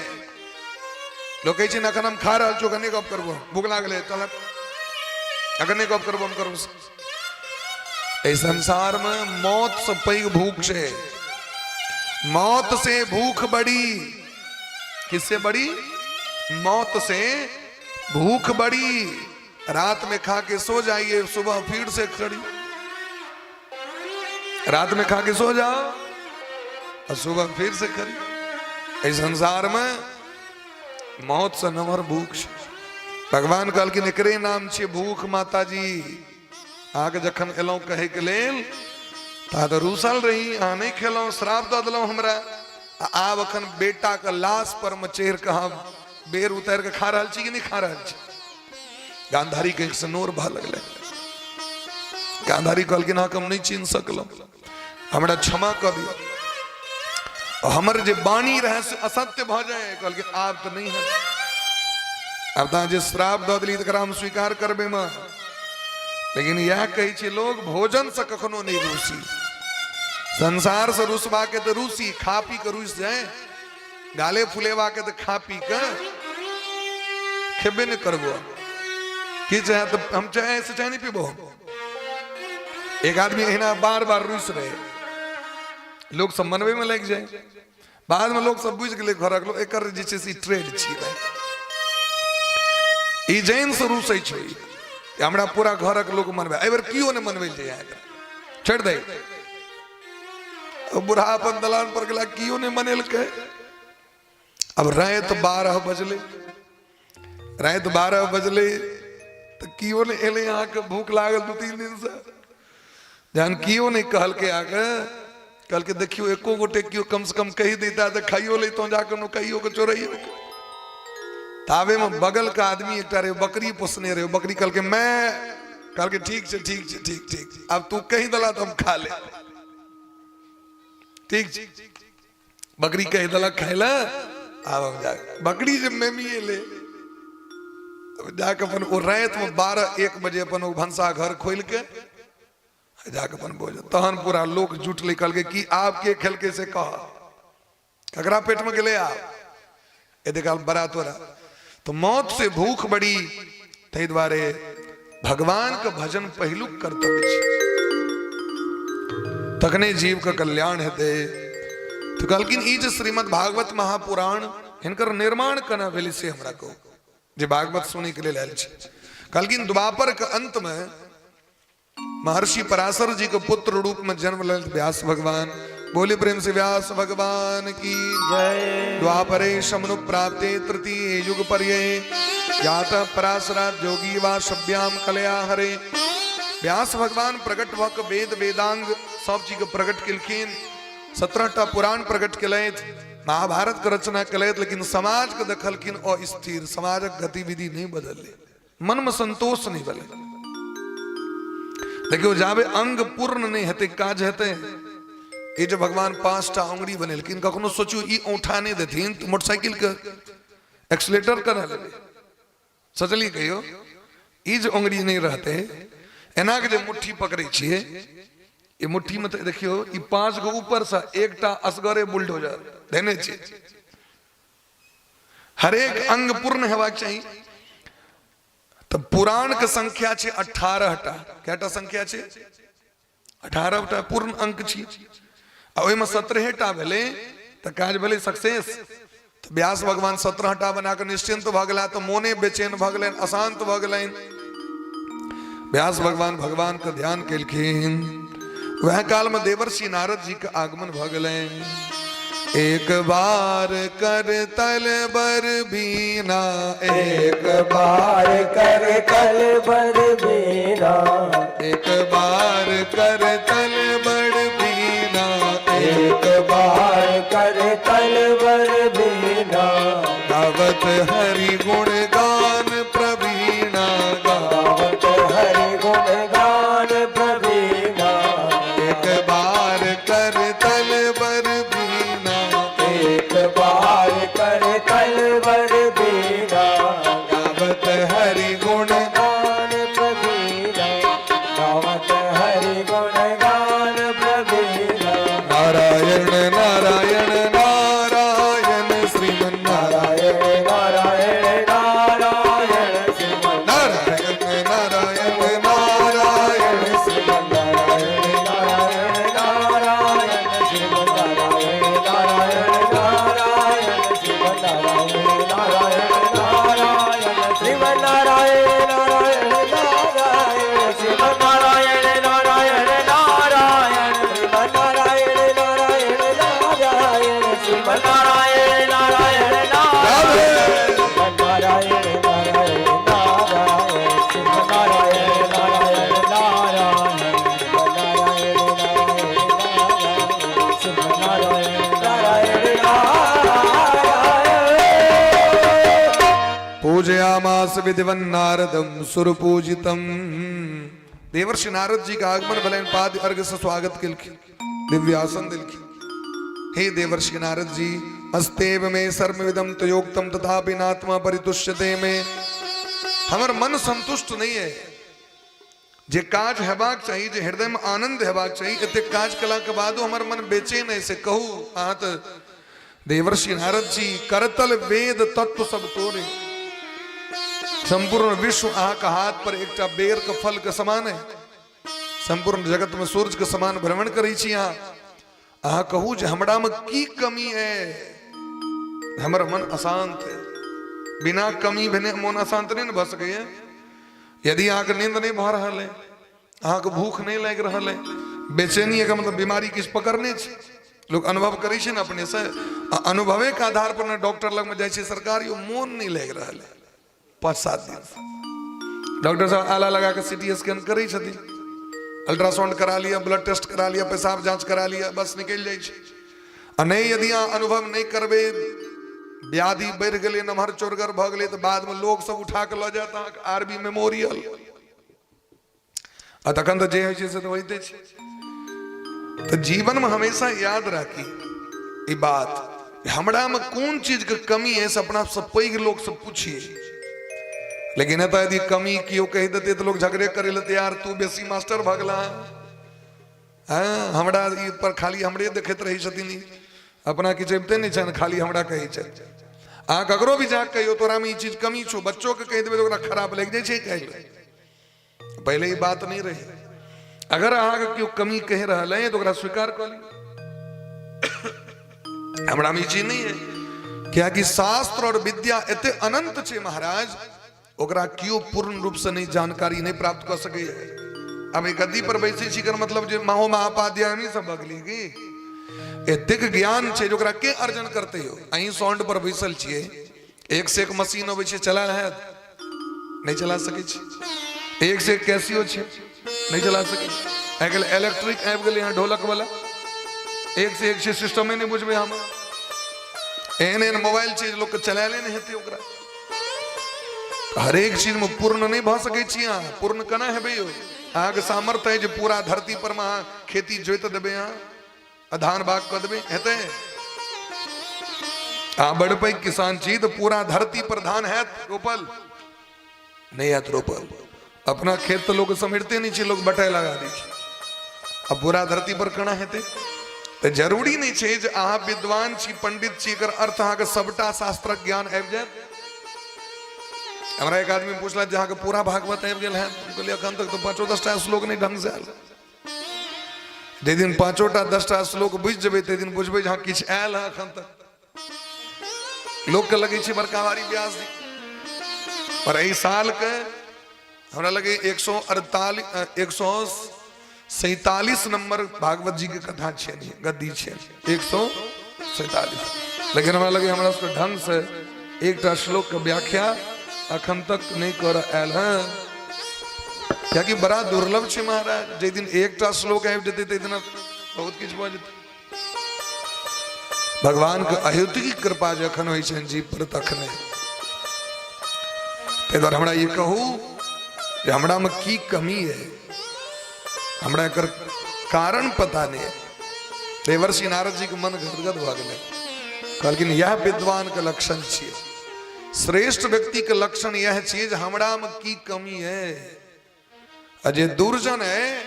Speaker 1: लोक कहै छै ने एखन हम खा रहल छी, एखन नहि गप करबो, भूख लागलै, चल एखन नहि गप करबो हम करबो। एहि संसार में मौत से पैघ भूख छै, मौत से भूख बड़ी। किससे बड़ी? मौत से भूख बड़ी। रात में खा के सो जाइए, सुबह फिर से खड़ी। रात में खा के सो जाओ और सुबह फिर से खड़ी। एहि संसार में मौत से नमहर भूख छै। भगवान कहलखिन एकरे नाम छै भूख। माताजी अहाँके जखन एलहुँ कहैके लेल ता तऽ रूसल रही, अहाँ नहि खेलहुँ, श्राप दऽ देलहुँ हमरा। आ आब अखन बेटाके लाश पर मे चढ़ि कऽ अहाँ बेर उतारि कऽ खा रहल छी कि नहि खा रहल छी? गांधारी के आँखिसँ नोर बहऽ लगलै। गांधारी कहलखिन अहाँके हम नहि चिन्ह सकलहुँ, हमरा क्षमा कऽ दिअ, हमर जे वाणी रहै से असत्य भऽ जाय। कहलखिन आब तऽ नहि है, आब तऽ अहाँ जे श्राप दऽ देली तकरा हम स्वीकार करबै माँ। लेकिन इएह कहै छै लोग भोजन से कखनो नहि रूसी, संसार से रुसबा के तऽ रूसी, खा पी के रुसि जाय, गाले फुलेबा के तऽ खा पी के खेबे नहि करबो। की चाहे तऽ हम चाहे से चाहे नहि पीबो। एक आदमी एहिना बार बार रुसि रहे, लोक सब मनबै में लागि जाय, बाद में लोक सब बुझि गेलै घरक लोक एकर जे छै से ट्रेड छियै, ई जैन से रुसै छै, हमरा पूरा घरक लोक मनबै, एहि बेर केओ नहि मनबै छै अहाँके, छोड़ि दे। बूढ़ा अपन दलान पर गेला, केओ नहि मनेलकै। अब राति 12 बजलै, राति 12 बजलै तऽ केओ नहि एलै। अहाँके भूख लागल 2-3 दिनसँ, जहन केओ नहि कहलकै अहाँके, कहलकै देखियौ एको गोटे केओ कम से कम कहि दैता तऽ खाइयो लैतहुँ, जाकऽ नुकाइयो के चोराइयो के। ताबेमे बगल के आदमी एकटा रहै, बकरी पोसने रहै, बकरी कहलकै मैं, कहलकै ठीक छै ठीक छै ठीक ठीक, आब तू कहि देला तऽ हम खा ले, ठीक छै। बकरी कहि देलक खाय लए, आब हम जा बकरी जे मेमी एलै जाके अपन ओ रातिमे 12-1 बजे अपन ओ भनसा घर खोलि के जाके अपन भोजन। तहन पूरा लोक जुटलै, कहलकै कि आब के खेलकै से कह, ककरा पेटमे गेलै आब एते काल बड़ा तोरा। तो मौत से भूख बड़ी, ताहि दुआरे भगवान के भजन पहिलुक कर्तव्य छै, तखने जीव के कल्याण हेतै। तो कहलखिन ई जे श्रीमद् भागवत महापुराण हिनकर निर्माण केना भेलै से हमरा कहू, जे भागवत सुनै के लेल आयल छै। कहलखिन द्वापर के अंत में महर्षि पराशर जी के पुत्र रूप में जन्म लेल व्यास भगवान। बोले प्रेम से व्यास भगवान की जय। द्वापरे शमनु प्राप्ते तृतीय युग पर्ये जात पराशरा जोगी वा शब्याम कलया हरे। व्यास भगवान प्रकट भऽ के वेद वेदांग सब चीज के प्रकट केलखिन, 17 टा पुराण प्रकट केलथि, महाभारत के रचना केलथि, लेकिन समाज के देखलखिन अस्थिर, समाजक गतिविधि नहीं बदललै, मन में संतोष नहीं भेलै। देखियौ जाबे अंग पूर्ण नहीं हेतै काज हेतै। ई जे भगवान 5टा अंगुरी बनेलखिन, कखनो सोचियौ ई औंठा नहीं देथिन तऽ मोटरसाइकिल के एक्सलेटर केना लेबै? सोचलियै कहियो? ई जे अंगुरी नहीं रहतै, एना के जे मुट्ठी पकड़ै छियै, ई मुट्ठी में तऽ देखियौ ई 5 गो ऊपर से एकटा असगरे बुलडोजर देने छै। हरेक अंग पूर्ण हेबाक चाही। तऽ पुराण के संख्या छै 18 टा। कएटा संख्या छै? 18 टा पूर्ण अंक छी, आ ओहिमे 17 टा भेलै तऽ काज भेलै सक्सेस। तऽ व्यास भगवान 17 टा बना कऽ निश्चिंत भऽ गेला, तऽ मोने बेचैन भऽ गेलनि, अशांत भऽ गेलनि। व्यास भगवान भगवान के ध्यान केलखिन। वह काल में देवर्षि नारद जी के आगमन भ गेलनि। एक बार कर तल बर बीना,
Speaker 3: एक बार कर तल बर बीना,
Speaker 1: एक बार कर तल बर बीना,
Speaker 3: एक बार कर तल बर बीना,
Speaker 1: गावत हरि गुण गान प्रवीणा,
Speaker 3: गावत हरि गुण गान प्रवीणा,
Speaker 1: एक बार पूजयामास विधिवन नारदम सुरपूजितम। देवर्षि नारद जी के आगमन भेलनि, पाद अर्घ से स्वागत केलखिन, दिव्यासन देलखिन। हे देवर्षि नारद जी, अस्तेव मे सर्वविदम तयोक्तम तथापि नात्मा परितुष्यते मे। हमर मन संतुष्ट नहीं है। जे काज हेबाक चाही, जे हृदय में आनंद हेबाक चाही, एते काज कला के बादो हमर मन बेचैन है, से कहू अहाँ। तऽ देवर्षि नारद जी, करतल वेद तत्व सब तोरे। संपूर्ण विश्व अहाँ के हाथ पर एकटा बेर के फल के समान है। संपूर्ण जगत में सूर्य के समान भ्रमण करै छी अहाँ। अहाँ कहू जे हमरा में की कमी है, हमर मन अशांत है। बिना कमी भेने मन अशांत नहीं ने भऽ सकैए। यदि अहाँके नींद नहीं भऽ रहल है, अहाँके भूख नहीं लागि रहल है, बेचैनी के मतलब बीमारी किछु पकड़ने छै। लोग अनुभव करै छै ने अपने से, आ अनुभवे के आधार पर ने डॉक्टर लग में जाइ छै। सरकार यो, मोन नहीं लागि रहल है 5-7 दिन। डॉक्टर साहब आला लगा के सीटी स्कैन करै छथिन, अल्ट्रासाउंड करा लिअ, ब्लड टेस्ट करा लिअ, पेशाब जांच करा लिअ, बस निकलि जाइ छै। आ नहि, यदि अहाँ अनुभव नहि करबै, व्याधि बढ़ि गेलै, नमहर चोरगर भऽ गेलै, तऽ बादमे लोग सब उठा कऽ लऽ जायत अहाँके आर बी मेमोरियल, आ तखन तऽ जे होइ छै से तऽ होइते छै। तऽ जीवनमे हमेशा याद राखी ई बात, हमरामे कोन चीजके कमी है, से अपना से पैघ लोकसँ पूछिए। लेकिन एतऽ यदि कमी केओ कहि देतै तऽ लोग झगड़े करै लए तैयार, तू बेसी मास्टर भऽ गेला हँ, हमरा ई पर खाली हमरे देखैत रहै छथिन, ई अपना किछु अबिते नहि छनि, खाली हमरा कहै छथि। अहाँ ककरो भी जाके कहियौ, तोरामे ई चीज कमी छौ, बच्चोके कहि देबै तऽ ओकरा खराब लागि जाइ छै। कहै पहिले ई बात नहि रहै। अगर अहाँके केओ कमी कहि रहल है तऽ ओकरा स्वीकार कऽ लियौ, हमरामे ई चीज नहि है। कियाकि शास्त्र और विद्या एते अनंत छै महाराज, ओकरा केओ पूर्ण रूप से नहि जानकारी नहि प्राप्त कऽ सकैए। आब ई गद्दी पर बैसै छी, एकर मतलब जे महो महापाध्याय हमही सब भऽ गेलियै की? एतेक ज्ञान छै जे ओकरा के अर्जन करतै यौ? अहीं साउंड पर बैसल छियै, एक से एक मशीन अबै छै, चलायल हैत? नहि चला सकै छी। एक से एक कैसियो छै, नहि चला सकै छी। आइ काल्हि इलेक्ट्रिक आबि गेलै हँ, ढोलक वाला, एक से एक छै, सिस्टमे नहि बुझबै हम। एहन एहन मोबाइल छै जे लोकके चलायले नहि हेतै ओकरा। हरेक चीजमे पूर्ण नहि भऽ सकै छी अहाँ। पूर्ण केना हेबै यौ? अहाँके सामर्थ्य है जे पूरा धरती पर मे अहाँ खेती जोति देबै, अहाँ आ धान बाग कऽ देबै? हेतै? अहाँ बड़ पैघ किसान छी तऽ पूरा धरती पर धान हैत रोपल? नहि हैत रोपल। अपना खेत तऽ लोक सम्हरिते नहि छै, लोक बटाइ लगा दै छै। आ पूरा धरती पर केना हेतै? तऽ जरूरी नहि छै जे अहाँ विद्वान छी, पंडित छी, एकर अर्थ अहाँके सबटा शास्त्रक ज्ञान आबि जायत। हमरा एक आदमी पुछलथि जे अहाँके पूरा भागवत आबि गेल है? हम कहलियै, एखन तक तऽ 5-10 टा श्लोक नहि ढंग से आयल। जाहि दिन 5-10 टा श्लोक बुझि जेबै, ताहि दिन बुझबै जे हँ, किछु आयल है। एखन तक लोकके लगै छै बड़का भारी व्यास जी पर। एहि सालके हमरा लगे 148, 147 नंबर भागवत जी के कथा छै, गद्दी छै 147। लेकिन हमरा लगे हमरा सबके ढंग से एकटा श्लोक के व्याख्या अखन तक नहि कर आयल है, कियाकि बड़ा दुर्लभ छै महाराज। जाहि दिन एकटा श्लोक आबि जेतै, ताहि दिन बहुत किछु भऽ जेतै। भगवान के अहेतुकी कृपा जखन होइ छनि जीव पर, तखने। ताहि दुआरे हमरा ई कहू जे हमरामे की कमी है, हमरा एकर कारण पता नहि है। देवर्षि नारद जी के मन गदगद भऽ गेलै। कहलखिन, यह विद्वान के लक्षण छियै, श्रेष्ठ व्यक्ति के लक्षण यह छियै जे हमरामे की कमी है। आ जे दुर्जन है,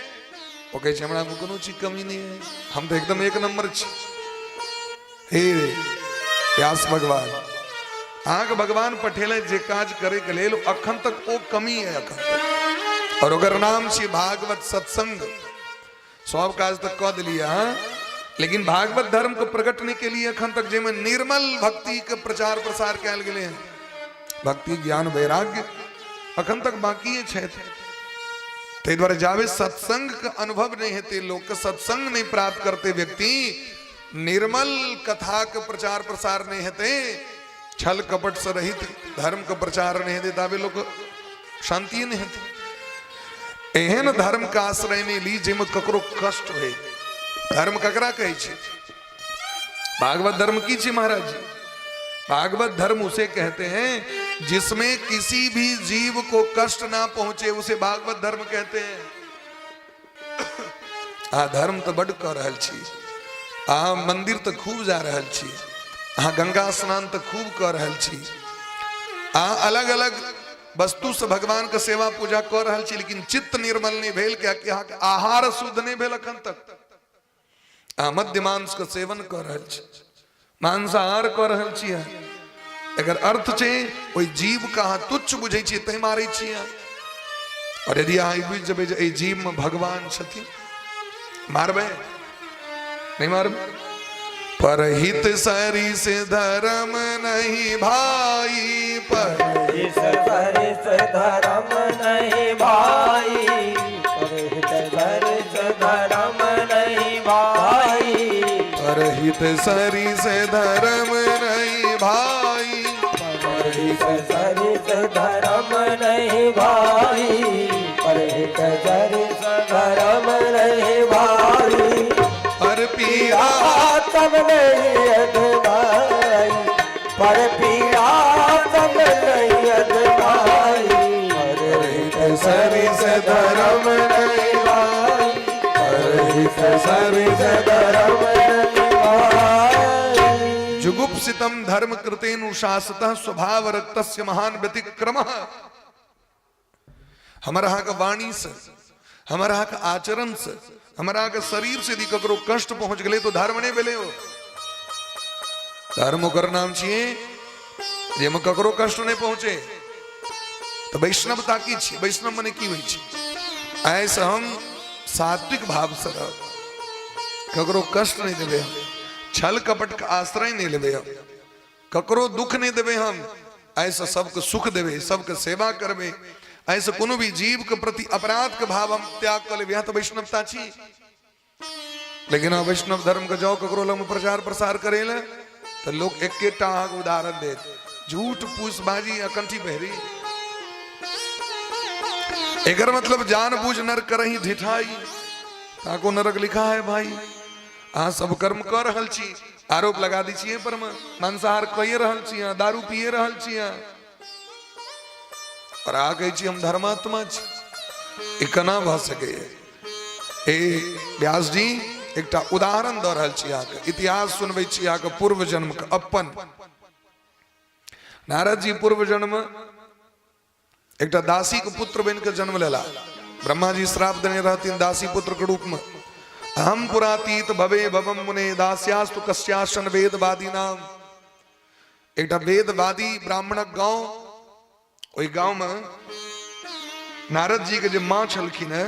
Speaker 1: ओ कहै छै, हमरामे कोनो चीज कमी नहि है, हम तऽ एकदम एक नंबर छी। हे व्यास भगवान, अहाँके भगवान पठेले जे काज करे के लेल, अखन तक ओ कमी है अखन तक, और ओकर नाम छी भागवत सत्संग। सब काज तक कऽ देलियै अहाँ, लेकिन भागवत धर्म के प्रकटने के लिए अखन तक जाहिमे निर्मल भक्ति के प्रचार प्रसार कयल गेलै हँ, भक्ति ज्ञान वैराग्य, अखन तक बाकी छथि। ताहि दुआरे जाबे सत्संग के अनुभव नहि हेतै लोकके, सत्संग नहि प्राप्त करते व्यक्ति, निर्मल कथा के प्रचार प्रसार नहि हेतै, छल कपट से रहित धर्म के प्रचार नहि हेतै, ताबे लोक शांति नहि हेतै। एहन धर्म के आश्रय नहि ली जाहिमे ककरो कष्ट होय। धर्म ककरा कहै छै? भागवत धर्म की छै महाराज जी? भागवत धर्म उसे कहते हैं जिसमें किसी भी जीव को कष्ट ना पहुंचे उसे भागवत धर्म कहते हैं। आ धर्म तो बड कऽ रहल छी, अहाँ मंदिर तऽ खूब जा रहल छी, अहाँ गंगा स्नान तऽ खूब कऽ रहल छी, अहाँ अलग अलग वस्तु से भगवान के सेवा पूजा कऽ रहल छी, लेकिन चित्त निर्मल नहीं भेल, कियाकि अहाँके आहार शुद्ध नहीं भेल अखन तक। अहाँ मध्य मांस के सेवन कऽ रहल छी, मांसाहार कऽ रहल छी अहाँ। एकर अर्थ छै ओहि जीव के अहाँ तुच्छ बुझै छियै तैं मारै छियै अहाँ। और यदि अहाँ ई बुझि जेबै जे एहि जीव में भगवान छथिन, मारबै नहीं मारबै? परहित सरिस धर्म नहीं भाई, पर
Speaker 3: इस सरिस धर्म नहीं भाई, परहित सरिस धर्म नहीं भाई,
Speaker 1: परहित सरिस धर्म नहीं भाई,
Speaker 3: परहित सरिस धर्म नहीं भाई, परहित सरिस धर्म नहीं भाई,
Speaker 1: पर पीड़ा
Speaker 3: तब नहीं अधमाई, पर पीड़ा तब नहीं अधमाई, परहित
Speaker 1: सरिस धर्म नहीं
Speaker 3: भाई,
Speaker 1: परहित सरिस
Speaker 3: धर्म नहीं भाई।
Speaker 1: जुगुप्सितम धर्म कृतेनुशासतः स्वभाव रक्तस्य महान व्यतिक्रमः। हमर अहाँके वाणी से, हमर अहाँके आचरण से, हमर अहाँके शरीर से यदि ककरो कष्ट पहुंच गेलै तो धर्म नहि भेलै। ओ धर्म ओकर नाम छियै जाहिमे ककरो कष्ट नहि पहुंचे। तऽ वैष्णवता की छियै? वैष्णव मने की होइ छै? ऐसे हम सात्विक भाव से रहब, ककरो कष्ट नहि देबै हम, छल कपट के आश्रय नहि लेबै हम, ककरो दुख नहि देबै हम, ऐसे सबके सुख देबै, सबके सेवा करबै, ऐसे कोनो भी जीव के प्रति अपराध के भाव हम त्याग कऽ लेबै, यहाँ तऽ वैष्णवता छी। लेकिन अहाँ वैष्णव धर्म के जाओ ककरो लग प्रचार प्रसार करे ले तऽ लोक एकेटा अहाँके उदाहरण देत, झूठ पूसबाजी आ कंठी पहिरी। एकर मतलब जान बूझ नर करही ढिठाई, ताको नरक लिखा है भाई। अहाँ सब कर्म कऽ रहल छी, आरोप लगा दै छियै पर मे, मांसाहार कइए रहल छी अहाँ, दारू पिए रहल छी अहाँ, और अहाँ कहै छी हम धर्मात्मा छी। ई केना भऽ सकैए? ए व्यास जी एकटा उदाहरण दऽ रहल छी अहाँके, इतिहास सुनबै छी अहाँके पूर्व जन्म के अपन। नारद जी पूर्व जन्म एकटा दासी के पुत्र बन के जन्म लेला। ब्रह्मा जी श्राप देने रहथिन दासी पुत्र के रूप में, हम पुरातीत भवे भवम मुने दास्यास्तु कस्यासन वेदवादी नाम। एकटा वेदवादी ब्राह्मणक गांव, ओहि गांव में नारद जी के जे माँ छलखिन है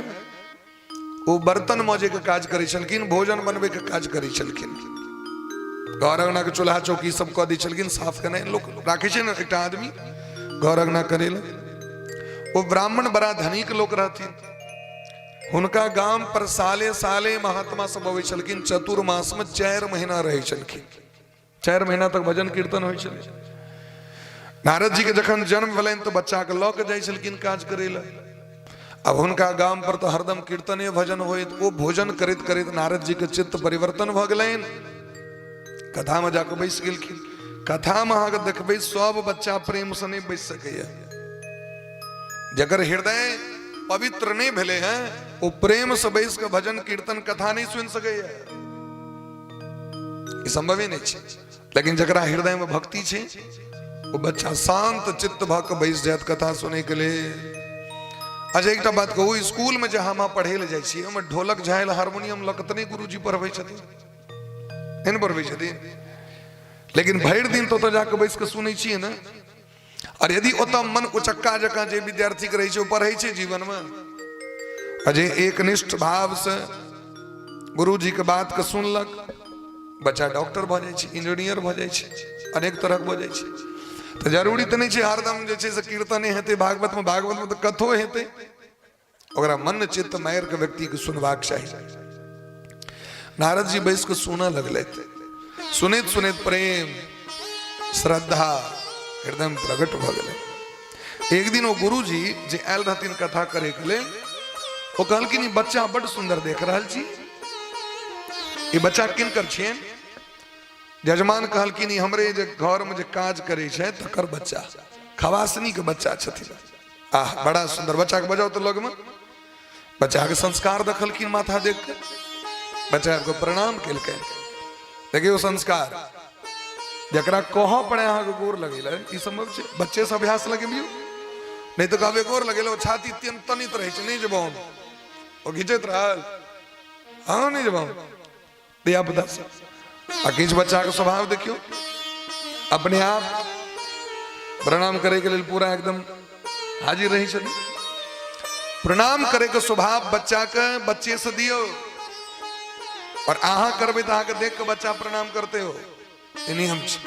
Speaker 1: ओ बर्तन मजे के काज करै छलखिन, भोजन बनबै के काज करै छलखिन, घर अंगना के चूल्हा चौकी सब कऽ दै छलखिन, साफ केनाइ लोक राखै छै ने एकटा आदमी घर अंगना करै लए। ओ ब्राह्मण बड़ा धनिक लोक रहथिन, हुनका गाम पर साले साले महात्मा सब अबै छलखिन, चतुर्मास में 4 महीना रहै छलखिन, 4 महीना तक भजन कीर्तन होइ छलै। नारद जी के जखन जन्म भेलनि तऽ बच्चा के लऽ के जाइ छलखिन काज करै लए। अब हुनका गाम पर तऽ हरदम कीर्तने भजन होइत, ओ भोजन करैत करैत नारद जी के चित्त परिवर्तन भऽ गेलनि, कथा में जाके बैस गेलखिन। कथा में अहाँके देखबै सब बच्चा प्रेम से नहि बैस सकैया, जकर हृदय पवित्र नहि भेलै हैं ओ प्रेम से बैस के भजन कीर्तन कथा नहि सुनि सकैया, ई संभवे नहि छै। लेकिन जकरा हृदय में भक्ति छै ओ बच्चा शांत चित्त भऽ के बैस जायत कथा सुनै के लेल। अच्छा एकटा बात कहू, स्कूल में जे हम अहाँ पढ़ै लए जाइ छियै ओहिमे ढोलक झालि हारमोनियम लऽ कऽ तऽ नहि गुरुजी पढ़बै छथिन, नहि ने पढ़बै छथिन, लेकिन भरि दिन तऽ ओतऽ जाकऽ बैस कऽ सुनै छियै ने। और यदि ओतऽ मन उचक्का जकाँ जे विद्यार्थी के रहै छै ओ पढ़ै छै जीवनमे, आ जे एकनिष्ठ भाव से गुरुजी के बात के सुनलक बच्चा डॉक्टर भऽ जाइ छै, इंजीनियर भऽ जाइ छै, अनेक तरहक भऽ जाइ छै। तऽ जरूरी तऽ नहि छै हरदम जे छै से कीर्तने हेतै भागवतमे, भागवतमे तऽ कथो हेतै, ओकरा मन चित्त मारि के व्यक्ति के सुनबाक चाही। नारद जी बैस के सुनऽ लगलथि, सुनैत सुनैत प्रेम श्रद्धा हृदय में प्रकट भऽ गेलै। एक दिन ओ गुरुजी जे आयल रहथिन कथा करे के लेल, ओ कहलखिन ई बच्चा बड सुंदर देख रहल छी, ई बच्चा किनकर छियनि? यजमान कहलखिन ई हमरे जे घर में जे काज करे छै तकर बच्चा। खवासनी के बच्चा छथिन। आह, बड़ा सुंदर बच्चा के बजाओ तो लगमे बच्चा के संस्कार देखलखिन, माथा देख के बच्चा के प्रणाम केलकै। देखियौ संस्कार, जकरा कहऽ पड़े अहाँके गोर लगेला, ई संभव छै? बच्चे से अभ्यास लगेबियौ, नहि तऽ कहबै गोर लगेला, ओ छाती अत्यंत तनित रहै छै, नहि जेबौ हम, ओ घिचैत रहल, हँ नहि जेबौ हम, धिया पुता सब। आ किछु बच्चाके स्वभाव देखियौ, अपने आप प्रणाम करैके लेल पूरा एकदम हाजिर रहै छथिन। प्रणाम करैके स्वभाव बच्चाके बच्चे से दियौ, और अहाँ करबै तऽ अहाँके देख के बच्चा प्रणाम करते हो, ई नियम छै।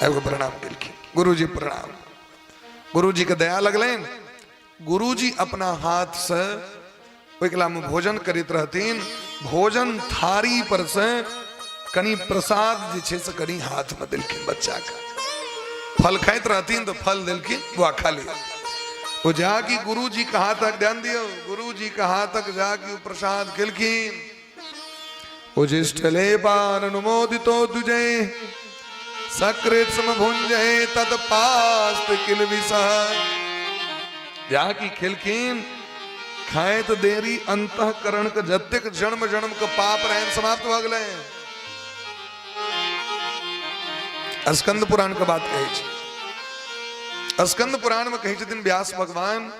Speaker 1: आबि कऽ प्रणाम केलखिन, गुरुजी प्रणाम। गुरुजी के दया लगलनि, गुरुजी अपना हाथ से ओहि कला में भोजन करैत रहथिन, भोजन थारी पर से कनि प्रसाद जे छै से कनि हाथ में देलखिन बच्चा के। फल खाइत रहथिन तो फल देलखिन, बुआ खा लिया। ओ जाकि गुरुजी के हाथ तक, ध्यान दियौ, गुरुजी के हाथ तक जाकि ओ प्रसाद खेलखिन। ओ ज्येष्ठ अनुमोदितो दुजय सकृत सम भुंजय तत्पास्त किल विषह। जाकि खेलखिन, खाइत देरी अंतःकरण के जतेक जन्म जन्म के पाप रहन समाप्त भऽ गेलै। स्कंद पुराण के बात कहै छै। स्कंद पुराण में कहै छथिन व्यास भगवान,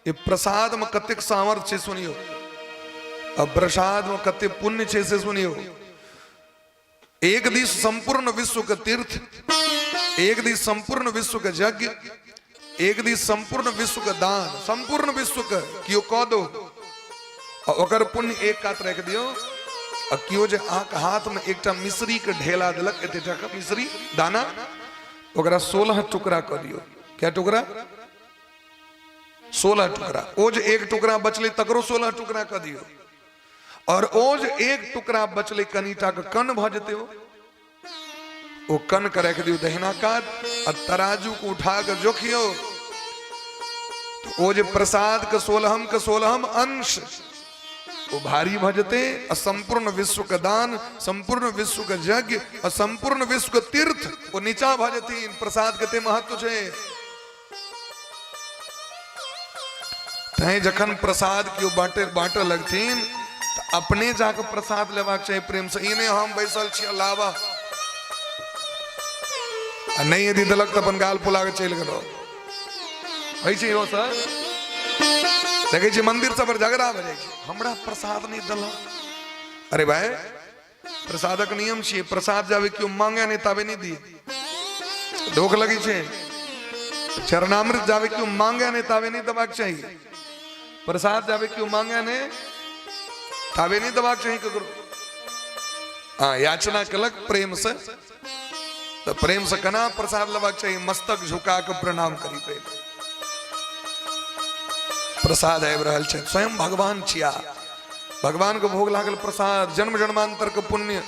Speaker 1: ये प्रसाद में कतेक सामर्थ्य छै सुनियो, आ प्रसाद में कतेक पुण्य छै से सुनियो। एक दिस संपूर्ण विश्व के तीर्थ, एक दिस संपूर्ण विश्व के यज्ञ, एक दिस संपूर्ण विश्व के दान, संपूर्ण विश्व के केओ कऽ दो आ ओकर पुण्य एक कात राखि दियौ, आ केओ जे अहाँके हाथ में एकटा मिश्री के ढेला देलक, एते टाका मिश्री दाना, ओकरा 16 टुकड़ा कऽ दियौ। क्या टुकड़ा? 16 टुकड़ा। ओ जे एक टुकड़ा बचलै तकरो 16 टुकड़ा कऽ दियौ, और ओ जे एक टुकड़ा बचलै कनिटा के कन भऽ जेतै, ओ कन के राखि दियौ दहिना कात, आ तराजू के उठा के जोखियौ तो ओ जे प्रसाद के सोलहम के सोलहम अंश ओ भारी भऽ जेतै, आ संपूर्ण विश्व के दान, संपूर्ण विश्व के यज्ञ आ संपूर्ण विश्व के तीर्थ ओ नीचा भऽ जेथिन। प्रसाद कते महत्व छै। तैं जखन प्रसाद केओ बांटे बांटऽ लगथिन तऽ अपने जाके प्रसाद लेबाक चाही प्रेम से, ई नहि हम बैसल छी अलावा, आ नहि यदि देलक तऽ अपन गाल फुला कऽ चलि गेलहुँ। होइ छै इहो सर, देखै छियै मंदिर सब पर झगड़ा भऽ जाइ छै, हमरा प्रसाद नहि देलक। अरे भाई, प्रसादक नियम छियै, प्रसाद जाबे केओ मांगे नहि ताबे नहि दिए, धोख लगै छै। चरणामृत जाबे केओ मांगे नहि ताबे नहि देबाक चाही, प्रसाद जाबे केओ मांगे नहि ताबे नहि देबाक चाही ककरो। हाँ, याचना केलक प्रेम से तऽ प्रेम से केना प्रसाद लेबाक चाही, मस्तक झुका के प्रणाम करी। पहिले प्रसाद आबि रहल छै, स्वयं भगवान छिया, भगवान के भोग लागल प्रसाद, जन्म जन्मांतर के पुण्य,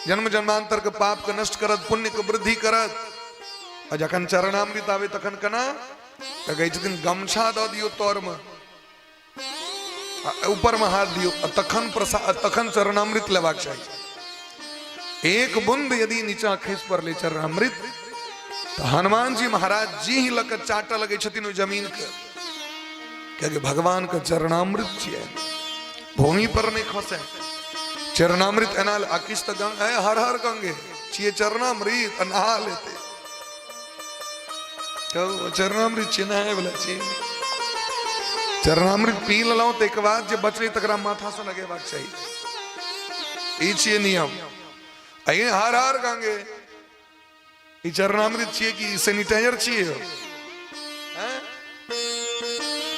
Speaker 1: जन्म जन्मांतर के पाप के नष्ट करत, पुण्य के वृद्धि करत। आ जखन चरणामृत आवे तखन केना तऽ कहै छथिन गमछा दऽ दियौ तर में, ऊपर में हाथ दियौ, आ तखन प्रसाद, तखन चरणामृत लेबाक चाही। एक बूंद यदि नीचा खसि पड़लै चरणामृत तऽ हनुमान जी महाराज जी ही लऽ कऽ चाटऽ लगै छथिन ओहि जमीन के, कियाकि भगवान के चरणामृत छियै, भूमि पर नहि खसे चरणामृत। एना आ किछु तऽ गंग हर हर गंगे छियै चरणामृत, आ नहा लेते कहू चरणामृत छियै, नहाय वाला छियै। चरणामृत पी लेलहुँ ताहिके बाद जे बचलै तकरा माथा से लगेबाक चाही, ई छियै नियम। आ ई हर हर गंगे ई चरणामृत छियै कि सैनिटाइजर छियै? हैं?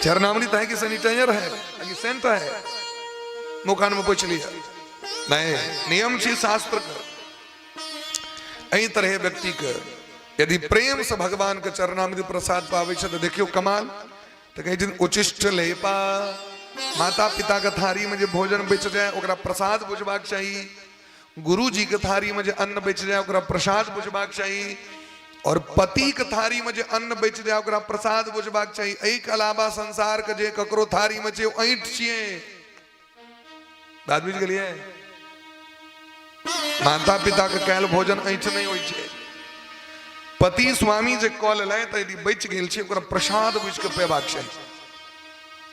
Speaker 1: चरणामृत है कि सैनिटाइजर है कि सेंट है? मुखान में पूछ लिया नहीं, नियम छी शास्त्र के। एहि तरह व्यक्ति के यदि प्रेम से भगवान के चरणामृत प्रसाद पाबै छै तऽ देखियौ कमाल। तऽ कहै छथिन उचिष्ट लेपा, माता पिता के थारी में जे भोजन बचि जाय ओकरा प्रसाद बुझबाक चाही, गुरु जी के थारी में जे अन्न बचि जाय ओकरा प्रसाद बुझबाक चाही, और पति के थारी में जे अन्न बचि जाय ओकरा प्रसाद बुझबाक चाही। एहिके अलावा संसार के जे ककरो थारी में छै ओ ऐंठ छियै। बात बुझि गेलियै? माता पिता के कैल भोजन ऐंठ नहि होइ छै। पति स्वामी जे कऽ लेलथि तऽ यदि बचि गेल छै, ओकरा प्रसाद बुझि कऽ पेबाक चाही।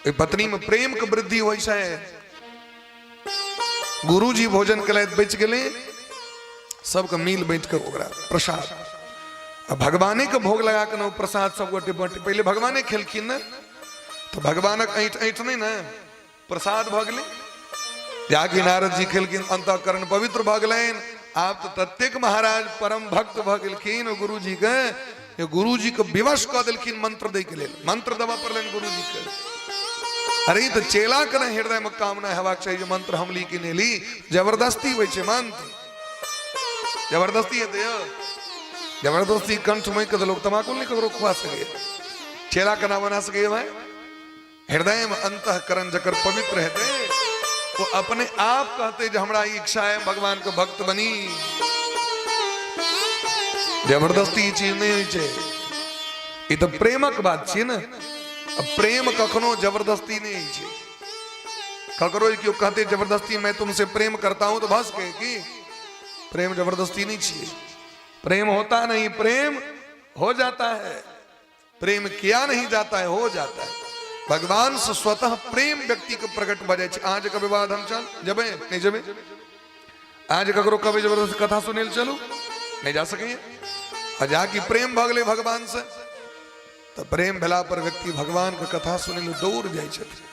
Speaker 1: ओहि पत्नी में प्रेम के वृद्धि होइ छै। गुरुजी भोजन केलथि, बचि गेलै, सबके मिल बाँटि कऽ ओकरा प्रसाद आ भगवाने के भोग लगा कऽ ने ओ प्रसाद सब गोटे बाँटि। पहिले भगवाने खेलखिन ने, तऽ भगवानक ऐंठ ऐंठ नहि ने प्रसाद भऽ गेलै। जाकि नारद जी खेलखिन, अंतःकरण पवित्र भऽ गेलनि। आब तऽ ततेक महाराज परम भक्त भऽ गेलखिन ओ गुरुजी के, जे गुरुजी के विवश कऽ देलखिन मंत्र दै के लेल। मंत्र देबऽ पड़लनि गुरुजी के। अरे ई तऽ चेला के ने हृदय में कामना हेबाक चाही जे मंत्र हम ली कि नहि ली। जबरदस्ती होइ छै मंत्र, जबरदस्ती हेतै यौ? जबरदस्ती कंठ में के तऽ लोक तमाकुल नहि ककरो खुआ सकैए, चेला केना बना सकैए भाई? हृदय में अंतःकरण जकर पवित्र हेतै वो अपने आप कहते जे हमरा ई इच्छा है भगवान के भक्त बनी। जबरदस्ती ई चीज नहीं होइ छै, ई तऽ प्रेमक बात छियै ने। अब प्रेम कखनो जबरदस्ती नहीं होइ छै। ककरो केओ कहते जबरदस्ती मैं तुमसे प्रेम करता हूं तो भस के की प्रेम जबरदस्ती नहीं छियै। प्रेम होता नहीं, प्रेम हो जाता है। प्रेम किया नहीं जाता है, हो जाता है। भगवान से स्वतः प्रेम व्यक्ति के प्रकट भऽ जाइ छै। अहाँ जे कहबै बाबा धाम चल जेबै, नहि जेबै। अहाँ जे ककरो कहबै जबरदस्ती कथा सुनै लए चलू, नहि जा सकैए। आ जाकि प्रेम भऽ गेलै भगवान से, तऽ प्रेम भेला पर व्यक्ति भगवान के कथा सुनै लए दौड़ जाइ छथिन।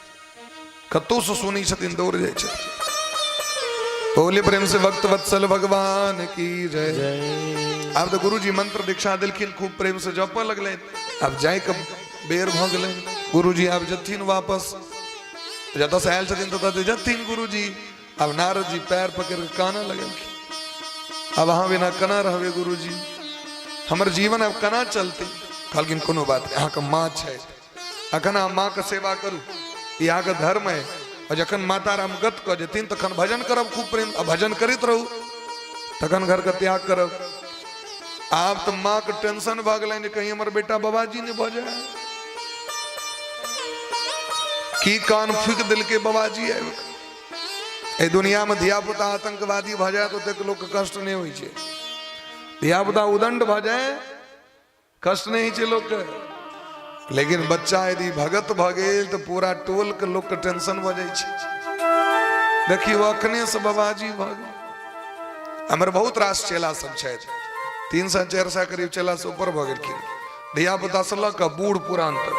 Speaker 1: कतौ से सुनै छथिन दौड़ जाइ छथिन। बोले प्रेम से भक्त वत्सल भगवान की जय। आब तऽ गुरुजी मंत्र दीक्षा देलखिन, खूब प्रेम से जपऽ लगलै। आब जायके बेर भऽ गेलै, गुरुजी आब जथिन वापस, जतऽ से आयल छथिन ततऽ तऽ जथिन गुरुजी। आब नारद जी पैर पकड़ के कानऽ लगलखिन, आब अहाँ बिना केना रहबै गुरुजी, हमर जीवन आब केना चलतै? कहलखिन कोनो बात नहि, अहाँके माँ छथि, अखन अहाँ माँके सेवा करू, ई अहाँके धर्म है। और जखन माता राम गत कऽ जेथिन तखन भजन करब खूब प्रेम, आ भजन करैत रहू तखन घरके त्याग करब। आब तऽ माँके टेंशन भऽ गेलनि जे कहीं हमर बेटा बाबाजी नहि भऽ जाय। की कान फूकि देलकै बाबाजी आबि कऽ। एहि दुनियामे धियापुता आतंकवादी भऽ जाय तऽ ओतेक लोकके कष्ट नहि होइ छै। धियापुता उदंड भऽ जाय कष्ट नहि होइ छै लोकके, लेकिन बच्चा यदि भगत भऽ गेल तऽ पूरा टोलके लोकके टेंशन भऽ जाइ छै। देखियौ अखने से बाबाजी भऽ गेल। हमर बहुत रास चेला सब छथि, 300 400 करीब चेला से ऊपर भऽ गेलखिन, धियापुता से लऽ कऽ बूढ़ पुरान तक,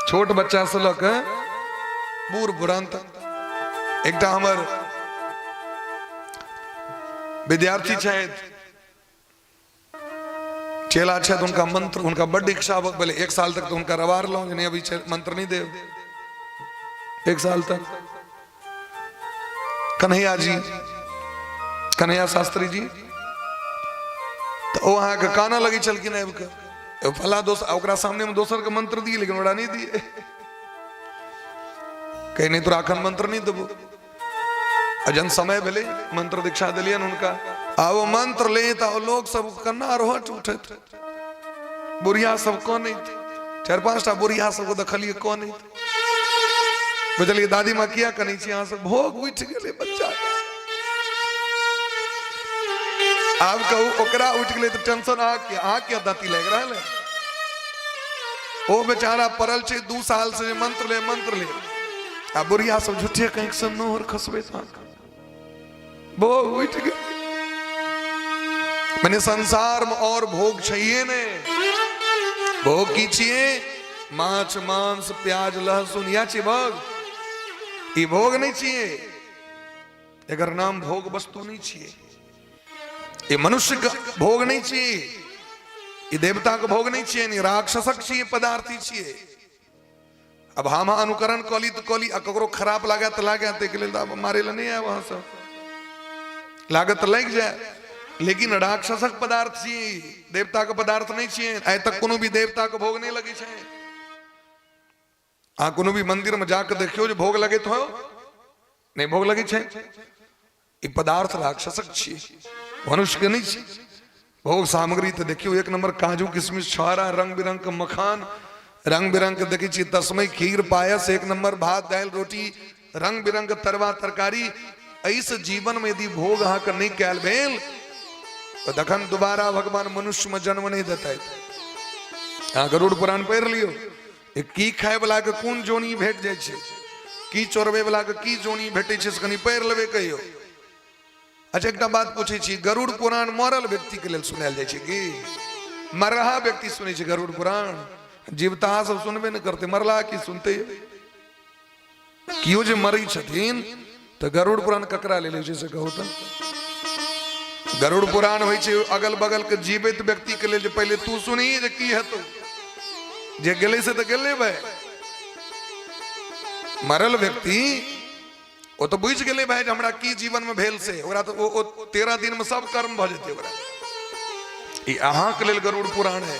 Speaker 1: छोट बच्चा से लऽ कऽ बूढ़ पुरान तक। एकटा हमर विद्यार्थी छथि, चेला छथि, हुनका मंत्र, हुनका बड्ड इच्छा भेलै। 1 साल तक तऽ हुनका रवारलहुँ जे नहि अभी मंत्र नहि देब 1 साल तक। कन्हैया जी, कन्हैया शास्त्री जी, तऽ ओ अहाँके कानऽ लगै छलखिन आबि कऽ, फला दोस, ओकरा सामने मे दोसर के मंत्र दिए लेकिन ओकरा नहि दिए। कहीं नहीं तोरा अखन मंत्र नहीं देबो। आ जहन समय भेलै मंत्र दीक्षा देलियनि हुनका, आ ओ मंत्र ले तऽ लोग सब कन्ना रोहट उठैत, बुढ़िया सब कनैत, 4-5 टा बुढ़िया सबके देखलियै कनैत। बुझलियै दादी माँ किया कनै छी अहाँ सब? भोग उठि गेलै बच्चा। आब कहू ओकरा उठि गेलै तऽ टेंशन अहाँ अहाँ किया दाँती लागि रहल है? ओ बेचारा पड़ल छै 2 साल से मंत्र ले मंत्र ले, आ बुढ़िया सब झूठे कहीं से नोहर खसबे भोग उठि गेल। मने संसार में और भोग छैये ने। भोग की छियै? माछ मांस प्याज लहसुन या छियै भोग। ई भोग नहीं छियै, एकर नाम भोग वस्तु नहीं छियै। ई मनुष्य के भोग नहीं छियै, ई देवता के भोग नहीं छियै, ई राक्षसक छियै, पदार्थी छियै। अब हम अनुकरण कऽ ली तऽ कऽ ली, आ ककरो खराब लागए तऽ लागए, ताहिके लेल तऽ आब मारै लए नहि आयब अहाँ सब, लागत तऽ लागि जाय, लेकिन राक्षसक पदार्थ छी, देवताके पदार्थ नहि छियै। आइ तक कोनो भी देवताके भोग नहि लगै छै। अहाँ कोनो भी मंदिरमे जाके देखियौ जे भोग लगैत हो, नहि भोग लगै छै। ई पदार्थ राक्षसक छियै, मनुष्य के नहि छै। भोग सामग्री तऽ देखियौ 1 नंबर काजू किशमिश छुआरा, रंग बिरंग के मखान, रंग बिरंग के देखै छियै तस्मय खीर पायस, 1 नंबर भात दालि रोटी, रंग बिरंग के तरवा तरकारी। एहिसँ जीवन में यदि भोग अहाँके नहि कयल भेल तखन दोबारा भगवान मनुष्य में जन्म नहीं देते। अहाँ गरुड़ पुराण पढ़ि लियौ, की खाय वाला के कोन जोनी भेट जाइ छै, की चोरबै वाला के की जोनी भेटै छै, से कनि पढ़ि लेबै कहियो। अच्छा, एकटा बात पूछै छी, गरुड़ पुराण मरल व्यक्ति के लेल सुनायल जाइ छै की मरहा व्यक्ति सुनै छै गरुड़ पुराण? जीवताहा सब सुनबे नहि करतै, मरला की सुनते? केओ जे मरै छथिन तऽ गरुड़ पुराण ककरा लेल होइ छै से कहू तऽ? गरुड़ पुराण होइ छै अगल बगल के जीवित व्यक्ति के लेल, जे पहिले तू सुनही जे की हेतौ। जे गेलै से तऽ गेलै भाय, मरल व्यक्ति ओ तऽ बुझि गेलै भाय जे हमरा की जीवन में भेल से, ओकरा तऽ ओ 13 दिन में सब कर्म भऽ जेतै ओकरा। ई अहाँके लेल गरुड़ पुराण है।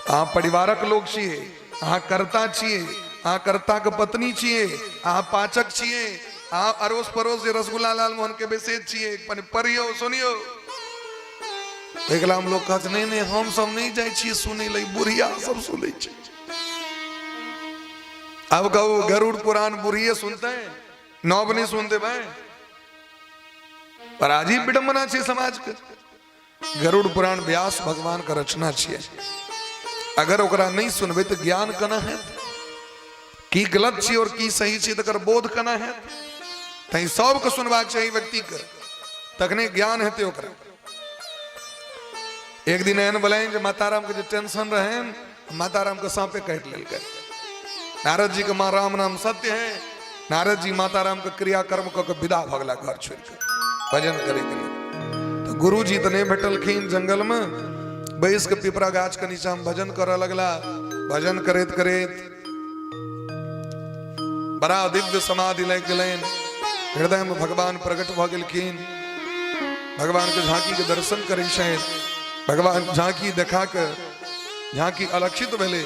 Speaker 1: अहाँ परिवारक लोक छियै, अहाँ कर्ता छियै, अहाँ कर्ताके पत्नी छियै, अहाँ पाचक छियै, अहाँ अड़ोस पड़ोस जे रसगुल्ला लालमोहन के बेसेज छियै, पढ़ियौ सुनियौ। एकला में लोग कहत नहीं नहीं, हम सब नहीं जाइ छियै सुनै लए, बुढ़िया सब सुनै छै। अब कहू, गरुड़ पुराण बुढ़िए सुनते, नव नहीं सुनते भाई? पर अजीब विडंबना छै समाज के। गरुड़ पुराण व्यास भगवान के रचना छियै, अगर ओकरा नहीं सुनबै तऽ ज्ञान केना हैत? की गलत छी और की सही छी तकर बोध केना हैत? तैं सबके सुनबाक चाही व्यक्तिके, तखने ज्ञान हेतै ओकरा। एक दिन एहन भेलनि जे माताराम के जे टेंशन रहनि, माताराम के साँपे काटि लेलकै। नारद जी के माँ राम नाम सत्य है। नारद जी माताराम के क्रियाकर्म कऽ के विदा भऽ गेला घर छोड़ि के भजन करे के लिए। तऽ गुरु जी तऽ नहि भेटलखिन, जंगल में बैस के पिपरा गाछ के नीचा में भजन करऽ लगला। भजन करैत करैत बड़ा दिव्य समाधि लागि गेलनि, हृदय में भगवान प्रकट भऽ गेलखिन। भगवान के झांकी के दर्शन करै छथि, भगवान झांकी देखा के झांकी अलक्षित भेलै।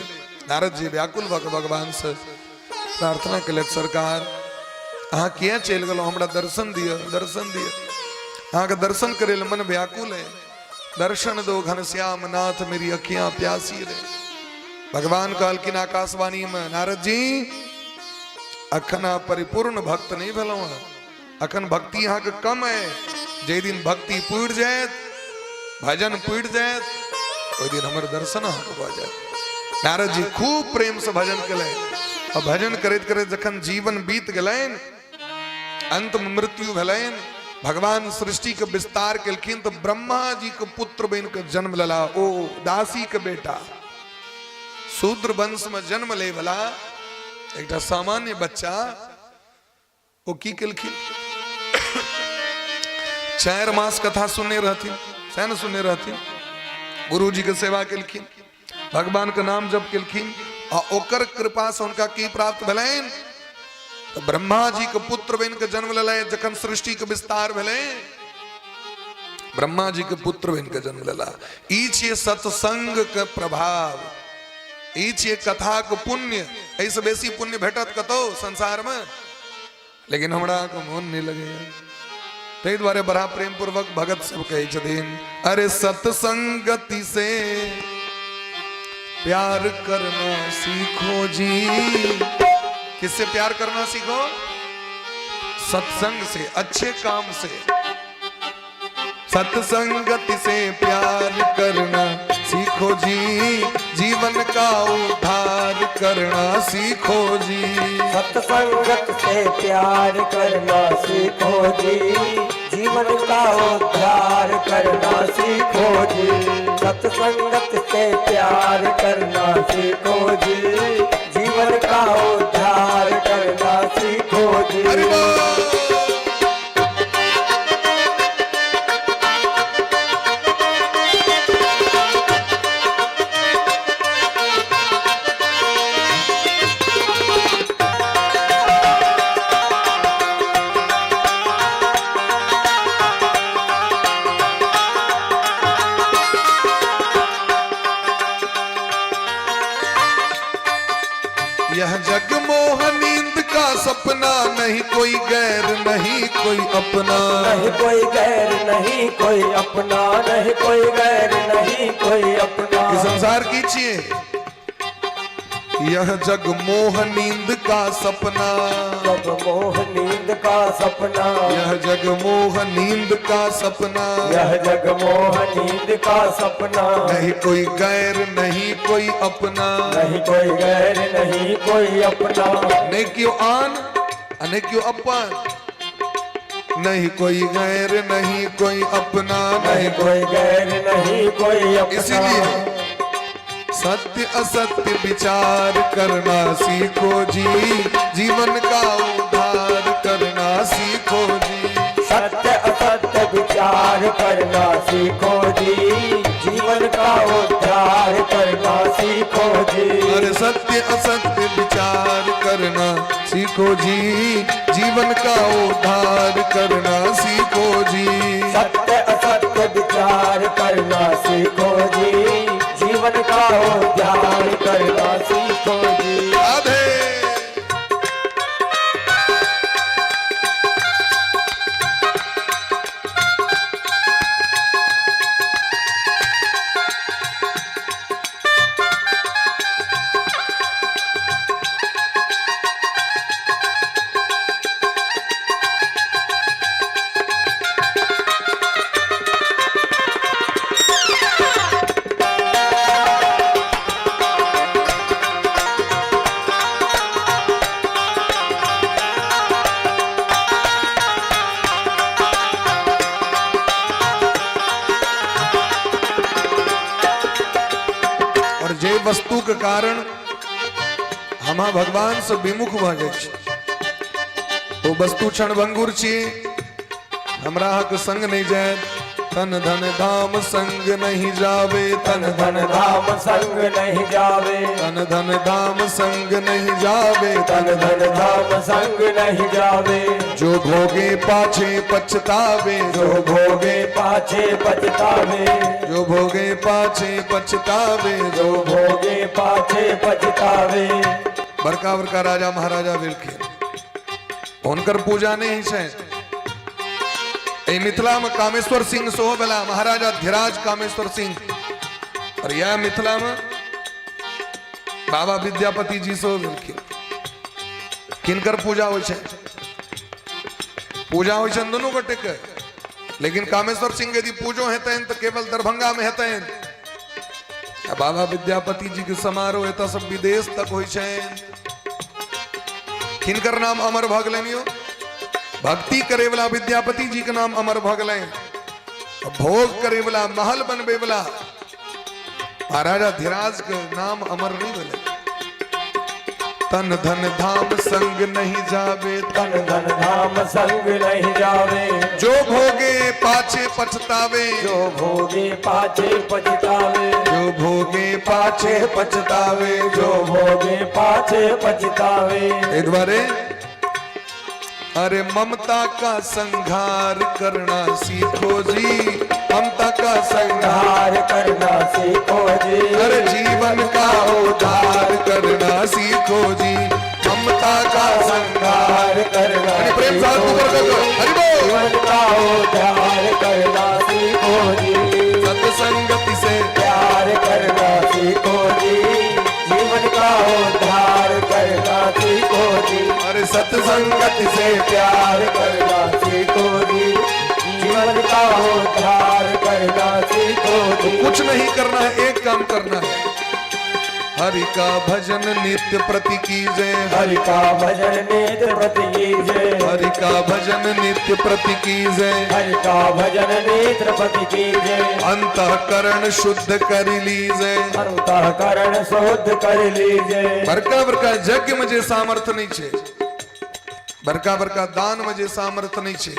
Speaker 1: नारद जी व्याकुल भऽ के भगवान से प्रार्थना केलथि, सरकार अहाँ किया चलि गेलहुँ? हमरा दर्शन दिअ, दर्शन दिअ, अहाँके दर्शन करै लए मन व्याकुल है। दर्शन दो घनश्याम नाथ, मेरी अखियां प्यासी रे। भगवान कहलखिन आकाशवाणी में, नारद जी अखन अहाँ परिपूर्ण भक्त नहीं भेलहुँ हँ, अखन भक्ति अहाँके कम है। जाहि दिन भक्ति पुरि जायत, भजन पुरि जायत, ओहि दिन हमर दर्शन अहाँके भऽ जायत। नारद जी खूब प्रेम से भजन केलनि आ भजन करैत करैत जखन जीवन बीत गेलनि, अंत में मृत्यु भेलनि, भगवान सृष्टि के विस्तार केलखिन तऽ ब्रह्मा जी के पुत्र बनि के जन्म लेला। ओ दासी के बेटा, शूद्र वंश में जन्म ले वाला एकटा सामान्य बच्चा, ओ की केलखिन? 4 मास कथा सुनने रहथिन, सएह ने सुनने रहथिन, गुरु जी के सेवा केलखिन, भगवान के नाम जप केलखिन आ ओकर कृपा से हुनका की प्राप्त भेलनि? तऽ ब्रह्मा जी के पुत्र बनि के जन्म लेलनि। जखन सृष्टि के विस्तार भेलै, ब्रह्मा जी के पुत्र बनि के जन्म लेला। ई छियै सत्संग के प्रभाव, ई छियै कथा के पुण्य। एहिसँ बेसी पुण्य भेटत कतौ संसार में? लेकिन हमरा अहाँके मोन नहि लगैया, ताहि दुआरे बड़ा प्रेम पूर्वक भगत सब कहै छथिन, अरे सत्संगति से प्यार करना सीखो जी। किससे प्यार करना सीखो? सत्संग से, अच्छे काम से। सत्संगति से प्यार करना सीखो जी, जीवन का उद्धार करना सीखो जी।
Speaker 3: सत्संगत से प्यार करना सीखो जी, जीवन का उद्धार करना सीखो जी। सत्संगत से प्यार करना सीखो जी, जीवन का उद्धार करना सीखो जी।
Speaker 1: हरि बोल। यह जग मोह नींद का सपना, नहीं कोई गैर नहीं कोई अपना।
Speaker 3: नहीं कोई गैर नहीं कोई अपना, नहीं कोई गैर नहीं कोई अपना।
Speaker 1: ई संसार की छिए? यह जग मोह नींद का सपना।
Speaker 3: जग मोह नींद का सपना।
Speaker 1: यह जग मोह नींद का सपना।
Speaker 3: यह जग मोह नींद का सपना।
Speaker 1: नहीं कोई गैर नहीं कोई अपना।
Speaker 3: नहीं कोई गैर नहीं कोई अपना।
Speaker 1: नहीं क्यों आन आ नहीं क्यों अपन। नहीं कोई गैर नहीं कोई अपना।
Speaker 3: नहीं
Speaker 1: नहीं
Speaker 3: कोई गैर नहीं कोई अपना।
Speaker 1: इसीलिए सत्य असत्य विचार करना सीखो जी, जीवन का उद्धार करना सीखो जी।
Speaker 3: सत्य असत्य विचार करना सीखो जी, जीवन का उद्धार करना सीखो जी।
Speaker 1: अरे सत्य असत्य विचार करना सीखो जी, जीवन का उद्धार करना सीखो जी।
Speaker 3: सत्य असत्य विचार करना सीखो जी, जीवन का उद्धार करना सीखो जी।
Speaker 1: राधे। और जे वस्तु के कारण हम भगवान से विमुख भऽ जाइ छी, ओ वस्तु क्षणभंगुर छी, हमरा अहाँके संग नहीं जायत। तन धन धाम संग नहीं जावे, तन
Speaker 3: धन धाम संग नहीं जावे।
Speaker 1: तन धन धाम संग नहीं जावे,
Speaker 3: तन धन धाम संग नहीं जावे।
Speaker 1: जो भोगे पाछे पछतावे,
Speaker 3: जो भोगे पाछे पछतावे।
Speaker 1: जो भोगे पाछे पछतावे,
Speaker 3: जो भोगे पाछे पछतावे।
Speaker 1: बड़का बड़का राजा महाराजा भेलखिन, हुनकर पूजा नहीं होइ छै। एहि मिथिला में कामेश्वर सिंह सेहो भेला, महाराजा धीराज कामेश्वर सिंह। और यह मिथिला में बाबा विद्यापति जी सेहो भेलखिन। किनकर पूजा होइ छै? पूजा होइ छनि दुनू गोटे के, लेकिन कामेश्वर सिंह यदि पूजो हेतनि तऽ केवल दरभंगा में हेतनि, आ बाबा विद्यापति जी के समारोह एतऽ सब विदेश तक होइ छनि। किनकर नाम अमर भऽ गेलनि यौ? भक्ति करे वाला विद्यापति जी के नाम अमर भऽ गेलनि। भोग करे वाला, महल बनबे वाला महाराजा धीराज के नाम अमर नहीं भेलै। तन धन धाम संग नहीं जावे,
Speaker 3: तन धन धाम संग नहीं जावे।
Speaker 1: जो भोगे पाछे पछतावे,
Speaker 3: जो भोगे पाछे पछतावे।
Speaker 1: जो भोगे पाछे पछतावे,
Speaker 3: जो भोगे पाछे पछतावे।
Speaker 1: एहि दुआरे अरे ममता का संहार करना सीखो जी, ममता का संहार
Speaker 3: संहार करना सीखो जी।
Speaker 1: अरे जीवन का उद्धार करना सीखो जी, ममता का संहार
Speaker 3: संहार करना
Speaker 1: अरे प्रेम साथ
Speaker 3: सीखो
Speaker 1: ऊपर कर दो।
Speaker 3: जी।
Speaker 1: हरि बोल।
Speaker 3: जीवन का उद्धार करना सीखो जी।
Speaker 1: सत्संगति से
Speaker 3: प्यार करना सीखो जी, जीवन का उद्धार करना सीखो जी।
Speaker 1: अरे सत्संगति से
Speaker 3: प्यार करना सीखो जी, जीवन का उद्धार करना सीखो जी।
Speaker 1: कुछ नहीं करना है, एक काम करना है, हरि का भजन नित्य प्रति कीजे,
Speaker 3: हरि का भजन नित्य प्रति कीजे।
Speaker 1: हरि का भजन नित्य प्रति कीजे।
Speaker 3: हरि का भजन नेत्र प्रति कीजे।
Speaker 1: अंतःकरण शुद्ध कर लीजे,
Speaker 3: अंतःकरण शुद्ध कर लीजे।
Speaker 1: बड़का बड़का यज्ञ में जे सामर्थ्य नहीं छे, बड़का बड़का दान में जे सामर्थ्य नहीं छे,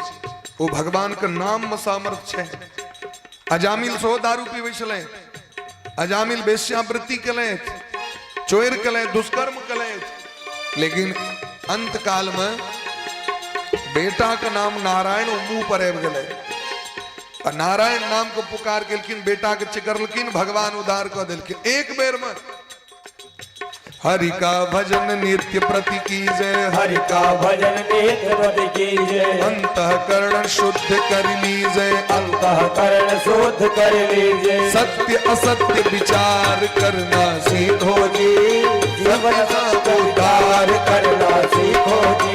Speaker 1: वो भगवान के नाम में सामर्थ्य छे। अजामिल सेहो दारू पीबै छलै, अजामिल वेश्यावृत्ति केलथि, चोरि केलथि, दुष्कर्म केलथि, लेकिन अंत काल में बेटा के नाम नारायण मुंह पर आबि गेलै आ नारायण नाम के पुकार केलखिन, बेटा के चिकरलखिन, भगवान उद्धार कऽ देलखिन एक बेर में। हरि का भजन नित्य प्रति कीजे,
Speaker 3: हरि का भजन नेत्र प्रति कीजे।
Speaker 1: अंतःकरण शुद्ध कर लीजे,
Speaker 3: अंतःकरण शुद्ध कर लीजे।
Speaker 1: सत्य असत्य विचार करना सीखो
Speaker 3: सीखो जी, जीवन जीवन का
Speaker 2: उद्धार करना सीखो जी।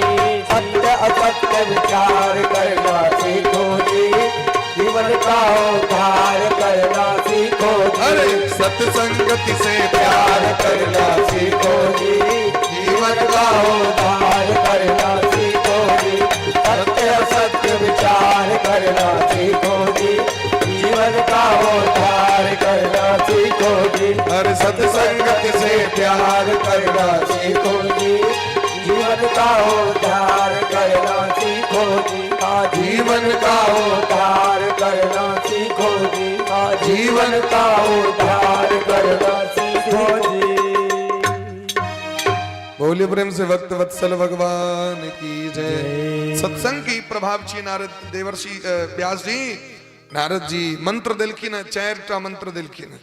Speaker 2: सत्य असत्य विचार करना सीखो जी, जीवन का उद्धार करना सीखो जी।
Speaker 1: अरे सत्संगति से
Speaker 2: प्यार करना सीखो जी, जीवन का उद्धार करना सीखो जी। सत्य असत्य विचार करना सीखो जी, जीवन का उद्धार करना सीखो जी।
Speaker 1: अरे सत्संगति से
Speaker 2: प्यार करना सीखो जी, जीवन का उद्धार करना सीखो जी। हाँ, जीवन का उद्धार करना सीखो जी। हाँ, जीवन का उद्धार करना सीखो जी।
Speaker 1: बोलिए प्रेम से भक्त वत्सल भगवान की जय। सत्संग की प्रभाव छी नारद देवर्षि व्यास जी नारद जी मंत्र देलखिन हँ, 4टा मंत्र देलखिन हँ।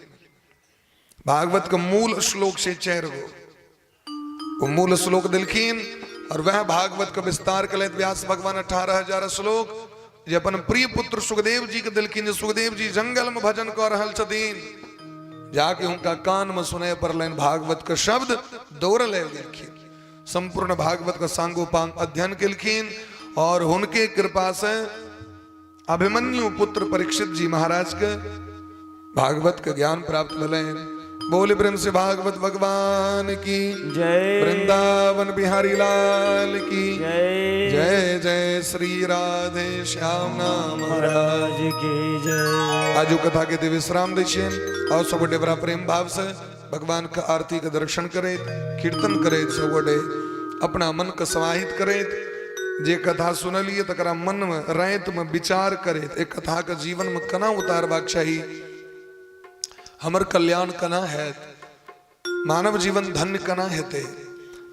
Speaker 1: भागवत के मूल श्लोक से 4 गो वो मूल श्लोक देलखिन और वह भागवत के विस्तार के व्यास भगवान 18,000 श्लोक जे अपन प्रिय पुत्र सुखदेव जी के देलखिन। जे सुखदेव जी जंगल में भजन कर रहल छथिन, जाके उनका कान में सुने पड़लनि भागवत के शब्द, दौड़ल आबि गेलखिन, संपूर्ण भागवत के सांगोपांग अध्ययन केलखिन और हुनके कृपा से अभिमन्यु पुत्र परीक्षित जी महाराज के भागवत के ज्ञान प्राप्त भेलनि। बोले प्रेम से भागवत भगवान की
Speaker 3: जय।
Speaker 1: वृंदावन बिहारी लाल की
Speaker 3: जय।
Speaker 1: जय जय श्री राधे श्याम नाम
Speaker 3: महाराज की जय।
Speaker 1: आजू कथा के ते विश्राम दै छियनि और सब गोटे बड़ा प्रेम भाव से भगवान के आरती के दर्शन करैत कीर्तन करैत सब गोटे अपना मन के समाहित करैत जे कथा सुनलिए तकरा मन में राति में विचार करैत एक कथा के जीवन में केना उतारबाक चाही, हमर कल्याण केना हैत, मानव जीवन धन्य केना हेतै,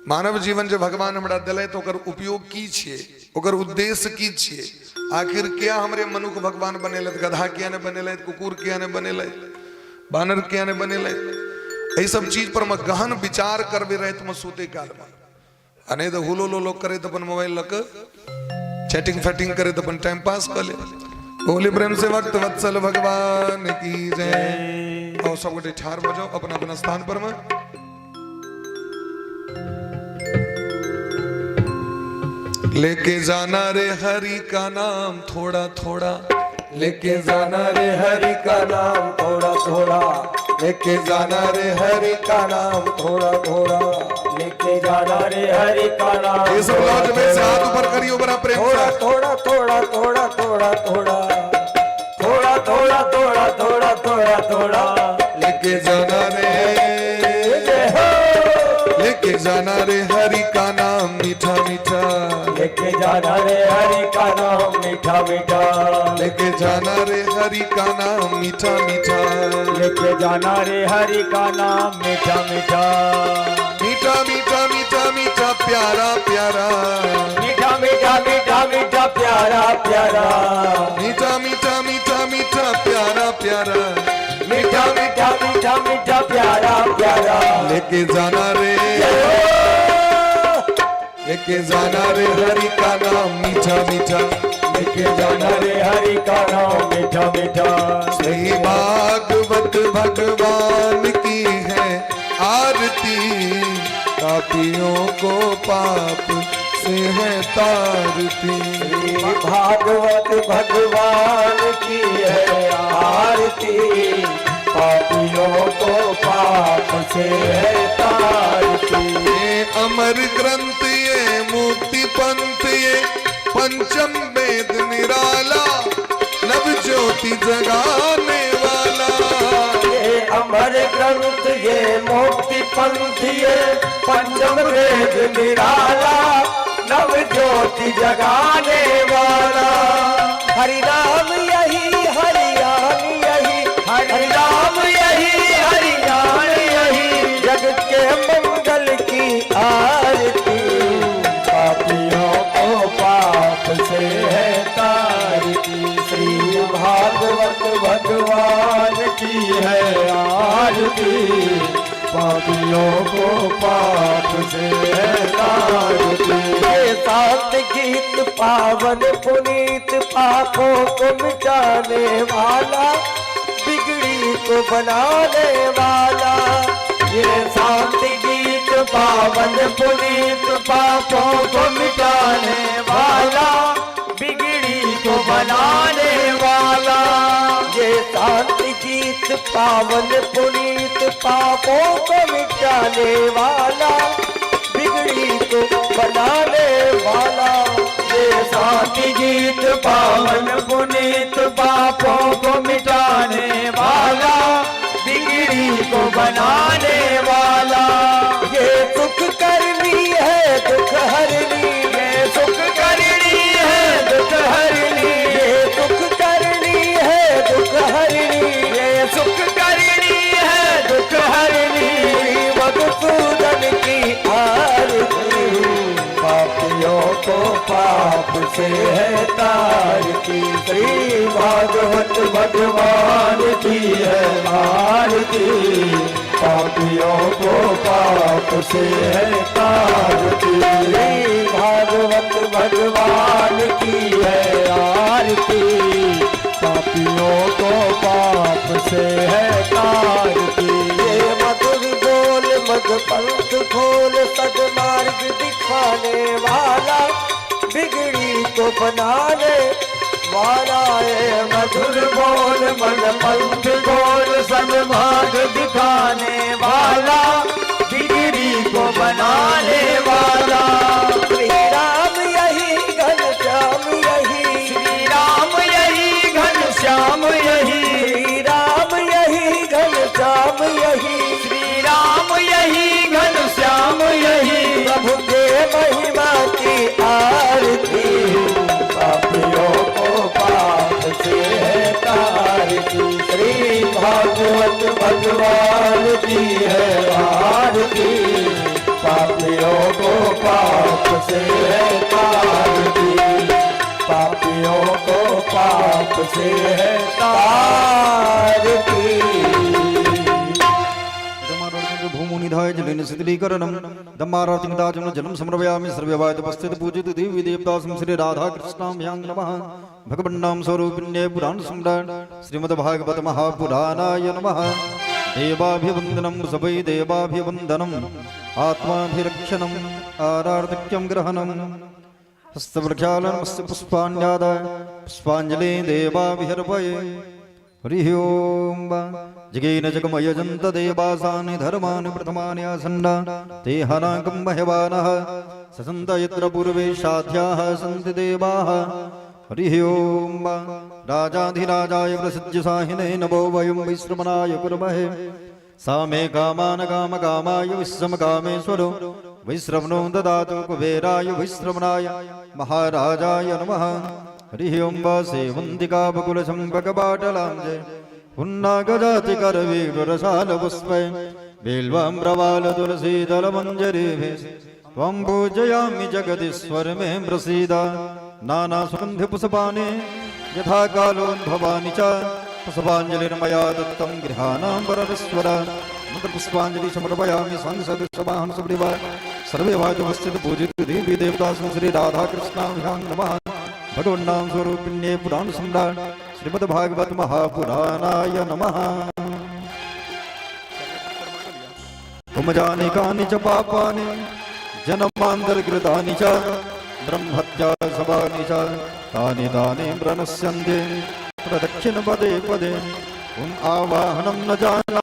Speaker 1: मानव जीवन जे भगवान हमरा देलथि तऽ ओकर उपयोग की छियै, ओकर उद्देश्य की छियै, आखिर किया हमरे मनुख भगवान बनेलथि, गधा किया नहि बनेलथि, कुकुर किया नहि बनेलथि, बानर किया नहि बनेलथि। एहि सब चीज पर मे गहन विचार करबै राति में सुते काल में, आ नहि तऽ हुलो लोलो करैत अपन मोबाइल लऽ कऽ चैटिंग फैटिंग करैत अपन टाइम पास कऽ ले। बोले प्रेम से भक्त वत्सल भगवान की जय। और सब गोटे ठाढ़ भऽ जाओ अपना अपना स्थान पर में। लेके जाना रे हरि का नाम थोड़ा थोड़ा,
Speaker 2: लेके जाना रे हरि का नाम थोड़ा थोड़ा, लेके जाना रे हरि का नाम थोड़ा थोड़ा,
Speaker 3: लेके जाना रे हरि का नाम।
Speaker 1: ये सब लॉज में से हाथ ऊपर करियो बड़ा प्रेम
Speaker 2: थोड़ा
Speaker 1: से।
Speaker 2: थोड़ा थोड़ा थोड़ा थोड़ा थोड़ा
Speaker 3: थोड़ा थोड़ा थोड़ा थोड़ा थोड़ा थोड़ा,
Speaker 1: लेके जाना रे,
Speaker 2: जय हो।
Speaker 1: लेके जाना रे हरि का नाम मीठा मीठा,
Speaker 3: लेके जाना रे हरि का नाम मीठा मीठा,
Speaker 1: लेके जाना रे हरि का नाम मीठा मीठा,
Speaker 3: लेके जाना रे हरि का नाम मीठा मीठा,
Speaker 1: मीठा मीठा मीठा मीठा प्यारा प्यारा,
Speaker 3: मीठा मीठा मीठा मीठा प्यारा प्यारा,
Speaker 1: मीठा मीठा मीठा मीठा प्यारा प्यारा,
Speaker 3: मीठा मीठा मीठा मीठा प्यारा प्यारा,
Speaker 1: लेके जाना रे, लेके जाना रे हरि का नाम मीठा मीठा,
Speaker 3: लेके जाना रे हरि का नाम मीठा मीठा।
Speaker 1: श्री भागवत भगवान की है आरती, पापियों को पाप से है तारती।
Speaker 2: श्री भागवत भगवान की है आरती, पापियों को पाप से है तारती।
Speaker 1: ये अमर ग्रंथ ये मुक्ति पंथ ये पंचम वेद निराला, नव ज्योति जगाने वाला।
Speaker 2: ये अमर ग्रंथ ये मुक्ति पंथ ये पंचम वेद निराला, नव ज्योति जगाने वाला। हरि नाम यही हरि नाम यही, हरि नाम यही हरि नाम यही, जग के मंगल की आरती, पापियों को पाप से है तारती। श्री भागवत भगवान की है आरती,
Speaker 3: पापियों को पाप से है तारती।
Speaker 2: ये सात गीत पावन पुनीत पापों को मिटाने वाला, बिगड़ी को बनाने वाला। ये सात गीत पावन पुनीत पापों को मिटाने वाला, बिगड़ी को बनाने वाला।
Speaker 3: ये शांति गीत पावन पुनीत पापों को मिटाने वाला, बिगड़ी को बनाने वाला।
Speaker 2: ये शांति गीत पावन पुनीत पापों को मिटाने वाला, बिगड़ी को बनाने वाला।
Speaker 3: ये सुख करनी है दुख हरनी,
Speaker 2: ये सुख करनी है दुख हरनी,
Speaker 3: ये सुख करनी है दुख हरनी,
Speaker 2: ये सुख करनी है दुख हरनी।
Speaker 3: श्री मधुसूदन की आरती,
Speaker 2: पापियों को पाप से है तारती, श्री भागवत भगवान की है आरती। पापियों को पाप से है तारती,
Speaker 3: श्री भागवत भगवान की है आरती।
Speaker 2: पापियों को पाप से है तारती।
Speaker 3: ये मधुर बोल मद पंथ खोल सदमार्ग दिखाने वाला, बिगड़ी को बनाने वाला है।
Speaker 2: मधुर बोल मन पंथ खोल सन्मार्ग दिखाने वाला, बिगड़ी को बनाने वाला।
Speaker 3: श्री राम यही घन श्याम यही,
Speaker 2: श्री राम यही घन श्याम यही,
Speaker 3: श्री राम यही घन श्याम यही,
Speaker 2: श्री राम यही घन श्याम यही।
Speaker 3: प्रभु के महिमा की आरती,
Speaker 2: पापियों को पाप से है तारती, श्री भागवत भगवान की है आरती। पापियों को पाप से है तारती, पापियों को पाप से है तारती।
Speaker 4: भूमुनिधाय जलेन शिथिलीकरणं दम्मारातिं जलं समर्पयामि। सर्ववायुपस्थित पूजित देवी देवता श्री राधा कृष्णाभ्यां नमः। भगवन्नाम स्वरूपिण्ये पुराण सम्राट श्रीमद्भागवत महापुराणाय नमः। देवाभिवन्दनं सवै देवाभिवन्दनम् आत्माभिरक्षणम् आरार्तक्यं ग्रहणम् हस्तप्रक्षालनमस्य पुष्पाण्यादाय पुष्पाञ्जलि देवाभिर्पये। हरिः ओं। जगेन जगमयजन्त देवासानि धर्माणि प्रथमानि आसन्न ते हनाकं मह्यवानः ससन्त यत्र पूर्वे साध्याः सन्ति देवाः। हरिः ओं। राजाधिराजाय प्रसिद्ध्यसाहिने नमो वयं वैश्रमणाय कुर्महे। सा मे कामान काम कामाय विश्वमकामेश्वरो वैश्रवणो ददातु कुबेराय वैश्रवणाय महाराजाय नमः। हरिः ओं। सेवन्तिका बकुलशम्बकपाटलां जय पुन्नागजातिकरवीरसालपुष्पै बिल्वं प्रवालतुलसीदलमञ्जरीभिः त्वं पूजयामि जगदीश्वर मे प्रसीद। नानासुगन्धिपुष्पाणि यथा कालोद्भवानि च पुष्पाञ्जलिर्मया दत्तं गृहाणां वरस्वर। मन्त्रपुष्पाञ्जलि समर्पयामि। सांसद सभाहं सपरिवार सर्वे वायुवस्थित पूजित देवी देवता श्री राधा कृष्णाभ्यां नमः। भगवन्नाम स्वरूपिण्ये पुराण सम्राट श्रीमद्भागवत महापुराणाय नमः। तुम जाने कानि च पापानि जन्मान्तरकृतानि च ब्रह्महत्या सवानि च तानि तानि प्रणश्यन्ते प्रदक्षिण पदे पदे। ॐ आवाहनं न जानामि।